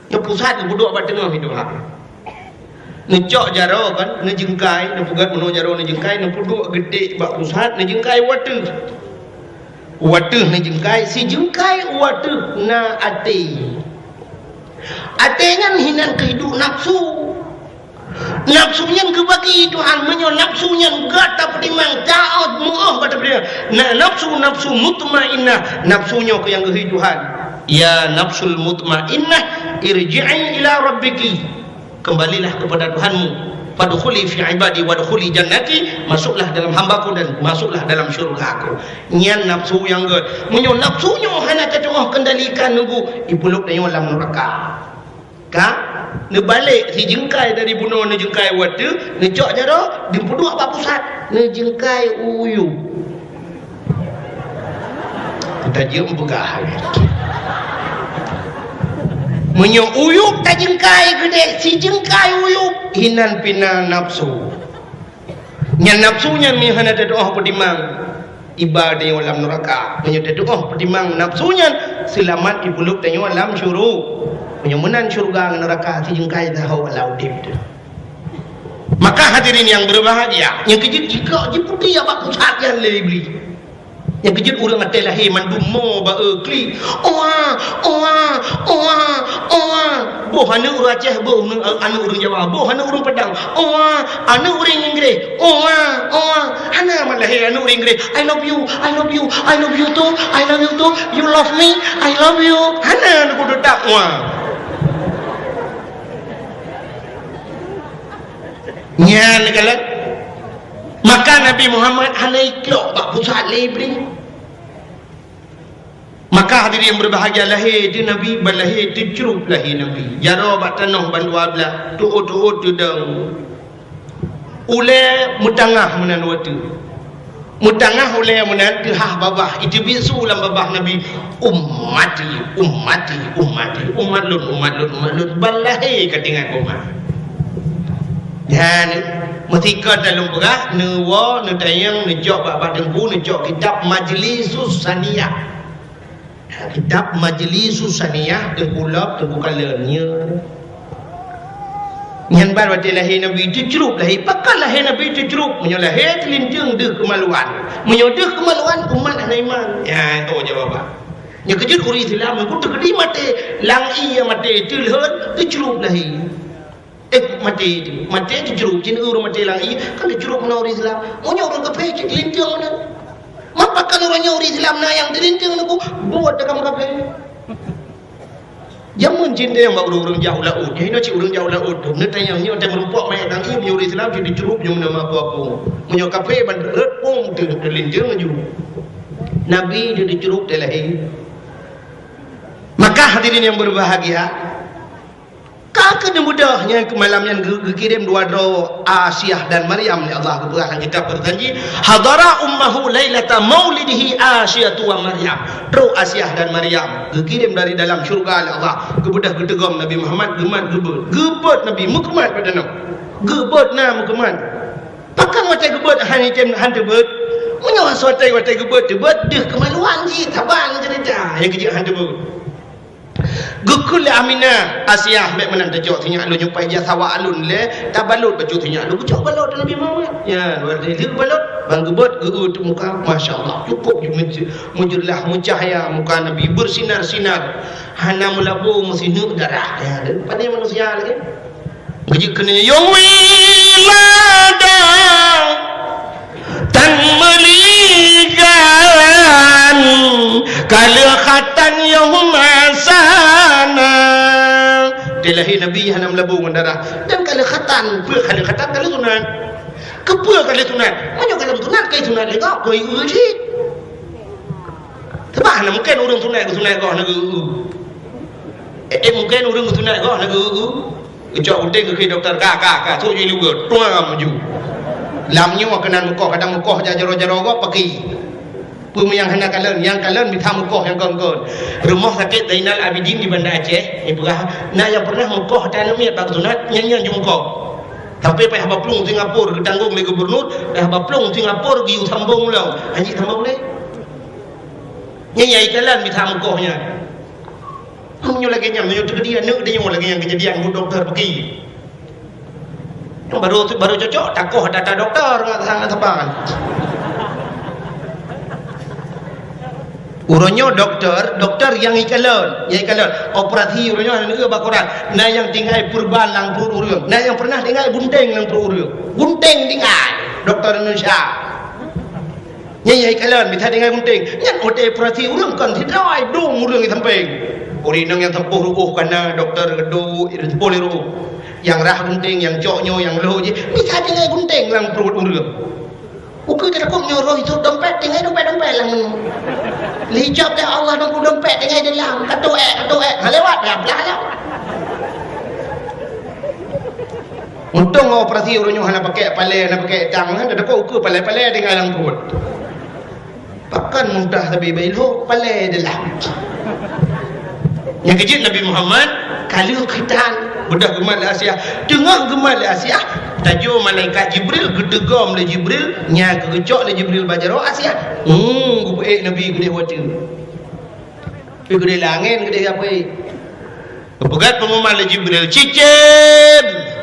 Nyang pusat geupeuduek bak teungoh iduek. Neucok jaroe kan, neujeungkai, neupeugét meunoe jaroe neujeungkai, neupeuduek geudek bak pusat, neujeungkai u ateueh. U ateueh neujeungkai, sijeungkai u ateueh na até. Até nyan hinan keuhidup nafsu. Nafsu nyan geubagi Tuhan, meunyoe nafsu nyan gata peutimang, taát, meu'oh gata peutimang. Na-, nafsu, nafsu mutmainnah, nafsu nyoe keuh nyang geuhi Tuhan. Ya nafsul mutmainnah, irji'i ila rabbiki. Kembalilah kepada Tuhanmu. Fadkhuli fi ibadi wadkhuli jannati, masuklah dalam hamba-Ku dan masuklah dalam syurga-Ku. Nyan nafsu nyang gét. Meunyoe nafsu nyoe hana tatu'oh kendalikan nunggu, ipulop tanyoe lam neuraka. Ka? Neubalek sijeungkai dari bunoe, neujeungkai u ateueh, neucok jaroe, neupeuduek bak pusat, neujeungkai u uyueb. Tajeuem peugah. Meunyoe uyueb tajeungkai keudeh, sijeungkai uyueb, hinan pih na nafsu. Nyan nafsu nyan meuhana tatu'oh peutimang, iba tanyoe lam neuraka. Meunyoe tatu'oh peutimang nafsu nyan, seulamat ipulop tanyoe lam syuru-, meunyoe meunan syeuruga ngon neuraka sijeungkai saho lam udeb teuh. Maka hadirin yang berbahagia, nyang keujeuet jikok jiputéh bak pusat nyan lé Iblih. Nyang keujeuet ureuëng até lahé mandum mo ba-e klik. Oa, oa, oa, oa. Boh aneuk ureuëng Aceh, boh aneuk, aneuk ureuëng Jawa, boh aneuk ureuëng Padang. Oa, aneuk ureuëng Inggris. Oa, oa. Hana mat lahé aneuk ureuëng Inggris. "I love you, I love you, I love you too, I love you too. You love me, I love you." Hana aneuk kudu tak oa. Nyan kalon. Maka Nabi Muhammad hana iklok bak pusat lé Iblih. Maka hadirin yang berbahagia, lahé teuh Nabi, ban lahé teucrup lahé Nabi. Jaroe bak tanoh ban dua blah, tuôt-tuôt teudong. Ulée meutangah meunan watée. Meutangah ulée meunan teuhah babah, iteubiet su lam babah Nabi, "Ummati, ummati, ummati, umat lôn, umat lôn, umat lôn." Ban lahé ka teuingat umat. Nyan, meusikot lam lôn peugah, neuwoe, neutanyong, neucok bak, bak teungku, neucok kitab Majlisus Saniyah. Kitab Majlisus Saniyah, Teungku Lop, Teungku Kalon, nyan. Nyan ban watée lahé Nabi teucrup lahé. Pakon lahé Nabi teucrup? Meunyoe lahé teulinteung deuh keumaluan. Meunyoe deuh keumaluan, umat hana iman. Ya, itu jawaban. Nyang keujeuet ureuëng Islam, nyang teukeudi maté, lam ié maté, teulheuet, teucrup lahé. Eh, maté itu. Maté teucrup, cit ureuëng maté lam ié, kan teucrup meunan ureuëng Islam. Meunyoe ureuëng kafé, cit linteung meunan. Mapa kan ureuëng nyoe ureuëng Islam na nyang teulinteung nunggu, buet dakam kafé. Jameun cit nyang bak ureuëng-ureuëng jak u laôt. Nyoe cit ureuëng jak u laôt tu. Neutanyong nyoe teuh meurumpok manyét lam ié, meunyoe ureuëng Islam cit teucrup nyoe meunan mapa-apa. Meunyoe kafé ban rot pom teuh teulinteung laju. Nabi teuh teucrup teuh lahé. Maka hadirin yang berbahagia, ka keuneuk beudôh nyan keu malam nyan geu-, geukirém dua droe Asiah dan Maryam lé Allah geupeugah lam kitab Berjanji, "Hadara ummahu lailata maulidihi Asyatu wa Maryam." Trok Asiah dan Maryam geukirém dari dalam syeuruga lé Allah, geubeudôh geuteugom Nabi Muhammad, geumat geubeuet. Geubeuet Nabi, meukeumat bak tanoh. Geubeuet na meukeumat. Pakon watée geubeuet hana item han teubeuet? Meunyoe watée, watée geubeuet teubeuet, deuh keumaluan jih, saban ceurita nyang keujeuet han teubeuet. Geukheun lé Aminah, "Asiah, bék meunan tacok sinyak lôn, nyoe paih jak sawa lôn lé, tabalot bacut sinyak lôn." Geucok balot Nabi Muhammad. Ya, luar biasa balot. Ban geubeuet, geu-eu teuk muka. Masya Allah, cukup meuj-, meujeulaih, meucahya muka Nabi, bersinar-sinar. Hana meulabô meusineuk darah. Ya, dan pandai manusia lagi. Geujeuet keunoe, "Yong wiladang tan meuligan, ka lheueh khatan yong masana." Dilahé Nabi hana meulabô ngon darah. Dan ka lheueh khatan, peue ka lheueh khatan, ka lheueh sunat. Keupeue ka lheueh sunat? Meunyoe ka lheueh sunat, ka sunat lé gob, keu ié cit. Sabab hana mungken ureuëng sunat geusunat goh na geu-eu. Eh, eh, mungken ureuëng geusunat goh na geu-eu. Geucok puténg geukheun dokto, ka, ka, ka, sôk ju iluwa, tuang laju. Lam nyoe keunan meukoh, kadang meukoh jak jaroe-jaroe gob paki. Peue nyang hana kalon, nyang kalon mita meukoh nyang kon-kon. Rumoh Sakét Zainal Abidin di Banda Aceh, ipeugah, na nyang pernah meukoh ata aneuk miet bak sunat, nyan, nyan ju meukoh. Sampai payah baplueng Singapura geutanggong lé gubernur, payah baplueng Singapura geuyue sambong lom. Hanjeuet sambong lé. Nyan nyang ikalon mita meukoh nyan. Meunyoe lagée nyan, meunyoe teukeudi aneuk tanyoe lagée nyan keujadian buet dokto peuki. Nyang baru, baru cocok takoh data dokto ngon saban. Uroe nyoe doktor, doktor nyang ikalon, nyang ikalon. Operasi uroe nyoe hana neueu bak koran. Na nyang tinggai peureuban lam pruet ureueng, na nyang pernah tinggai gunténg lam pruet ureueng. Gunténg tinggai, doktor Indonesia. Nyan nyang ikalon, bisa tinggai gunténg. Nyan watèe operasi ureueng kon sidroe, dum ureueng di sampéng. Ureueng inong nyang sampôh ru'ôh ka na, doktor geuduek, sampôh lé ru'ôh. Nyang rhah gunténg, nyang cok nyoe, nyang lhôh jih, bisa tinggai gunténg lam pruet ureueng. Ukeue teutakot nyoe roh jisôk dompet, tinggai dompet-dompet lam nyoe. Lé ijôb lé Allah nunggu dompet tinggai di lam, ka tuek, ka tuek, ha lewat, ya blah lam. Untông operasi uroe nyoe hana pakai palèe, hana pakai tang, hana teutakot ukeue palèe-palèe tinggai lam pruet. Pakon muntah sabe bailhô palèe di lam. Nyang keujeuet Nabi Muhammad ka lheueh khitan, beudôh geumat lé Asiah. Teungoh geumat lé Asiah, tajô malaikat Jibril, geuteugom lé Jibril, nyang geugeucok lé Jibril bak jaroe Asiah. Hmm, geupeuék Nabi keudéh watèe. Pi keudéh lé angén keudéh geupeue. Geupeugah peungumuman lé Jibril, "Cicém!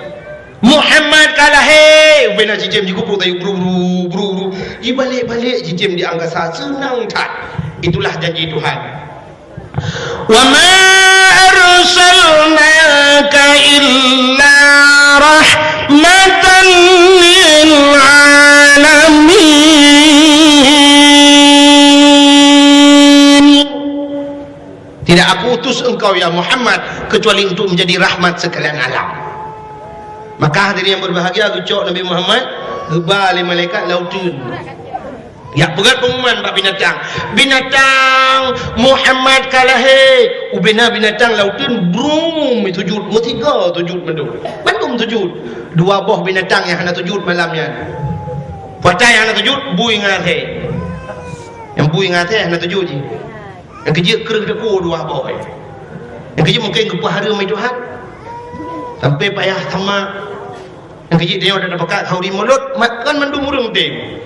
Muhammad ka lahé!" Ubé na cicém jikupok tayue bru, bru, bru, bru. Jibalek-balek cicém di angkasa, seunang that. Itulah janji Tuhan. "Wa ma arsalnaka illa rahmatan lil alamin." Tidak Aku utus engkau, ya Muhammad, kecuali untuk menjadi rahmat sekalian alam. Maka hadirin yang berbahagia, geucok Nabi Muhammad, geuba lé malaikat lam uteuen. Jak peugah peungumuman bak binatang. "Binatang, Muhammad ka lahé!" Ubé na binatang lam uteuen, brum, sujud, meusigoe sujud mandum. Mandum sujud. Dua boh binatang nyang hana sujud malam nyan. Patai nyang hana sujud, bui ngon asèe. Nyang bui ngon asèe hana sujud jih. Nyang keujeuet kreueh teupeu dua boh. Nyang keujeuet mungken geupeuhareuem lé Tuhan. Sampai payah sama. Nyang keujeuet tanyoe dak tapakat khauri mulod, mat kan mandum ureueng tem.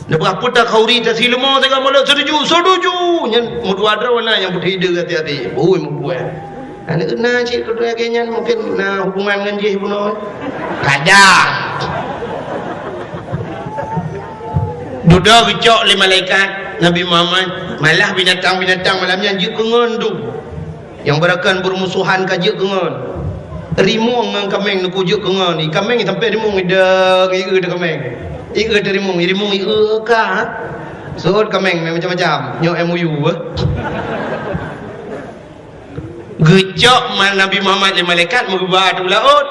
Dak peugah peue ta khauri ta sileumô teuka mulod, setuju, setuju. Nyan meudua droe na nyang peuteudeu hati-hati. Ui, meubuet. Aneuk na cit keudua lagèe nyan mungken na hubungan ngon jih bunoe. Kadang. Dudoe geucok lé malaikat Nabi Muhammad, malah binatang-binatang malam nyan jeuet keu ngon dum. Nyang beurakan beurumusohan ka jeuet keu ngon. Rimueng ngon kaméng neuku jeuet keu ngon. I kaméng sampai rimueng idang, i eu teu kaméng. I eu teu rimueng, i rimueng i eu ka. Sot kaméng macam-macam. Nyoe M O U, eh. Geucok ma-, Nabi Muhammad lé malaikat meugeuba u laôt.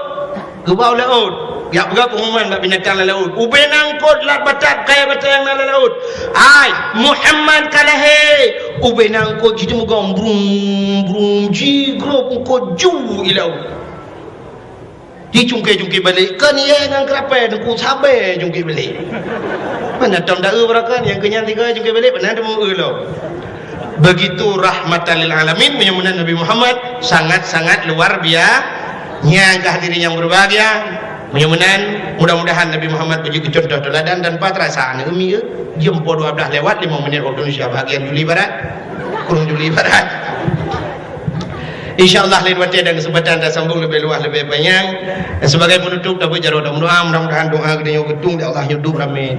Geuba u laôt. Jak peugah peungumuman bak binatang lam laôt. Ubé na eungkôt lat batat kayèe batèe nyang na lam laôt. "Hai, Muhammad ka lahé!" Ubé na eungkôt jiteumugom brum, brum, jigrob eungkôt ju i laôt. Jicungké-cungké balek, kon yèe ngon keurapèe teungku sabé cungké balek. Mana tom da eu barokan, nyang keu nyan tiga cungké balek, mana teumeu eu lom. Begitu rahmatan lil alamin, meunyoe meunan Nabi Muhammad sangat-sangat luar bia-, nyang ka hadirin yang berbahagia. Meunyoe meunan, mudah-mudahan Nabi Muhammad beujeuet keu contoh teuladan tanpa terasa aneuk umi, eh. Jeuem po dua belas lewat lima menit waktu Indonesia bahagian Juli Barat. Kureueng Juli Barat. Insya Allah lain watèe dan kesempatan tasambung leubeh luwah leubeh panyang. Dan sebagai penutup, tabeuet jaroe dan meudoa, mudah-mudahan doa geutanyoe geutueng lé Allah nyoe dum ramé.